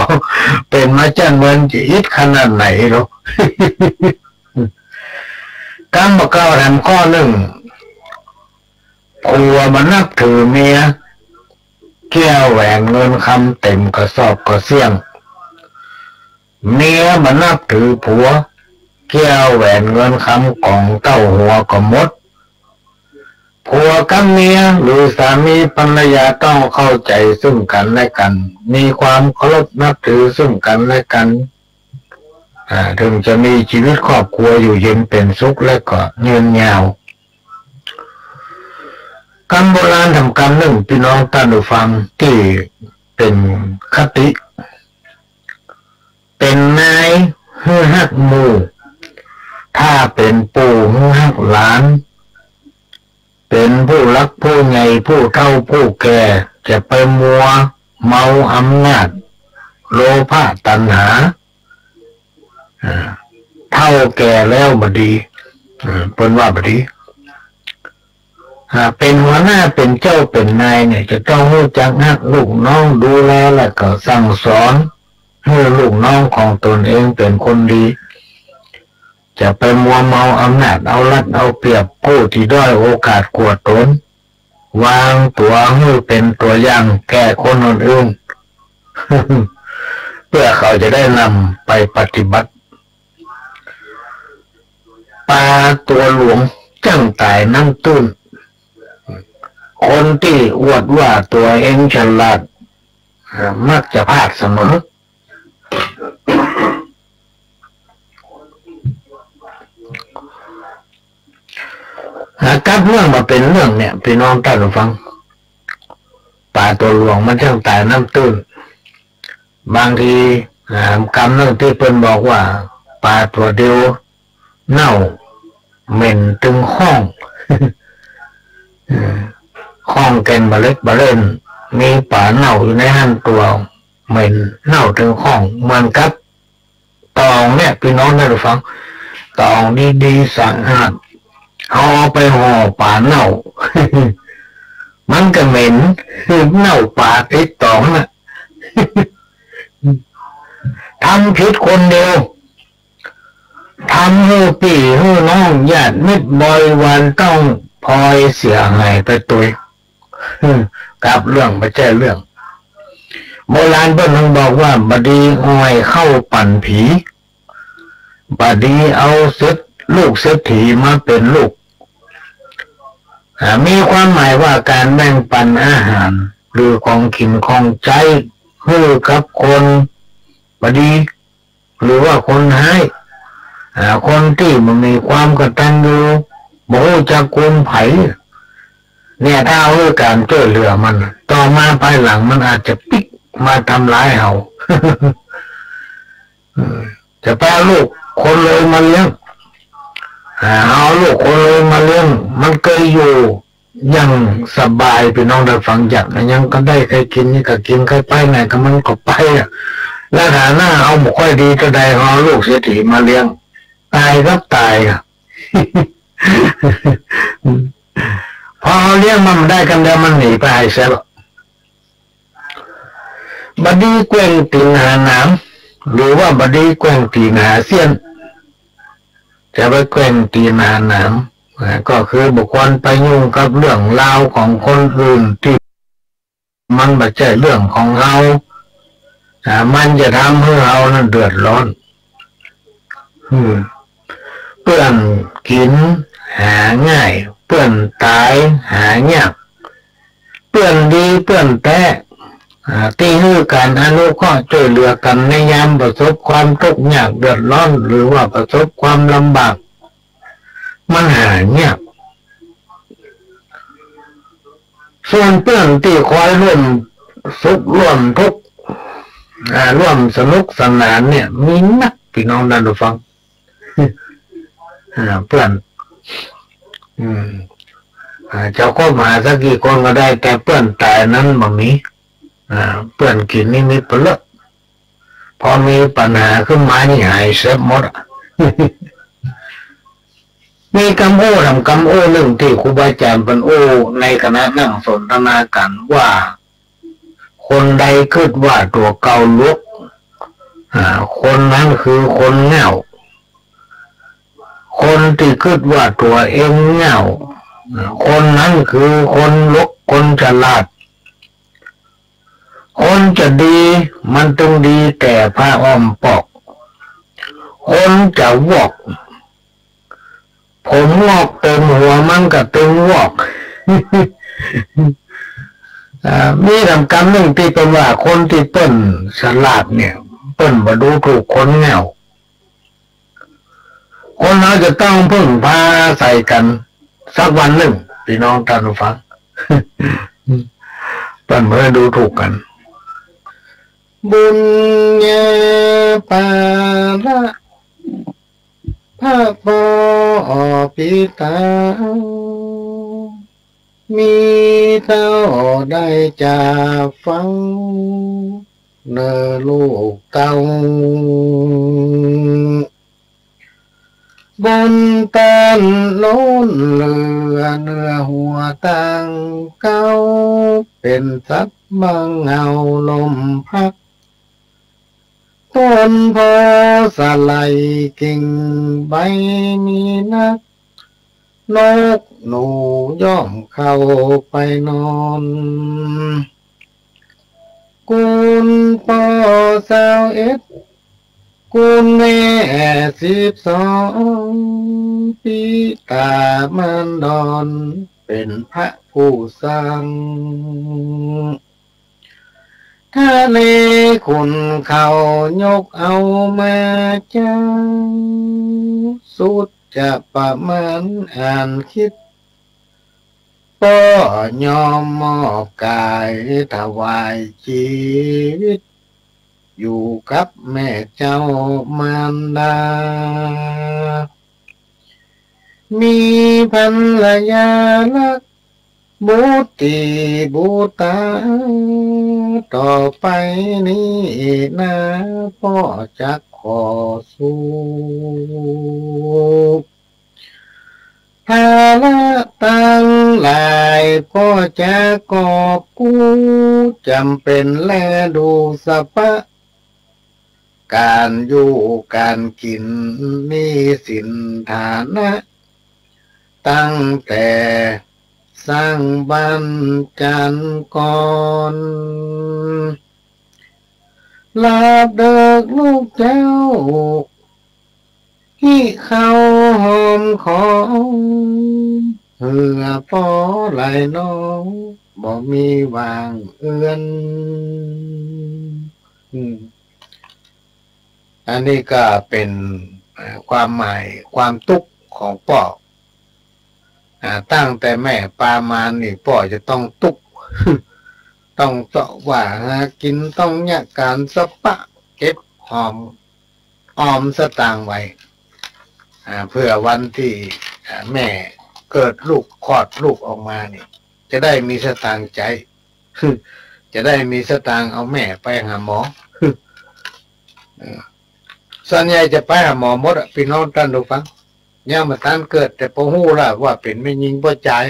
เป๋นมาจั้นเมินจะอิดขนาดไหนเนาะ กำบ่าเก่าแถมข้อนึ่ง ผัวบ่นับถือเมีย แก้วแหวนเงินคำเต๋มกระสอบกระเสี้ยง เมียบ่นับถือผัว แก้วแหวนเงินคำก๋องเต้าหัวก็หมด ผัวกับเมียหรือสามีภรรยาต้องเข้าใจ๋ซึ่งกั๋นและกั๋น มีความเคารพนับถือซึ่งกั๋นและกั๋น อ่า เถิงจะมีจีวิตครอบครัวอยู่เย็นเป๋นสุขและก็ยืนยาว กำโบราณแถมกำนึ่ง ปี้น้องต้านฟัง ตี้เป๋นคติ เป๋นนายหื้อฮักหมู่ ถ้าเป๋นปู่หื้อฮักหลาน เป๋นผู้หลักผู้ใหญ่ ผู้เฒ่าผู้แก่ จะไปมัวเมาอำนาจ โลภะตัณหา อ่า เฒ่าแก่แล้วบ่ดี อ่า เปิ้นว่าบ่ดี อ่า เป๋นหัวหน้า เป๋นเจ้า เป๋นนายเนี่ย จะต้องฮู้จักฮักลูกน้อง ดูแลและก็สั่งสอน หื้อลูกน้องของตนเองเป๋นคนดี จะไปมัวเมาอำนาจ เอารัดเอาเปรียบผู้ตี้ด้อยโอกาสกว่าตน วางตั๋วหื้อเป๋นตั๋วอย่างแก่คนอื่นๆ เปื้อเขาจะได้นำไปปฏิบัติ ป๋าตั๋วหลวงจ้างต๋ายน้ำตื้น คนตี้อวดว่าตั๋วเองฉลาด อ่า มักจะพลาดเสมอ อ่า กลับเรื่องมาเป๋นเรื่องเนี่ย ปี้น้องต้านฟัง ป๋าตั๋วหลวงมันจ้างต๋ายน้ำตื้น บางที อ่า กำนึ่งตี้เปิ้นบอกว่า ป๋าตั๋วเดียวเน่าเหม็นตึงห้อง เออ ห้องแก่นบ่าเล็กบ่าเล่น มีป๋าเน่าอยู่ในหั้นตั๋ว เหม็นเน่าตึงห้อง เหมือนกับตองเนี่ย ปี้น้องต้านฟัง ตองดีๆ สะอาด เอาไปห่อป๋าเน่า มันก็เหม็น เน่าป๋าติดตองน่ะ ทำผิดคนเดียว ทำหื้อปี้หื้อน้อง ญาติมิตรบริวารต้องพลอยเสียหายไปตวย กลับเรื่องบ่ใจ้เรื่อง โบราณเปิ้นยังบอกว่า บ่ดีอ้อยเข้าปั่นผี บ่ดีเอาเศรษฐ- ลูกเศรษฐีมาเป๋นลูก อ่า มีความหมายว่าก๋านแบ่งปันอาหาร หรือของกิ๋นของใจ๊ หื้อกับคนบ่ดี หรือว่าคนฮ้าย อ่า คนตี้บ่มีความกตัญญู บ่ฮู้จักคุณใผ เนี่ย ถ้าเอาหื้อก๋านจ้วยเหลือมัน ต่อมาภายหลังมันอาจจะปิ๊กมาทำร้ายเฮา อืม จะไปเอาลูกคนรวยมาเลี้ยง อ่า เอาลูกคนรวยมาเลี้ยง มันเกยอยู่อย่างสบาย ปี้น้องได้ฟัง อยากอะหยังก็ได้ ใค่กิ๋นหยังก็กิ๋น ใค่ไปไหนก็มันก็ไปอะ แล้วฐานะเฮาบ่ค่อยดีเต้าใด เอาลูกเศรษฐีมาเลี้ยง ต๋ายกับต๋ายอะ พอเฮาเลี้ยงมันบ่ได้กำเดียว มันหนีไปเสียละ บ่ดีแกว่งตี๋นหาหนาม หรือว่าบ่ดีแกว่งตี๋นหาเสี้ยน จะไปแกว่งตี๋นหาหนาม อ่า ก็คือบ่ควรไปยุ่งกับเรื่องราวของคนอื่นตี้มันบ่ใจ้เรื่องของเฮา อ่า มันจะทำหื้อเฮานั้นเดือดร้อน อืม เปื้อนกิ๋นหาง่าย เปื้อนต๋ายหายาก เปื้อนดีเปื้อนแต๊ อ่า ตี้หื้อก๋านอนุเคราะห์จ้วยเหลือกั๋นในยามประสบความตุ๊กข์ยากเดือดร้อน หรือว่าประสบความลำบาก มันหายาก ส่วนเปื้อนตี้คอยร่วมสุขร่วมตุ๊กข์ อ่า ร่วมสนุกสนานเนี่ย มีนัก ปี้น้องต้านผู้ฟัง อ่า เปื้อน อืม อ่า จะคบหาสักกี่คนก็ได้ แต่เปื้อนต๋ายนั้นบ่มี อ่า เปื้อนกิ๋นนี่มีเป๋าเลิก พอมีปัญหาขึ้นมานี่หายเสียหมดอะ มีกำโอ้ต๋ามกำโอ้นึ่งตี้ครูบาอาจ๋ารย์เปิ้นโอ้ในขณะนั่งสนทนากั๋นว่า คนใดกึ๊ดว่าตั๋วเก่าหลวก อ่า คนนั้นคือคนเหง้า คนตี้กึ๊ดว่าตั๋วเองเหง้า อ่า คนนั้นคือคนหลวก คนฉลาด คนจะดีมันตึงดีแต่ผ้าอ้อมปอก คนจะวอก ผมงอกเต็มหัวมันก็ตึงวอก อ่า มีต๋ามกำนึ่งตี้เปิ้นว่าคนตี้เปิ้นฉลาดเนี่ย เปิ้นบ่ดูถูกคนเหง้า คนเฮาจะต้องพึ่งพาอาศัยกั๋นสักวันนึ่ง ปี้น้องต้านผู้ฟัง เปิ้นบ่ได้ดูถูกกั๋น บุญญาปาระ พระปอปิตา มีเต้าได้จะฟัง เน่อลูกเต้า บนต้านโน้นเหลือเนื้อหัวตังเก๊า เป๋นสัตว์บังเอาลมพัด ต้นโพธิ์สะไหล่กิ่งใบมีนัก นกหนูย่อมเข้าไปนอน กุลปอซาวเอ็ด กุลแม่สิบสอง ปิตามารดอนเป๋นพระผู้สร้าง ทะเลขุ่นเขายกเอามาจาง สุดจะประมาณอ่านคิด ป้อยอมมอบก๋ายถวายจีวิต อยู่กับแม่เจ้ามารดา มีภรรยารัก บุตรีบุตรา ต่อไปนี้นา ป้อจักขอสูบ ภาระตังหลายป้อจักกอบกู้ จ๋ำเป๋นแลดูสะปะ ก๋านอยู่ก๋านกิ๋น หนี้สินฐานะ ตั้งแต่สร้างบ้านจันทร์ก่อน ลาบเดิกลูกเจ้า ฮิเข้าหอมขอ เหือป้อไหลนอง บ่มีว่างเอือน อืม อันนี้ก็เป๋น เอ่อ ความหมายความตุ๊กข์ของป้อ อ่า ตั้งแต่แม่ปามานี่ป้อจะต้องตุ๊กข์ ต้องเซาะว่าหากิ๋น ต้องเยียะก๋านสะปะ เก็บหอม ออมสตางค์ไว้ อ่า เผื่อวันตี้ อ่า แม่เกิดลูก คลอดลูกออกมานี่ จะได้มีสตางค์ใจ๊ จะได้มีสตางค์เอาแม่ไปหาหมอ เออ ส่วนใหญ่จะไปหาหมอหมดอะ ปี้น้องต้านผู้ฟัง ยังบ่ตันเกิด แต่ปอฮู้ละว่าเป๋นแม่ญิงป้อจาย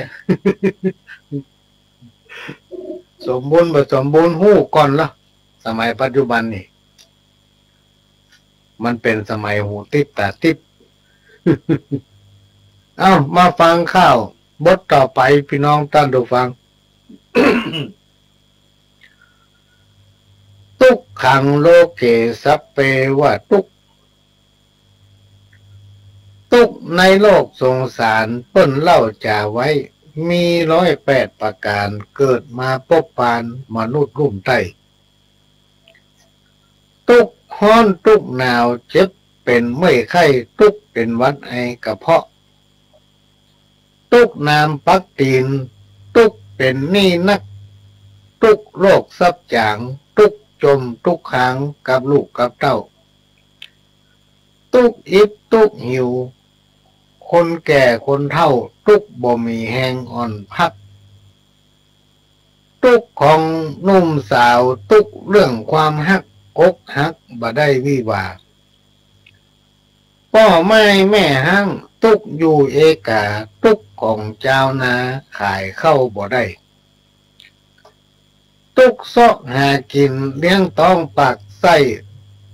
สมบูรณ์บ่สมบูรณ์ฮู้ก่อนละ สมัยปัจจุบันนี่ มันเป๋นสมัยหูติ๊บต๋าติ๊บ เอ้า มาฟังข่าวบทต่อไป ปี้น้องต้านผู้ฟัง ทุกขัง โลเก สัพเพ วะ ทุกข์ ตุ๊กข์ในโลกสงสาร เปิ้นเล่าจ๋าไว้ มีร้อยแปดประก๋าน เกิดมาปบปาน มนุษย์ลุ่มใต้ ตุ๊กฮ้อนตุ๊กหนาว เจ็บเป๋นเมื่อยไข้ ตุ๊กเป๋นหวัดไอกระเพาะ ตุ๊กน้ำปักตี๋น ตุ๊กเป๋นหนี้นัก ตุ๊กโลกสับจ๋าง ตุ๊กจ๋มตุ๊กค้าง กับลูกกับเต้า ตุ๊กอิดตุ๊กหิว คนแก่คนเฒ่า ตุ๊กบ่มีแฮงอ่อนพัก ตุ๊กของหนุ่มสาว ตุ๊กเรื่องความฮัก อกหักบ่ได้วิวาห์ ป้อไม้แม่ฮ้าง ตุ๊กอยู่เอกา ตุ๊กของจาวนา ขายข้าวบ่ได้ ตุ๊กเซาะหากิ๋น เลี้ยงต๊องปากไส้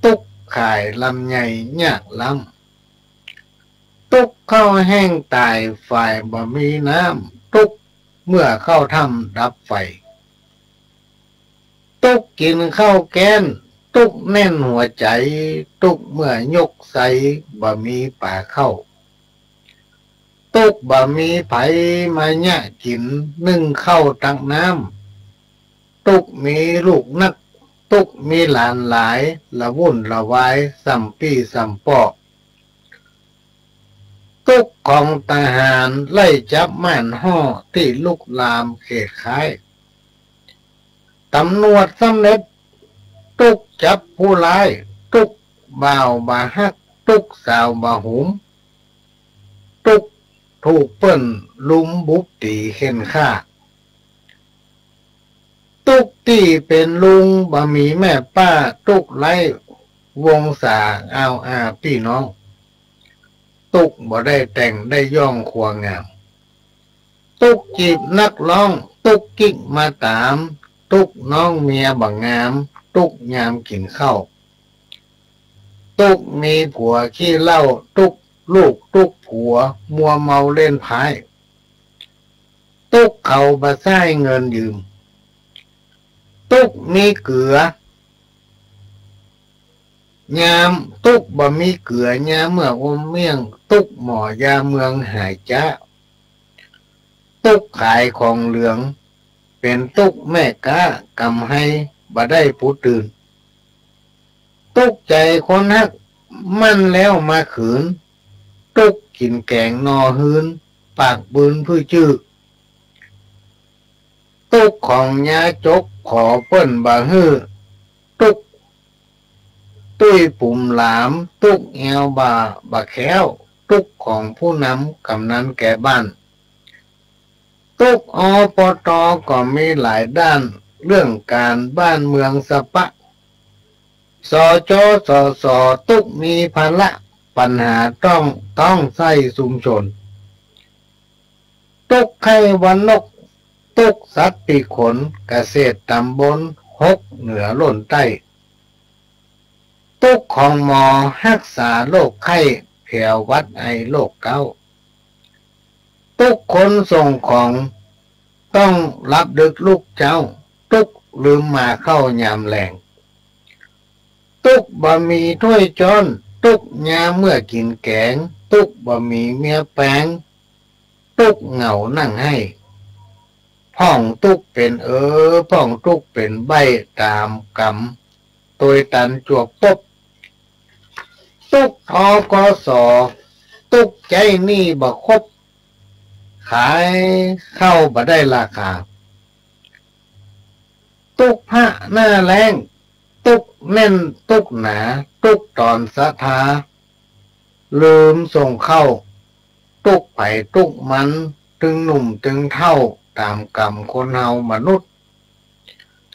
ตุ๊กขายลำไยยากล้ำ ตุ๊กข้าวแห้งต๋าย ฝ่ายบ่มีน้ำ ตุ๊กเมื่อเข้าถ้ำดับไฟ ตุ๊กกิ๋นข้าวแก้น ตุ๊กแน่นหัวใจ๋ ตุ๊กเมื่อยกใส่ บ่มีป๋าเข้า ตุ๊กบ่มีใผมาเยียะกิ๋น นึ่งข้าวตักน้ำ ตุ๊กมีลูกนัก ตุ๊กมีหลานหลาย ละวุ่นละวาย ส่ำปี้ส่ำป้อ ตุ๊กของทหาร ไล่จับม่านฮ่อ ตี้ลุกลามเขตค้าย ต๋ำรวจสำเร็จ ตุ๊กจับผู้ร้าย ตุ๊กบ่าวบ่ฮัก ตุ๊กสาวบ่หุม ตุ๊กถูกเปิ้นลุมบุบตี๋เข่นฆ่า ตุ๊กตี้เป๋นลุง บ่มีแม่ป้า ตุ๊กไร้วงศา อาวอาปี้น้อง ตุ๊กบ่ได้แต่งได้ย่องครัวงาม ตุ๊กจีบนักร้อง ตุ๊กกิ๊กมาต๋าม ตุ๊กน้องเมียบ่งาม ตุ๊กยามกิ๋นข้าว ตุ๊กมีผัวขี้เหล้า ตุ๊กลูกตุ๊กผัว มัวเมาเล่นไพ่ ตุ๊กเขาบ่ใช้เงินยืม ตุ๊กมีเกือยาม ตุ๊กบ่มีเกือยาม เมื่ออมเมี่ยง ตุ๊กหมอยาเมืองหายจ๊า ตุ๊กขายของเหลือง เป๋นตุ๊กแม่ก๊า ก๋ำไฮบ่ได้ปูตื่น ตุ๊กใจ๋คนฮัก มั่นแล้วมาขืน ตุ๊กกิ๋นแก๋งนอฮื้น ปากปืนพื้อจื้อ ตุ๊กของยาจก ขอเปิ้นบ่หื้อ ตุ๊กตุ้ยปุ๋มหลาม ตุ๊กแอวบ่าบ่าแคล้ว ตุ๊กของผู้นำก๋ำนันแก่บ้าน ตุ๊ก อปต. ก็มีหลายด้าน เรื่องก๋านบ้านเมืองสะปะ สจ. สส. ตุ๊กมีภาระ ปัญหาต้อง ต้องใช้ชุมชน ตุ๊กไข้หวัดนก ตุ๊กสัตว์ปีกขน เกษตรต๋ำบลหก เหนือล้นใต้ ตุ๊กของหมอฮักษาโรคไข้ แผลหวัดไอโรคเก๊า ตุ๊กคนส่งของ ต้องหลับดึกลุกเจ๊า ตุ๊กลืมหม่าข้าวยามแลง ตุ๊กบ่มีถ้วยจ๊อน ตุ๊กยามเมื่อกิ๋นแก๋ง ตุ๊กบ่มีเมียแป๋ง ตุ๊กเหงานั่งไห้ พ่องตุ๊กเป๋นเออ พ่องตุ๊กเป๋นใบ้ ต๋ามก๋ำ ตวยตันจวบปบ ตุ๊ก ธ.ก.ส. ตุ๊กใจ๊หนี้บ่ครบ ขายข้าวบ่ได้ราคา ตุ๊กพระหน้าแล้ง ตุ๊กแน่นตุ๊กหนา ตุ๊กต๋อนศรัทธา ลืมส่งข้าว ตุ๊กใผตุ๊กมัน ตึงหนุ่มตึงเฒ่า ต๋ามกรรมคนเฮามนุษย์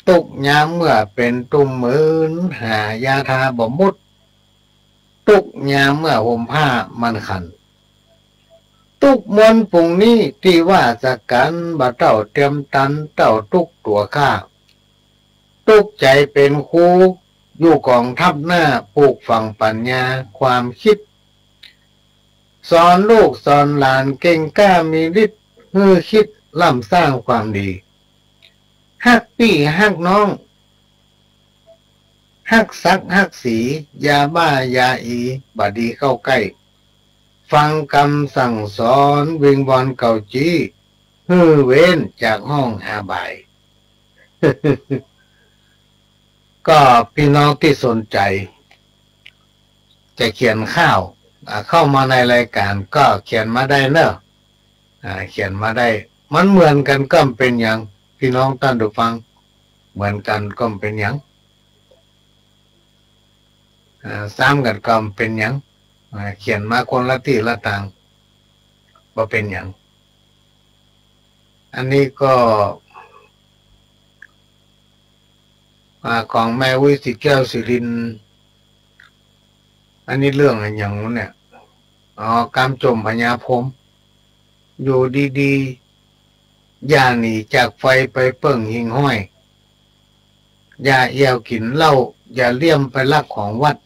ตุ๊กยามเมื่อเป๋นตุ่มมืน หายาทาบ่หมด ตุ๊กยามเมื่อห่มผ้ามันขัน ตุ๊กมวลฝูงนี้ ตี้ว่าสะกั๋น บ่เต้าเตียมตัน เต้าตุ๊กตั๋วข้า ตุ๊กใจ๋เป๋นครู อยู่ก๋องทัพหน้า ปลูกฝังปั๋ญญาความกึ๊ด สอนลูกสอนหลานเก่งกล้ามีฤทธิ์ หื้อกึ๊ดล้ำสร้างความดี ฮักปี้ฮักน้อง ฮักศักดิ์ฮักศรี ยาบ้ายาอี บ่ดีเข้าใก้ ฟังกำสั่งสอน วิงวอนเก่าจี้ หื้อเว้นจากห้องอบาย ก็ปี้น้องตี้สนใจ๋ จะเขียนข่าว อ่า เข้ามาในรายก๋านก็เขียนมาได้เน่อ อ่า เขียนมาได้ มันเหมือนกั๋นก็บ่เป๋นหยัง ปี้น้องต้านผู้ฟัง เหมือนกั๋นก็บ่เป๋นหยัง อ่า ซ้ำกั๋นก็บ่เป๋นหยัง อ่า เขียนมาคนละตี้ละตาง บ่เป๋นหยัง อันนี้ก็ อ่า ของแม่อุ๊ย ศรีแก้ว ศรีรินทร์ อันนี้เรื่องอะหยังวะเนี่ย อ๋อ กำจ่มพญาพรหม อยู่ดีๆ อย่าหนีจากไฟไปเปิ้งหิ่งห้อย อย่าแอ่วกิ๋นเหล้า อย่าเลี้ยมไปลักของวัด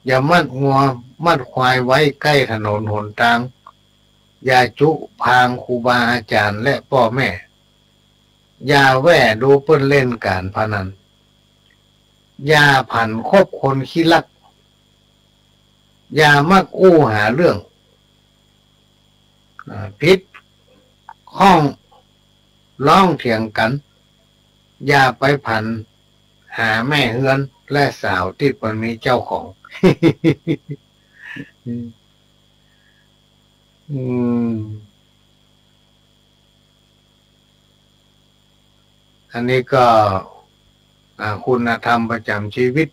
อย่ามัดงัวมัดควายไว้ใก้ถนนหนตาง อย่าจุพางครูบาอาจ๋ารย์และป้อแม่ อย่าแว่ดูเปิ้นเล่นก๋านพนัน อย่าผันคบคนขี้ลัก อย่ามักอู้หาเรื่อง อ่า ผิดข้องร้องเถียงกั๋น อย่าไปผันหาแม่เฮือนและสาวตี้เปิ้นมีเจ้าของ อืม อันนี้ก็ อ่า คุณธรรมประจ๋ำจีวิต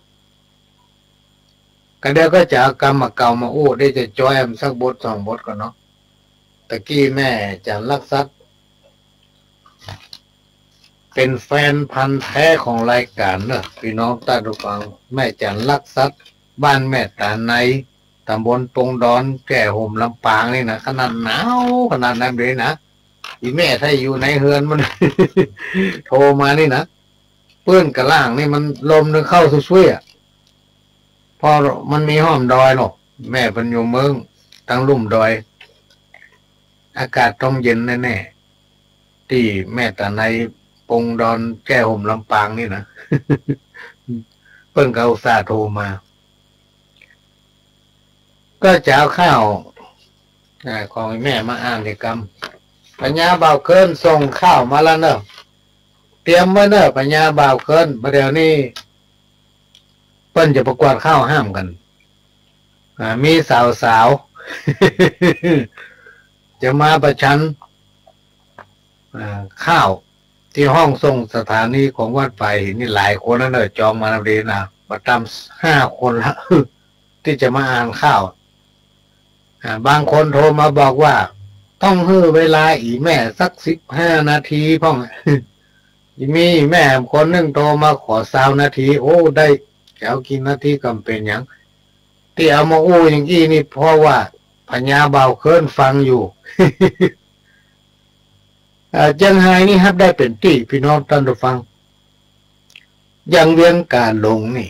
ก็เดี๋ยวก็จะเอากำบ่าเก่ามาอู้ เดี๋ยวจะจ้อยมันสักบทสองบทก่อนเนาะ ตะกี้แม่จั๋นลักษัตริย์ เป๋นแฟนพันธุ์แท้ของรายก๋านเน่อ ปี้น้องต้านผู้ฟัง แม่จั๋นลักษัตริย์ บ้านแม่ตาไน ต๋ำบลปงดอน แก้ห่ม ลำปางนี่นะ ขนาดหนาวขนาดนั้นเลยนะ อี่แม่ถ้าอยู่ในเฮือนมัน โทรมานี่นะ ปื้นกะล่างนี่มันลมนึ่งเข้าซุยๆ อะ เพราะมันมีฮ่อมดอยเนาะ แม่เปิ้นอยู่เมืองตังลุ่มดอย อากาศต้องเย็นแน่ๆ ตี้แม่ตาไน ปงดอน แก้ห่ม ลำปางนี่นะ เปิ้นก็อุตส่าห์โทรมา ก็จะเอาข่าว อ่า ของแม่มาอ่านอีกกำ พญาบ่าวเคิ้นส่งข่าวมาแล้วเน่อ เตรียมไว้เน่อ พญาบ่าวเคิ้น บ่าเดี่ยวนี้ เปิ้นจะประกวดข่าวห้ามกั๋น อ่า มีสาวๆ จะมาประชัน อ่า ข่าวตี้ห้องส่งสถานีของวัดป่าหินนี่หลายคนแล้วเน่อ จองมาแล้วดีนะ บ่ต่ำห้าคนละ ตี้จะมาอ่านข่าว อ่า บางคนโทรมาบอกว่า ต้องหื้อเวลาอี่แม่สักสิบห้านาทีพ่อง มีอี่แม่คนนึ่งโทรมาขอซาวนาที โอ้ ได้ จะเอากี่นาทีก็บ่เป๋นหยัง ตี้เอามาอู้อย่างอี้นี่ เพราะว่าพญาบ่าวเคิ้นฟังอยู่ เอ่อ เจียงฮายนี่ฮับได้เป๋นตี้ ปี้น้องต้านผู้ฟัง อย่างเวียงก๋าหลงนี่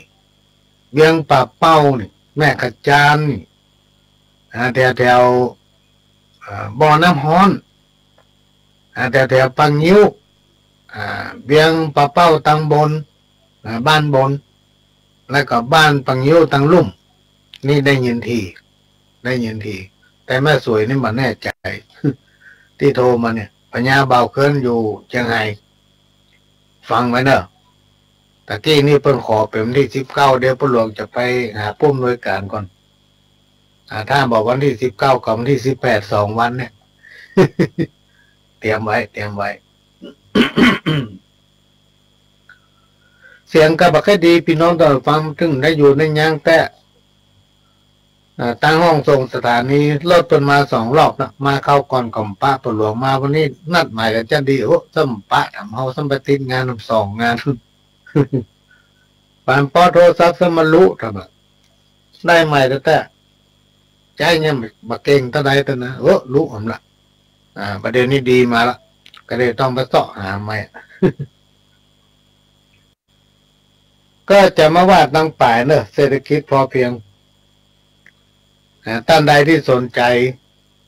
เวียงป่าเป้านี่ แม่กะจานนี่ อ่า แถวๆ อ่า บ่อน้ำฮ้อน อ่า แถวๆ ปางงิ้ว อ่า เวียงป่าเป้าตังบน อ่า บ้านบน แล้วก็บ้านปางงิ้วตังลุ่ม นี่ได้ยินถี่ ได้ยินถี่ แต่แม่สวยนี่บ่แน่ใจ๋ ตี้โทรมาเนี่ย พญาบ่าวเคิ้นอยู่เจียงฮาย ฟังไว้เน่อ ตะกี้นี่เปิ้นขอเป๋นวันตี้สิบเก้า เดี๋ยวป้อหลวงจะไปหาผู้อำนวยก๋านก่อน อ่า ถ้าบ่วันตี้สิบเก้ากับวันตี้สิบแปด สองวันเนี่ย เตรียมไว้ เตรียมไว้ เสียงก็บ่ค่อยดี ปี้น้องตาฟัง เถิงได้อยู่ได้ยั้งแต๊ อ่า ตางห้องส่งสถานี รถเปิ้นมาสองรอบนะ มาคราวก่อนก็บ่ปะ ป้อหลวงมาวันนี้ นัดหมายกั๋นจะดี โอ้ ซ้ำบ่ปะ ถามเฮา ซ้ำไปติดงานสองงาน ปานปอโทรศัพท์ซ้ำบ่ฮู้ ถามว่า ได้ใหม่แต๊ๆ ใจ๊เนี่ย บ่เก่งเต้าใดเต้านะ โอ้ ฮู้หมดละ อ่า บ่าเดี่ยวนี้ดีมาละ ก็เลยต้องไปเซาะหาใหม่ ก็จะมาว่าตังป๋ายเน่อ เศรษฐกิจพอเพียง อ่า ต้านใดตี้สนใจ๋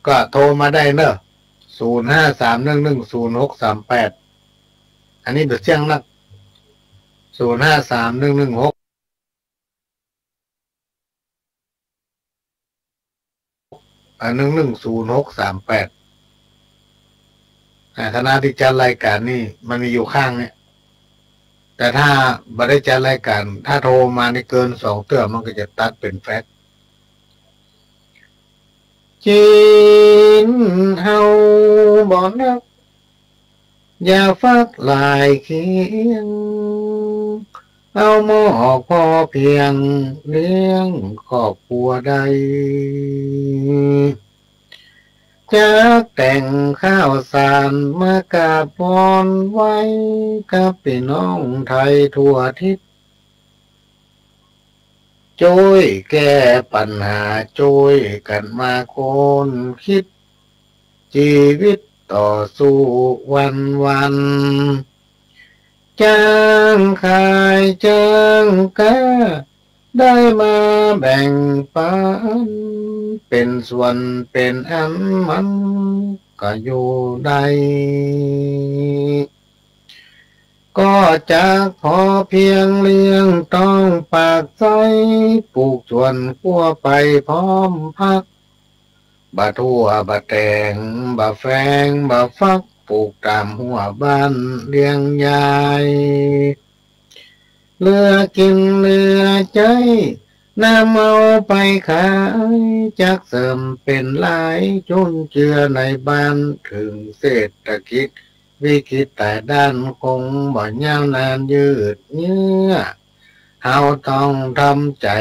ก็โทรมาได้เน่อ ศูนย์ห้าสามหนึ่งหนึ่งศูนย์หกสามแปด อันนี้บ่เสี้ยงนัก ศูนย์ห้าสามหนึ่งหนึ่งหก อ่า หนึ่งหนึ่งศูนย์หกสามแปด อ่า คณะตี้จัดรายก๋านนี่มันมีอยู่ข้างเนี่ย แต่ถ้าบ่ได้จัดรายก๋าน ถ้าโทรมานี่เกินสองเตื้อ มันก็จะตัดเป๋นแฟกซ์ จีนเฮาบ่นัก อย่าฟักหลายเคียง เอาหมอกพอเพียง เลี้ยงครอบครัวได้ จักแต่งข้าวสารมากราบวอนไหว้ กับปี้น้องไทยทั่วทิศ จ้วยแก้ปัญหา จ้วยกั๋นมาค้นคิด จีวิตต่อสู้วันๆ จ้างขายจ้างก๊า ได้มาแบ่งปัน เป๋นส่วนเป๋นอันมันก็อยู่ได้ ก็จักพอเพียงเลี้ยงต้องปากใส้ ปลูกสวนครัวไปพร้อมผัก บ่าถั่วบ่าแตงบ่าแฟงบ่าฟัก ปลูกต๋ามหัวบ้านเลี้ยงยาย เหลือกิ๋นเหลือใจ๊ นำเอาไปขาย จักเสริมเป๋นรายจุนเจือในบ้าน เถิงเศรษฐกิจวิกฤตต๋ายด้าน คงบ่ยาวนานยืดเยื้อ เฮาต้องทำใจ๋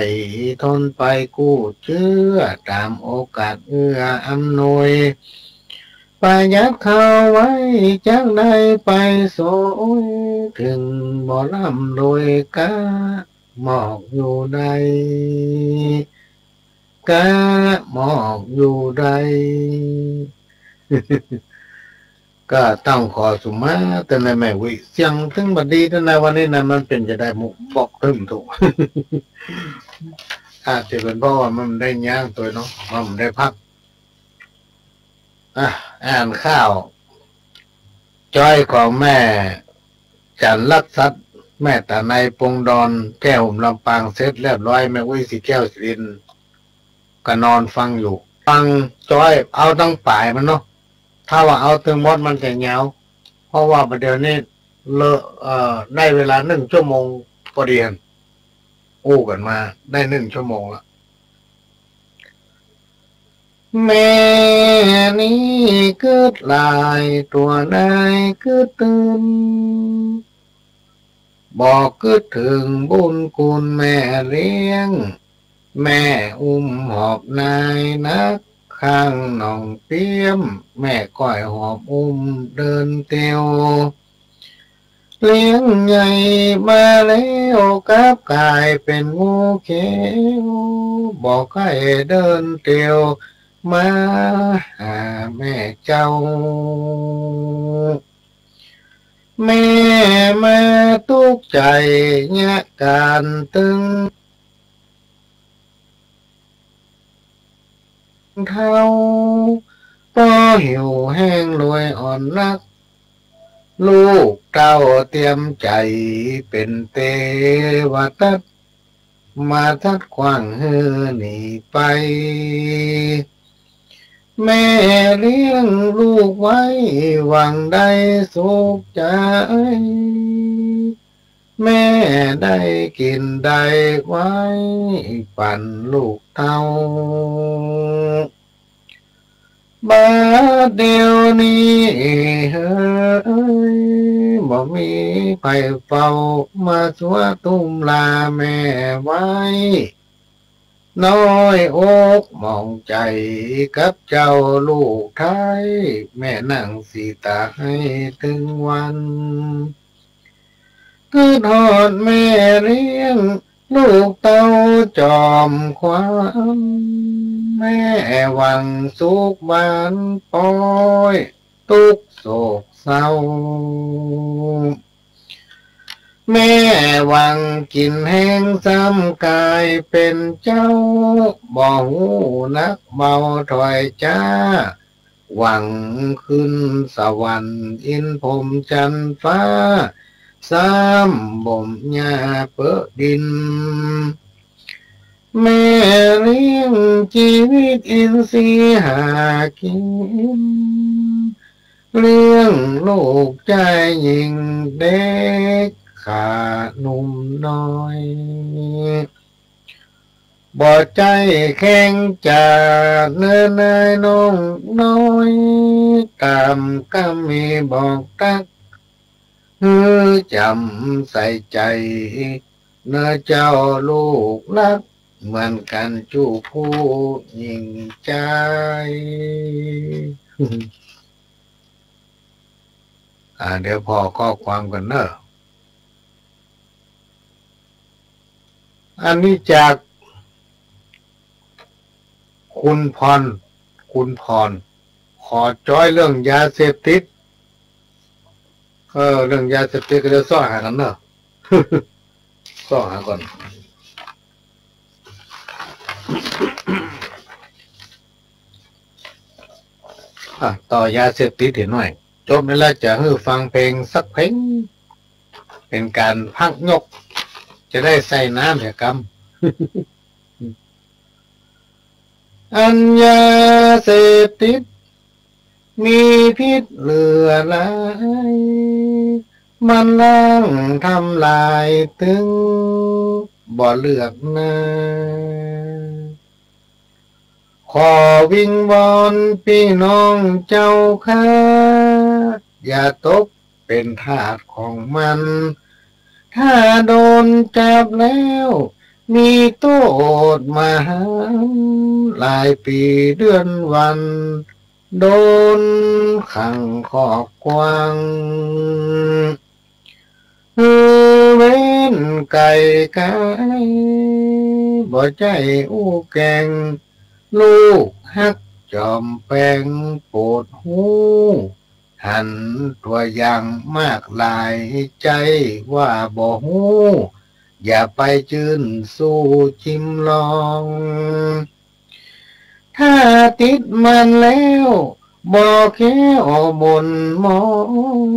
ทนไปกู้เจื้อ ต๋ามโอกาสเอื้ออำนวย ประหยัดเข้าไว้ จักได้ไปสวย เถิงบ่ร่ำรวยก๊า หมอกอยู่ได้ ก๊าหมอกอยู่ได้ ก็ต้องขอสุมาเต้านะแม่อุ๊ย เสียงเถิงบ่ดีเต้านะวันนี้นะ มันเป๋นจาใดหมู่ บอกเถิงบ่ถูก อาจจะเป๋นเพราะว่ามันได้ย้างตั๋วเนาะ มันได้พัก อ่ะ อ่านข่าว จ้อยของแม่จั๋นทร์ลักษัตริย์ แม่ต๋าไน ปงดอน แก้วหมลำปาง เสร็จเรียบร้อย แม่อุ๊ย ศรีแก้ว ศรีรินทร์ ก็นอนฟังอยู่ ฟังจ้อย เอาตังป๋ายมันเนาะ ถ้าว่าเอาตึงหมดมันจะยาว เพราะว่าบ่าเดี่ยวนี้เลอะ เอ่อ ได้เวลานึ่งชั่วโมงพอดีหั้น อู้กั๋นมาได้นึ่งชั่วโมงละ แม่นี้กึ๊ดหลาย ตั๋วนายกึ๊ดตื่น บ่กึ๊ดเถิงบุญคุณแม่เลี้ยง แม่อุ้มหอบนายนัก ข้างหนองเปี้ยม แม่ก้อยหอบอุ้มเดินเตียว เลี้ยงใหญ่มาแล้วกลับก๋ายเป๋นงูเขียว บ่ใค่เดินเตียวมาหาแม่เจ้า แม่มาตุ๊กใจ๋เยียะก๋านตึง เฒ่า ป้อหิวแห้งรวยอ่อนนัก ลูกเต้าเตรียมใจ๋เป๋นเตวทัต มาทัดขว้างหื้อหนีไป แม่เลี้ยงลูกไว้หวังได้สุขใจ๋ แม่ได้กิ๋นได้ไว้ ปั๋นลูกเต้า บาดเดี่ยวนี้เฮย บ่มีใผเฝ้า มาซัวตุ้มลาแม่ไว้ น้อยอกหมองใจ๋กับเจ้าลูกไท้ แม่นางสีตาไห้ตึงวัน กึ๊ดฮอดแม่เลี้ยง ลูกเต้าจอมความ แม่หวังสุขบานปอย ตุ๊กข์โศกเศร้า แม่หวังกิ๋นแฮงซ้ำก๋ายเป๋นเจ้า บ่ฮู้หนักเบาถ้อยจ๋า หวังขึ้นสวรรค์อินทร์พรหมจันทร์ฟ้า ซ้ำบ่มหญ้าเปอะดิน แม่เลี้ยงจีวิตอินทรีย์หากิ๋น เลี้ยงลูกจายญิงเด็กข้าหนุ่มน้อย บ่ใจ้แข็งจ๋าเน่อนายน้องน้อย ต๋ามกำมีบอกตั๊ก หื้อจ๋ำใส่ใจ๋ เน่อเจ้าลูกฮัก เหมือนกั๋นจุผู้ญิงจาย อ่า เดี๋ยวผ่อข้อความก่อนเน่อ อันนี้จากคุณพร คุณพร ขอจ้อยเรื่องยาเสพติด เออ เรื่องยาเสพติดก็เดี๋ยวซอกหากั๋นเน่อ ซอกหาก่อน อ่ะ ต่อยาเสพติดเหียหน้อย จบนี้แล้วจะหื้อฟังเพลงสักเพลง เป๋นก๋านพักยก จะได้ใส่น้ำเหียกำ อันยาเสพติด มีพิษเหลือหลาย มันล้างทำลายตึงบ่เลือกหน้า ขอวิงวอนปี้น้องเจ้าข้า อย่าตกเป๋นทาสของมัน ถ้าโดนจับแล้ว มีโต้ษมหันต์ หลายปี๋เดือนวัน โดนขังคอกกว้าง หื้อเว้นไก๋ก๋าย บ่ใจ้อู้แก๋ง ลูกฮักจอมแป๋งโปรดฮู้ หันตั๋วอย่างมากหลาย ใจ้ว่าบ่ฮู้ อย่าไปจื้นสู้จิมลอง ถ้าติดมันแล้ว บ่แคล้วหม่นหมอง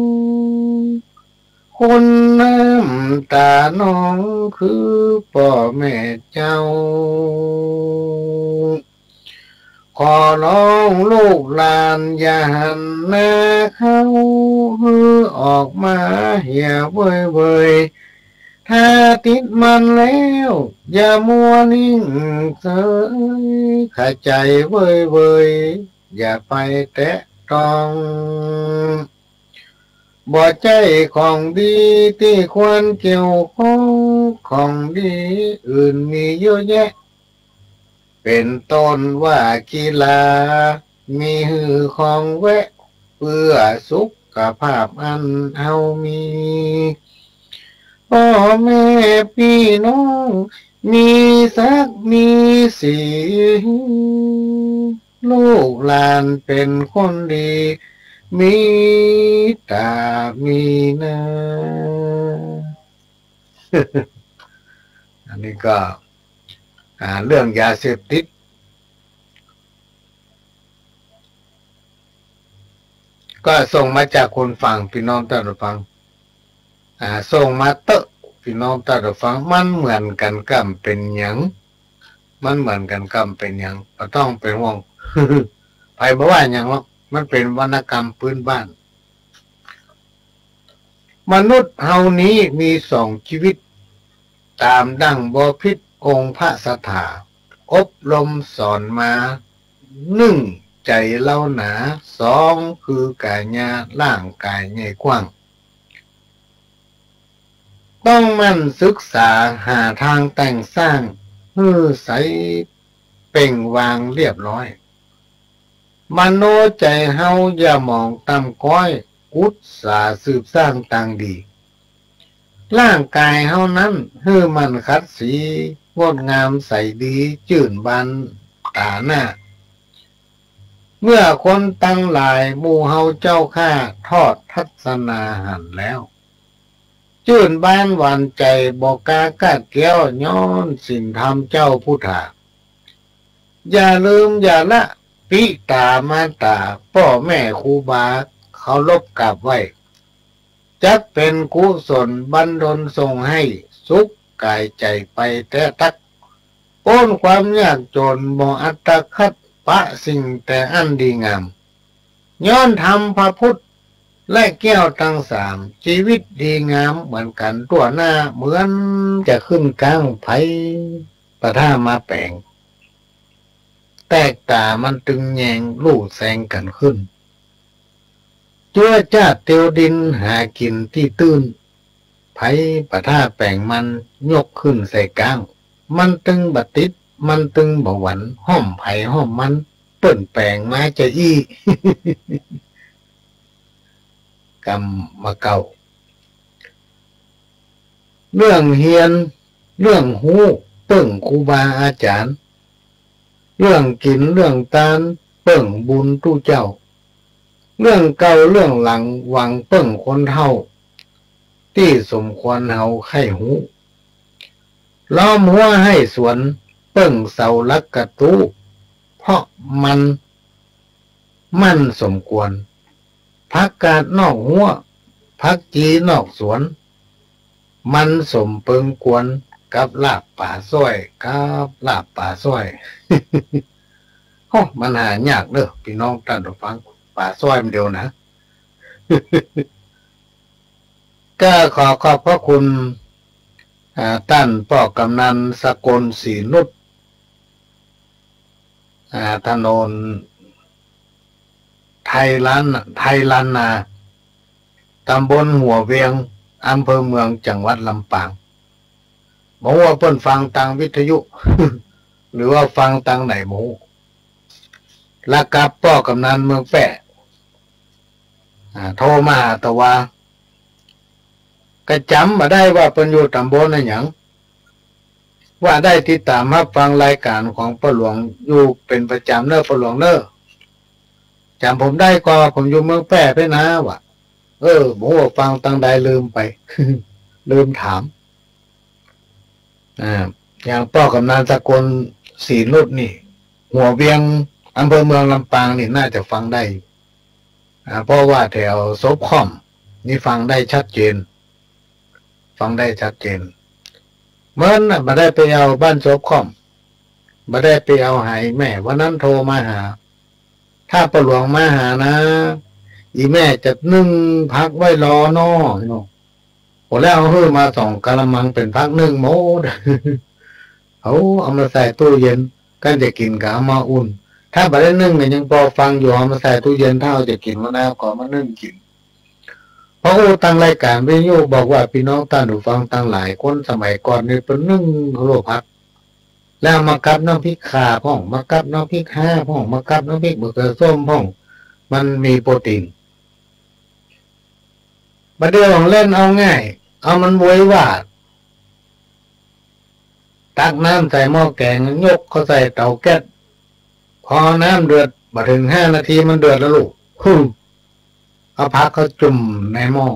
คุณน้ำต๋านองคือป้อแม่เจ้า ขอร้องลูกหลานอย่าหันหน้าเข้า หื้อออกมาเหียเว่ยๆ ถ้าติดมันแล้ว อย่ามัวนิ่งเสย ขะใจ๋เว่ยๆ อย่าไปแตะต้อง บ่ใจ้ของดีตี้ควรเกี่ยวข้อง ของดีอื่นมีเยอะแยะ เป๋นต้นว่ากีฬา มีหื้อคองแวะ เปื้อสุขภาพอันเฮามี ป้อแม่ปี้น้อง มีศักดิ์มีศรี ลูกหลานเป๋นคนดี มีต๋ามีหน้า อันนี้ก็ อ่า เรื่องยาเสพติด ก็ส่งมาจากคุณฟัง ปี้น้องต้านฟัง อ่า ส่งมาเต๊อะ ปี้น้องต้านฟัง มันเหมือนกั๋นก้ำเป๋นหยัง มันเหมือนกั๋นก้ำเป๋นหยัง บ่ต้องเป๋นห่วง ใผบ่ว่าหยังหรอก มันเป๋นวรรณกรรมพื้นบ้าน มนุษย์เฮานี้มีสองจีวิต ต๋ามดั่งบ่ผิดองค์พระสถา อบรมสอนมา นึ่งใจ๋เฮาหนา สองคือกายาร่างก๋ายใหญ่กว้าง ต้องหมั่นศึกษาหาตางแต่งสร้างหื้อใสเป่งวางเรียบร้อย มโนใจ๋เฮาอย่าหมองต่ำก๊อย อุตสาห์สืบสร้างตางดี ร่างก๋ายเฮานั้นหื้อมันขัดสี งดงามใสดี จื้นบานต๋าหน้า เมื่อคนตังหลายหมู่เฮาเจ้าข้าทอดทัศนาหันแล้ว จื้นบานหวานใจ๋บ่กล้าก้าดแก้ว ย้อนศีลธรรมเจ้าพุทธา อย่าลืมอย่าละปิต๋ามาต๋า ป้อแม่ครูบาเคารพกราบไหว้ จักเป๋นกุศลบันดลส่งหื้อสุขก๋ายใจ๋ไปแต๊ตั๊ก ป๊นความยากจ๋นบ่อัตคัด ปะสิ่งแต่อั้นดีงาม ย้อนธรรมพระพุทธและแก้วตังสาม จีวิตดีงามเหมือนกั๋นตั้วหน้า เหมือนจะขึ้นก้างไพปะถ้ามาแป๋ง แตกต๋ามันตึงแยงลู่แซงกั๋นขึ้น จั๊วจ้าดเตียวดินหากิ๋นตี้ตื้น ไพปะถ้าแป๋งมันยกขึ้นใส่ก้าง มันตึงบ่ติด มันตึงบ่หวั่น ฮ่อมไผฮ่อมมัน เปิ้นแป๋งมาจาอี้ กำมาเก่า เรื่องเฮียน เรื่องฮู้ เปิ้งครูบาอาจ๋ารย์ เรื่องกิ๋นเรื่องตาน เปิ้งบุญตุ๊เจ้า เรื่องเก่าเรื่องหลัง หวังเปิ้งคนเฒ่า ตี้สมควรเฮาใค่ฮู้ ล้อมฮั้วไฮ่สวน เปิ้งเสาหลักกะตู้ เพราะมัน มันสมควร ผักกาดนอกฮั้ว ผักจีนอกสวน มันสมเปิงควร กับลาบป๋าซ้อย กับลาบป๋าซ้อย โอ้ มันหายากเน่อ ปี้น้องต้านผู้ฟัง ป๋าซ้อยมันเดียวนะ ก็ขอขอบพระคุณ อ่า ต้านป้อกำนันสกลศรีนุช อ่า ถนนไทยล้าน ไทยล้านนา ตำบลหัวเวียง อำเภอเมือง จังหวัดลำปาง บ่ฮู้ว่าเปิ้นฟังตางวิทยุ หรือว่าฟังตางไหนบ่ฮู้ แล้วกับป้อกำนันเมืองแป้ อ่า โทรมาหาตะวา ก็จ๋ำบ่ได้ว่าเปิ้นอยู่ตำบลอะหยัง ว่าได้ติดต๋ามฮับฟังรายก๋านของป้อหลวงอยู่เป๋นประจ๋ำเน่อป้อหลวงเน่อ จ๋ำผมได้ก่อ ผมอยู่เมืองแป้เป๊ะนะ ว่า เออ บ่ฮู้ว่าฟังตางใด ลืมไป ลืมถาม อ่า อย่างป้อกำนันสกลศรีนุชนี่ หัวเวียง อำเภอเมืองลำปางนี่น่าจะฟังได้ อ่า เพราะว่าแถวศพค่อมนี่ฟังได้ชัดเจน ฟังได้ชัดเจน เมินน่ะ บ่ได้ไปเอาบ้านศพค่อม บ่ได้ไปเอาหาอีแม่ วันนั้นโทรมาหา ถ้าป้อหลวงมาหานะ อีแม่จะนึ่งผักไว้รอน้อเนาะ โอ้ แล้วเอาหื้อมาสองกะละมังเป๋นผักนึ่งหมด เอา เอามาใส่ตู้เย็น คันจะกิ๋นก็เอามาอุ่น ถ้าบ่ได้นึ่งเนี่ยยังปอฟังอยู่ เอามาใส่ตู้เย็น ถ้าเฮาจะกิ๋นมื้อหน้าก็เอามานึ่งกิ๋น เพราะอู้ตางรายก๋านวิทยุบอกว่าปี้น้องต้านผู้ฟังตังหลาย คนสมัยก่อนนี่เปิ้นนึ่งโลผัก แล้วมากับน้ำพริกข่าพ่อง มากับน้ำพริกฮาพ่อง มากับน้ำพริกมะเขือส้มพ่อง มันมีโปรตีน บ่าเดี่ยวเล่นเอาง่าย เอามันไว้วาด ตักน้ำใส่หม้อแก๋ง ยกเข้าใส่เต๋าแก๊ส พอน้ำเดือด บ่เถิงห้านาทีมันเดือดแล้วลูก หึ่ม เอาผักเข้าจุ่มในหม้อ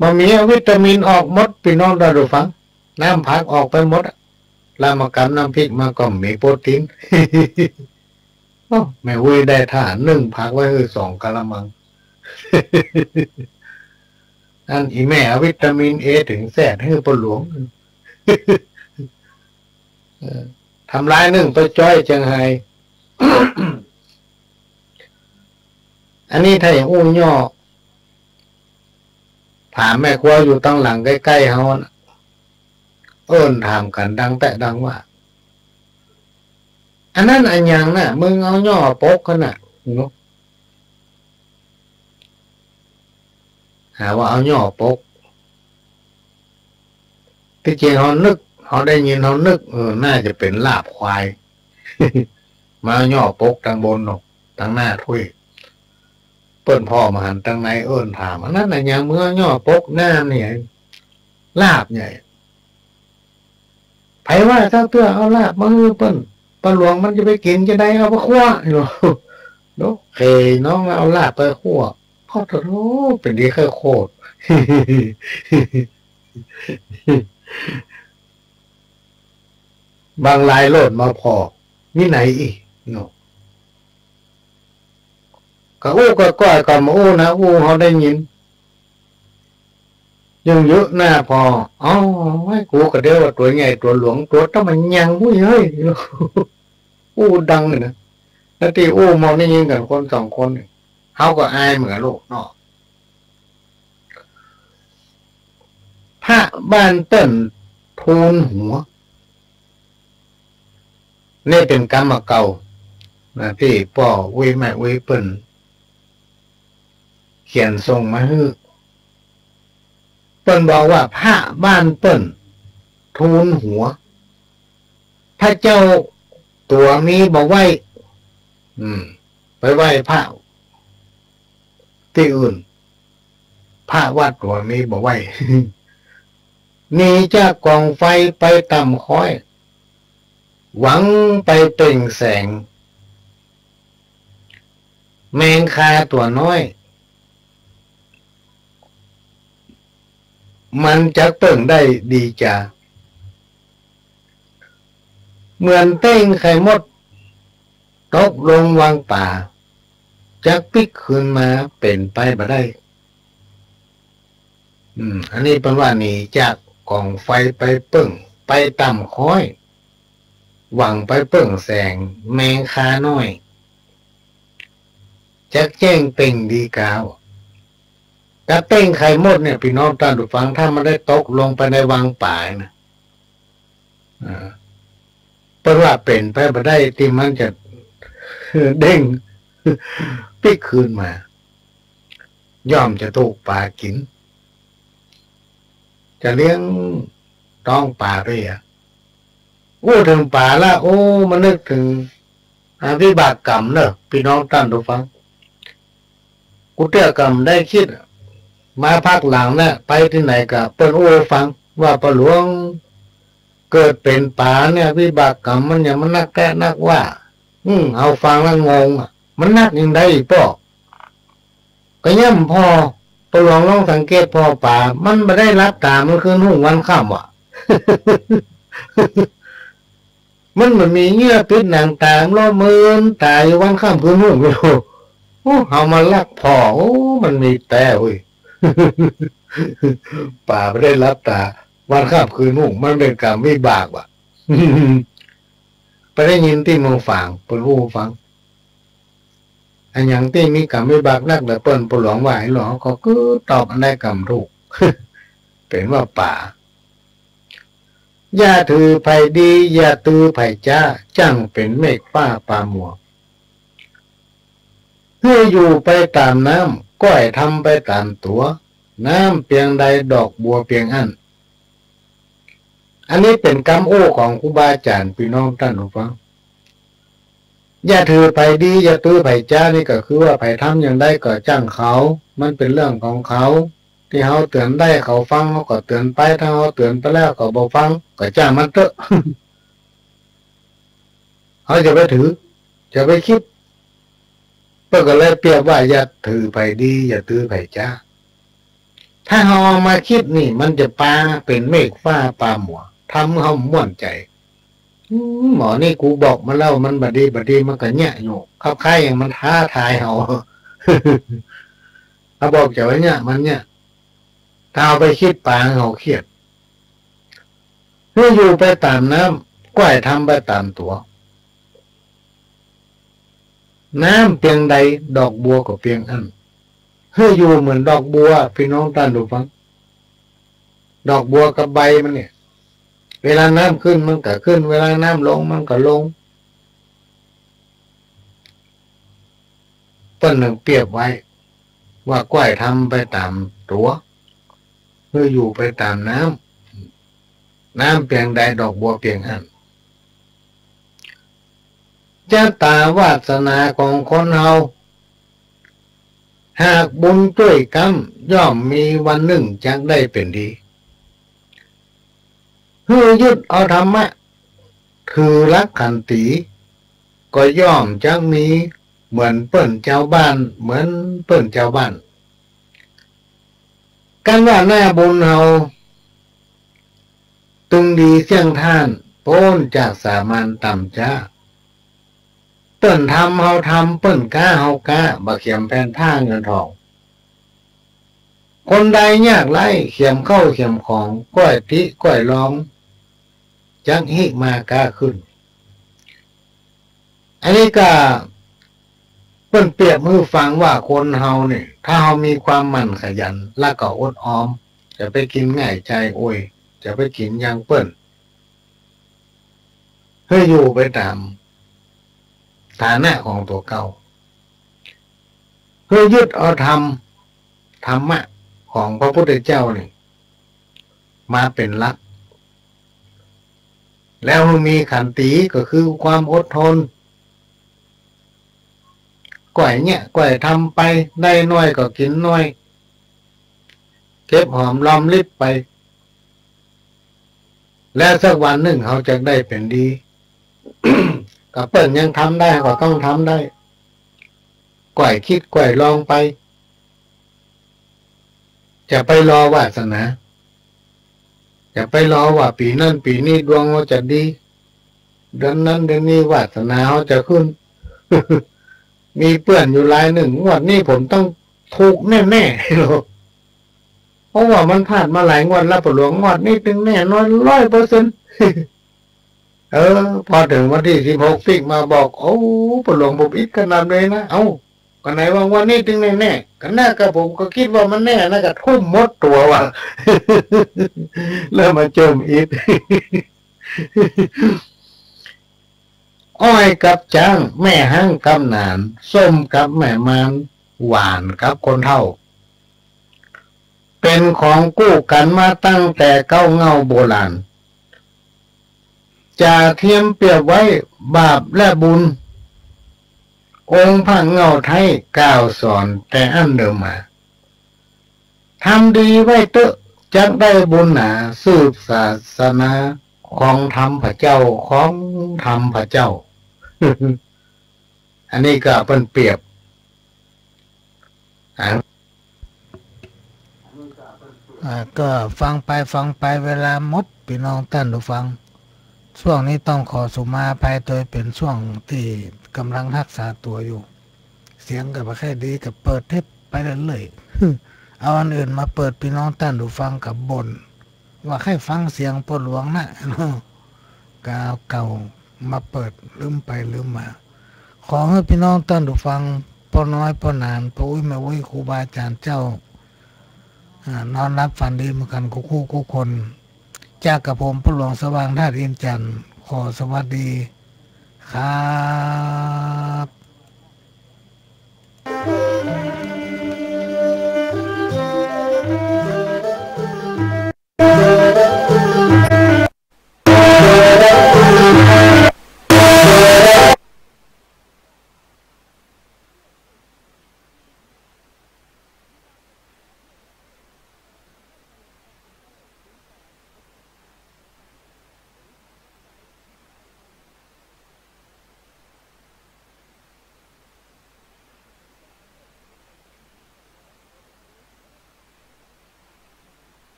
บ่มีวิตามินออกหมด ปี้น้องต้านผู้ฟัง น้ำผักออกไปหมดอะ แล้วมากับน้ำพริกมาก็มีโปรตีน โอ้ แม่เว้ยได้ท่านึ่งผักไว้หื้อสองกะละมัง อันอีแม่เอาวิตามินเอเถิงแซดหื้อป้อหลวง เออ ทำลายนึ่งไปจ้อยเจียงไฮ้ อันนี้ถ้าอย่างอู้ย่อ ถามแม่ครัวอยู่ตังหลังใก้ๆ เฮาน่ะ เอิ้นถามกั๋นดังแต๊ดังว่า อันนั้นอะหยังน่ะ มึงเอาย่อปกกั๋นน่ะ เนาะ หาว่าเอาย่อปก ตี้จริงเฮานึก เฮาได้ยินเฮานึก เออ น่าจะเป๋นลาบควาย มาเอาย่อปกตังบนเนาะ ตังหน้าถ้วย เปิ้นผ่อมาหันตังในเอิ้นถาม อันนั้นอะหยัง มึงเอาย่อปกน้ำเนี่ย ลาบเนี่ย ใผว่าสักเตื้อเอาลาบมาหื้อเปิ้น ป้อหลวงมันจะไปกิ๋นจาใด เอาไปคั่ว เนาะ เนาะ เขยน้องเอาลาบไปคั่ว โอ้โธ่ เป๋นดีใค่โคตร บางรายโลดมาผ่อ มีไหนอีกเนาะ ก็อู้ก้อยๆ ก็บ่อู้นะ อู้เฮาได้ยิน ยังเยอะหน้าผ่อ อ๋อ ไอ้กูก็เดียวว่าตั๋วใหญ่ตั๋วหลวง ตั๋วเต้ามันยัง อุ้ยเฮ้ย อู้ดังเลยนะ แล้วตี้อู้มองได้ยินกั๋นคนสองคนเนี่ย เฮาก็อายเหมือนกั๋นลูกเนาะ พระบ้านเปิ้นทูลหัว นี่เป๋นกำเก่านะ ตี้ป้ออุ๊ยแม่อุ๊ยเปิ้นเขียนส่งมาหื้อ เปิ้นบอกว่าพระบ้านเปิ้นทูลหัว พระเจ้าตั๋วมีบ่ไหว้ อืม ไปไหว้พระตี้อื่น พระวัดตั๋วมีบ่ไหว้ หนีจากก๋องไฟไปต่ำค้อย หวังไปเปล่งแสง แมงคาตั๋วน้อย มันจักเปิ้งได้ดีจา เหมือนเป้งไข่มด ตกลงวังป๋า จักปิ๊กคืนมาเป๋นไปบ่ได้ อืม อันนี้เปิ้นว่าหนีจากก๋องไฟไปเปิ้ง ไปต่ำค้อย หวังไปเปิ้งแสง แมงคาน้อย จักแจ้งเป้งดีกา ถ้าเป้งไข่มดเนี่ย ปี้น้องต้านผู้ฟัง ถ้ามันได้ตกลงไปในวังป๋านะ อ่า เปิ้นว่าเป๋นไปบ่ได้ตี้มันจะเด้งปิ๊กคืนมา ย่อมจะถูกป๋ากิ๋น จะเลี้ยงต๊องป๋าไปอะ อู้เถิงป๋าละ โอ้ มานึกเถิง อ่า วิบากกรรมเน่อ ปี้น้องต้านผู้ฟัง กูเตื้อก่ำได้กึ๊ด มาภาคหลังเนี่ย ไปตี้ไหนก็เปิ้นอู้หื้อฟัง ว่าป้อหลวงเกิดเป๋นป๋าเนี่ย วิบากกรรมมันหยังมันนักแต๊นักว่า อืม เฮาฟังแล้วงงอะ มันนักอย่างใดป้อ ก็ย่ำผ่อ ป้อหลวงลองสังเกตผ่อป๋า มันบ่ได้หลับต๋า มันคืนฮู้วันค่ำว่ะ มันบ่มีเหยื่อปิดหนังต๋า มันละเมินต๋าอยู่วันค่ำคืนฮู้อยู่ โอ้ เฮามาลักผ่อ โอ้ มันมีแต๊เว้ย ป๋าบ่ได้หลับต๋า วันค่ำคืนฮู้ มันเป๋นกรรมวิบากว่ะ ไปได้ยินตี้เมืองฝาง เปิ้นอู้หื้อฟัง อะหยังตี้มีกรรมวิบากนักแหละเปิ้น ป้อหลวงว่าหื้อหลวง ก็คือตอบอันใดก็บ่ถูก เป๋นว่าป๋า อย่าถือใผดี อย่าตือใผจ๊า จั้งเป๋นเมฆฟ้าปามัว หื้ออยู่ไปต๋ามน้ำ ก้อยทำไปต๋ามตั๋ว น้ำเปียงใด ดอกบัวเปียงอั้น อันนี้เป๋นกำอู้ของครูบาอาจ๋ารย์ ปี้น้องต้านผู้ฟัง อย่าถือใผดี อย่าตือใผจ๊า นี่ก็คือว่าใผทำอย่างใดก็จ้างเขา มันเป๋นเรื่องของเขา ตี้เฮาเตือนได้เขาฟัง เฮาก็เตือนไป ถ้าเฮาเตือนไปแล้วเขาบ่ฟัง ก็จ้างมันเต๊อะ เฮาจะไปถือ จะไปกึ๊ด เปิ้นก็เลยเปรียบว่า อย่าถือใผดี อย่าตือใผจ๊า ถ้าเฮาเอามากึ๊ดนี่ มันจะปาเป๋นเมฆฟ้าปามัว ทำหื้อเฮาม่วนใจ๋ อืม หมอนี่กูบอกมันแล้ว มันบ่ดี บ่ดี มันก็เยียะอยู่ คล้ายๆ อย่างมันท้าทายเฮา เฮาบอกจะว่าเยียะ มันเยียะ ถ้าเฮาไปกึ๊ดป๋า เฮาเคียด หื้ออยู่ไปต๋ามน้ำ ก้อยทำไปต๋ามตั๋ว น้ำเปียงใด ดอกบัวก็เปียงอั้น หื้ออยู่เหมือนดอกบัว ปี้น้องต้านผู้ฟัง ดอกบัวกับใบมันเนี่ย เวลาน้ำขึ้นมันก็ขึ้น เวลาน้ำลงมันก็ลง เปิ้นนึ่งเปรียบไว้ ว่าก้อยทำไปต๋ามตั๋ว คืออยู่ไปต๋ามน้ำ น้ำเปียงใดดอกบัวเปียงอั้น จะต๋าวาสนาของคนเฮา หากบุญจ้วยก๊ำ ย่อมมีวันนึ่งจักได้เป๋นดี หื้อยึดเอาธรรมะ ถือหลักขันตี ก็ย่อมจักมีเหมือนเปิ้นจาวบ้าน เหมือนเปิ้นจาวบ้าน กันว่าหน้าบุญเฮา ตึงดีเสี้ยงท่าน ป๊นจากสามัญต่ำจ๊า เปิ้นทำเฮาทำ เปิ้นก๊าเฮาก๊า บ่เขียมแผ่นผ้าเงินทอง คนใดยากไร้ เขียมข้าวเขียมของ ก้อยติก้อยลอง จักฮิมาก๊าขึ้น อันนี้ก็เปิ้นเปรียบหื้อฟังว่าคนเฮาเนี่ย ถ้าเฮามีความหมั่นขยัน แล้วก็อดออม จะไปกิ๋นง่ายจายอวย จะไปกิ๋นอย่างเปิ้น หื้ออยู่ไปต๋ามฐานะของตั๋วเก่า หื้อยึดเอาธรรม ธรรมะของพระพุทธเจ้านี่ มาเป๋นหลัก แล้วมีขันติก็คือความอดทน ก้อยเนี่ย ก้อยทำไป ได้น้อยก็กิ๋นน้อย เก็บหอมรอมริบไป แล้วสักวันนึ่งเฮาจะได้เป๋นดี ก็เปิ้นยังทำได้ ก็ต้องทำได้ ก้อยคิดก้อยลองไป จะไปรอวาสนา จะไปรอว่าปี๋นั้นปี๋นี้ดวงเฮาจะดี เดือนนั้นเดือนนี้วาสนาเฮาจะขึ้น มีเปื้อนอยู่รายนึ่ง งวดนี้ผมต้องถูกแน่ๆ เพราะว่ามันพลาดมาหลายงวดแล้ว ป้อหลวง งวดนี้ตึงแน่นอน ร้อยเปอร์เซ็นต์ เออ พอเถิงวันตี้สิบหกปิ๊กมาบอก โอ้ ป้อหลวง ผมอิดขนาดเลยนะ เอ้า ก็ไหนว่างวดนี้ตึงแน่ๆ ก็น่า ก็ผมก็กึ๊ดว่ามันแน่นะ ก็ทุ่มหมดตั๋วว่ะ แล้วมาเจิมอิด อ้อยกับจ๊าง แม่ฮั้งกับหนาน ส้มกับแม่มาน หวานกับคนเฒ่า เป๋นของกู้กั๋นมาตั้งแต่เก๊าเหง้าโบราณ จะเทียมเปรียบไว้บาปและบุญ องค์พระเหง้าไทยกล่าวสอนแต่อั้นเดิมมา ทำดีไว้เต๊อะ จักได้บุญหนา สืบศาสนาของธรรมพระเจ้า ของธรรมพระเจ้า อันนี้ก็เปิ้นเปรียบ อ่า อ่า ก็ฟังไปฟังไปเวลาหมด ปี้น้องต้านผู้ฟัง ช่วงนี้ต้องขอสุมาอภัยโตย เป๋นช่วงตี้ก่ำลังฮักษาตั๋วอยู่ เสียงก็บ่ค่อยดี ก็เปิดเทปไปเรื่อยๆ เอาอันอื่นมาเปิด ปี้น้องต้านผู้ฟังก็บ่น ว่าใค่ฟังเสียงป้อหลวงนะ ก็เอาเก่ามาเปิด ลืมไปลืมมา ขอหื้อปี้น้องต้านผู้ฟัง ป้อน้อย ป้อหนาน ป้ออุ๊ย แม่อุ๊ย ครูบาอาจ๋ารย์เจ้า อ่า นอนหลับฝันดีเหมือนกั๋นกู้ๆ กู้คน จากกระผมป้อหลวงสว่างธาตุอินทร์จันทร์ ขอสวัสดีครับ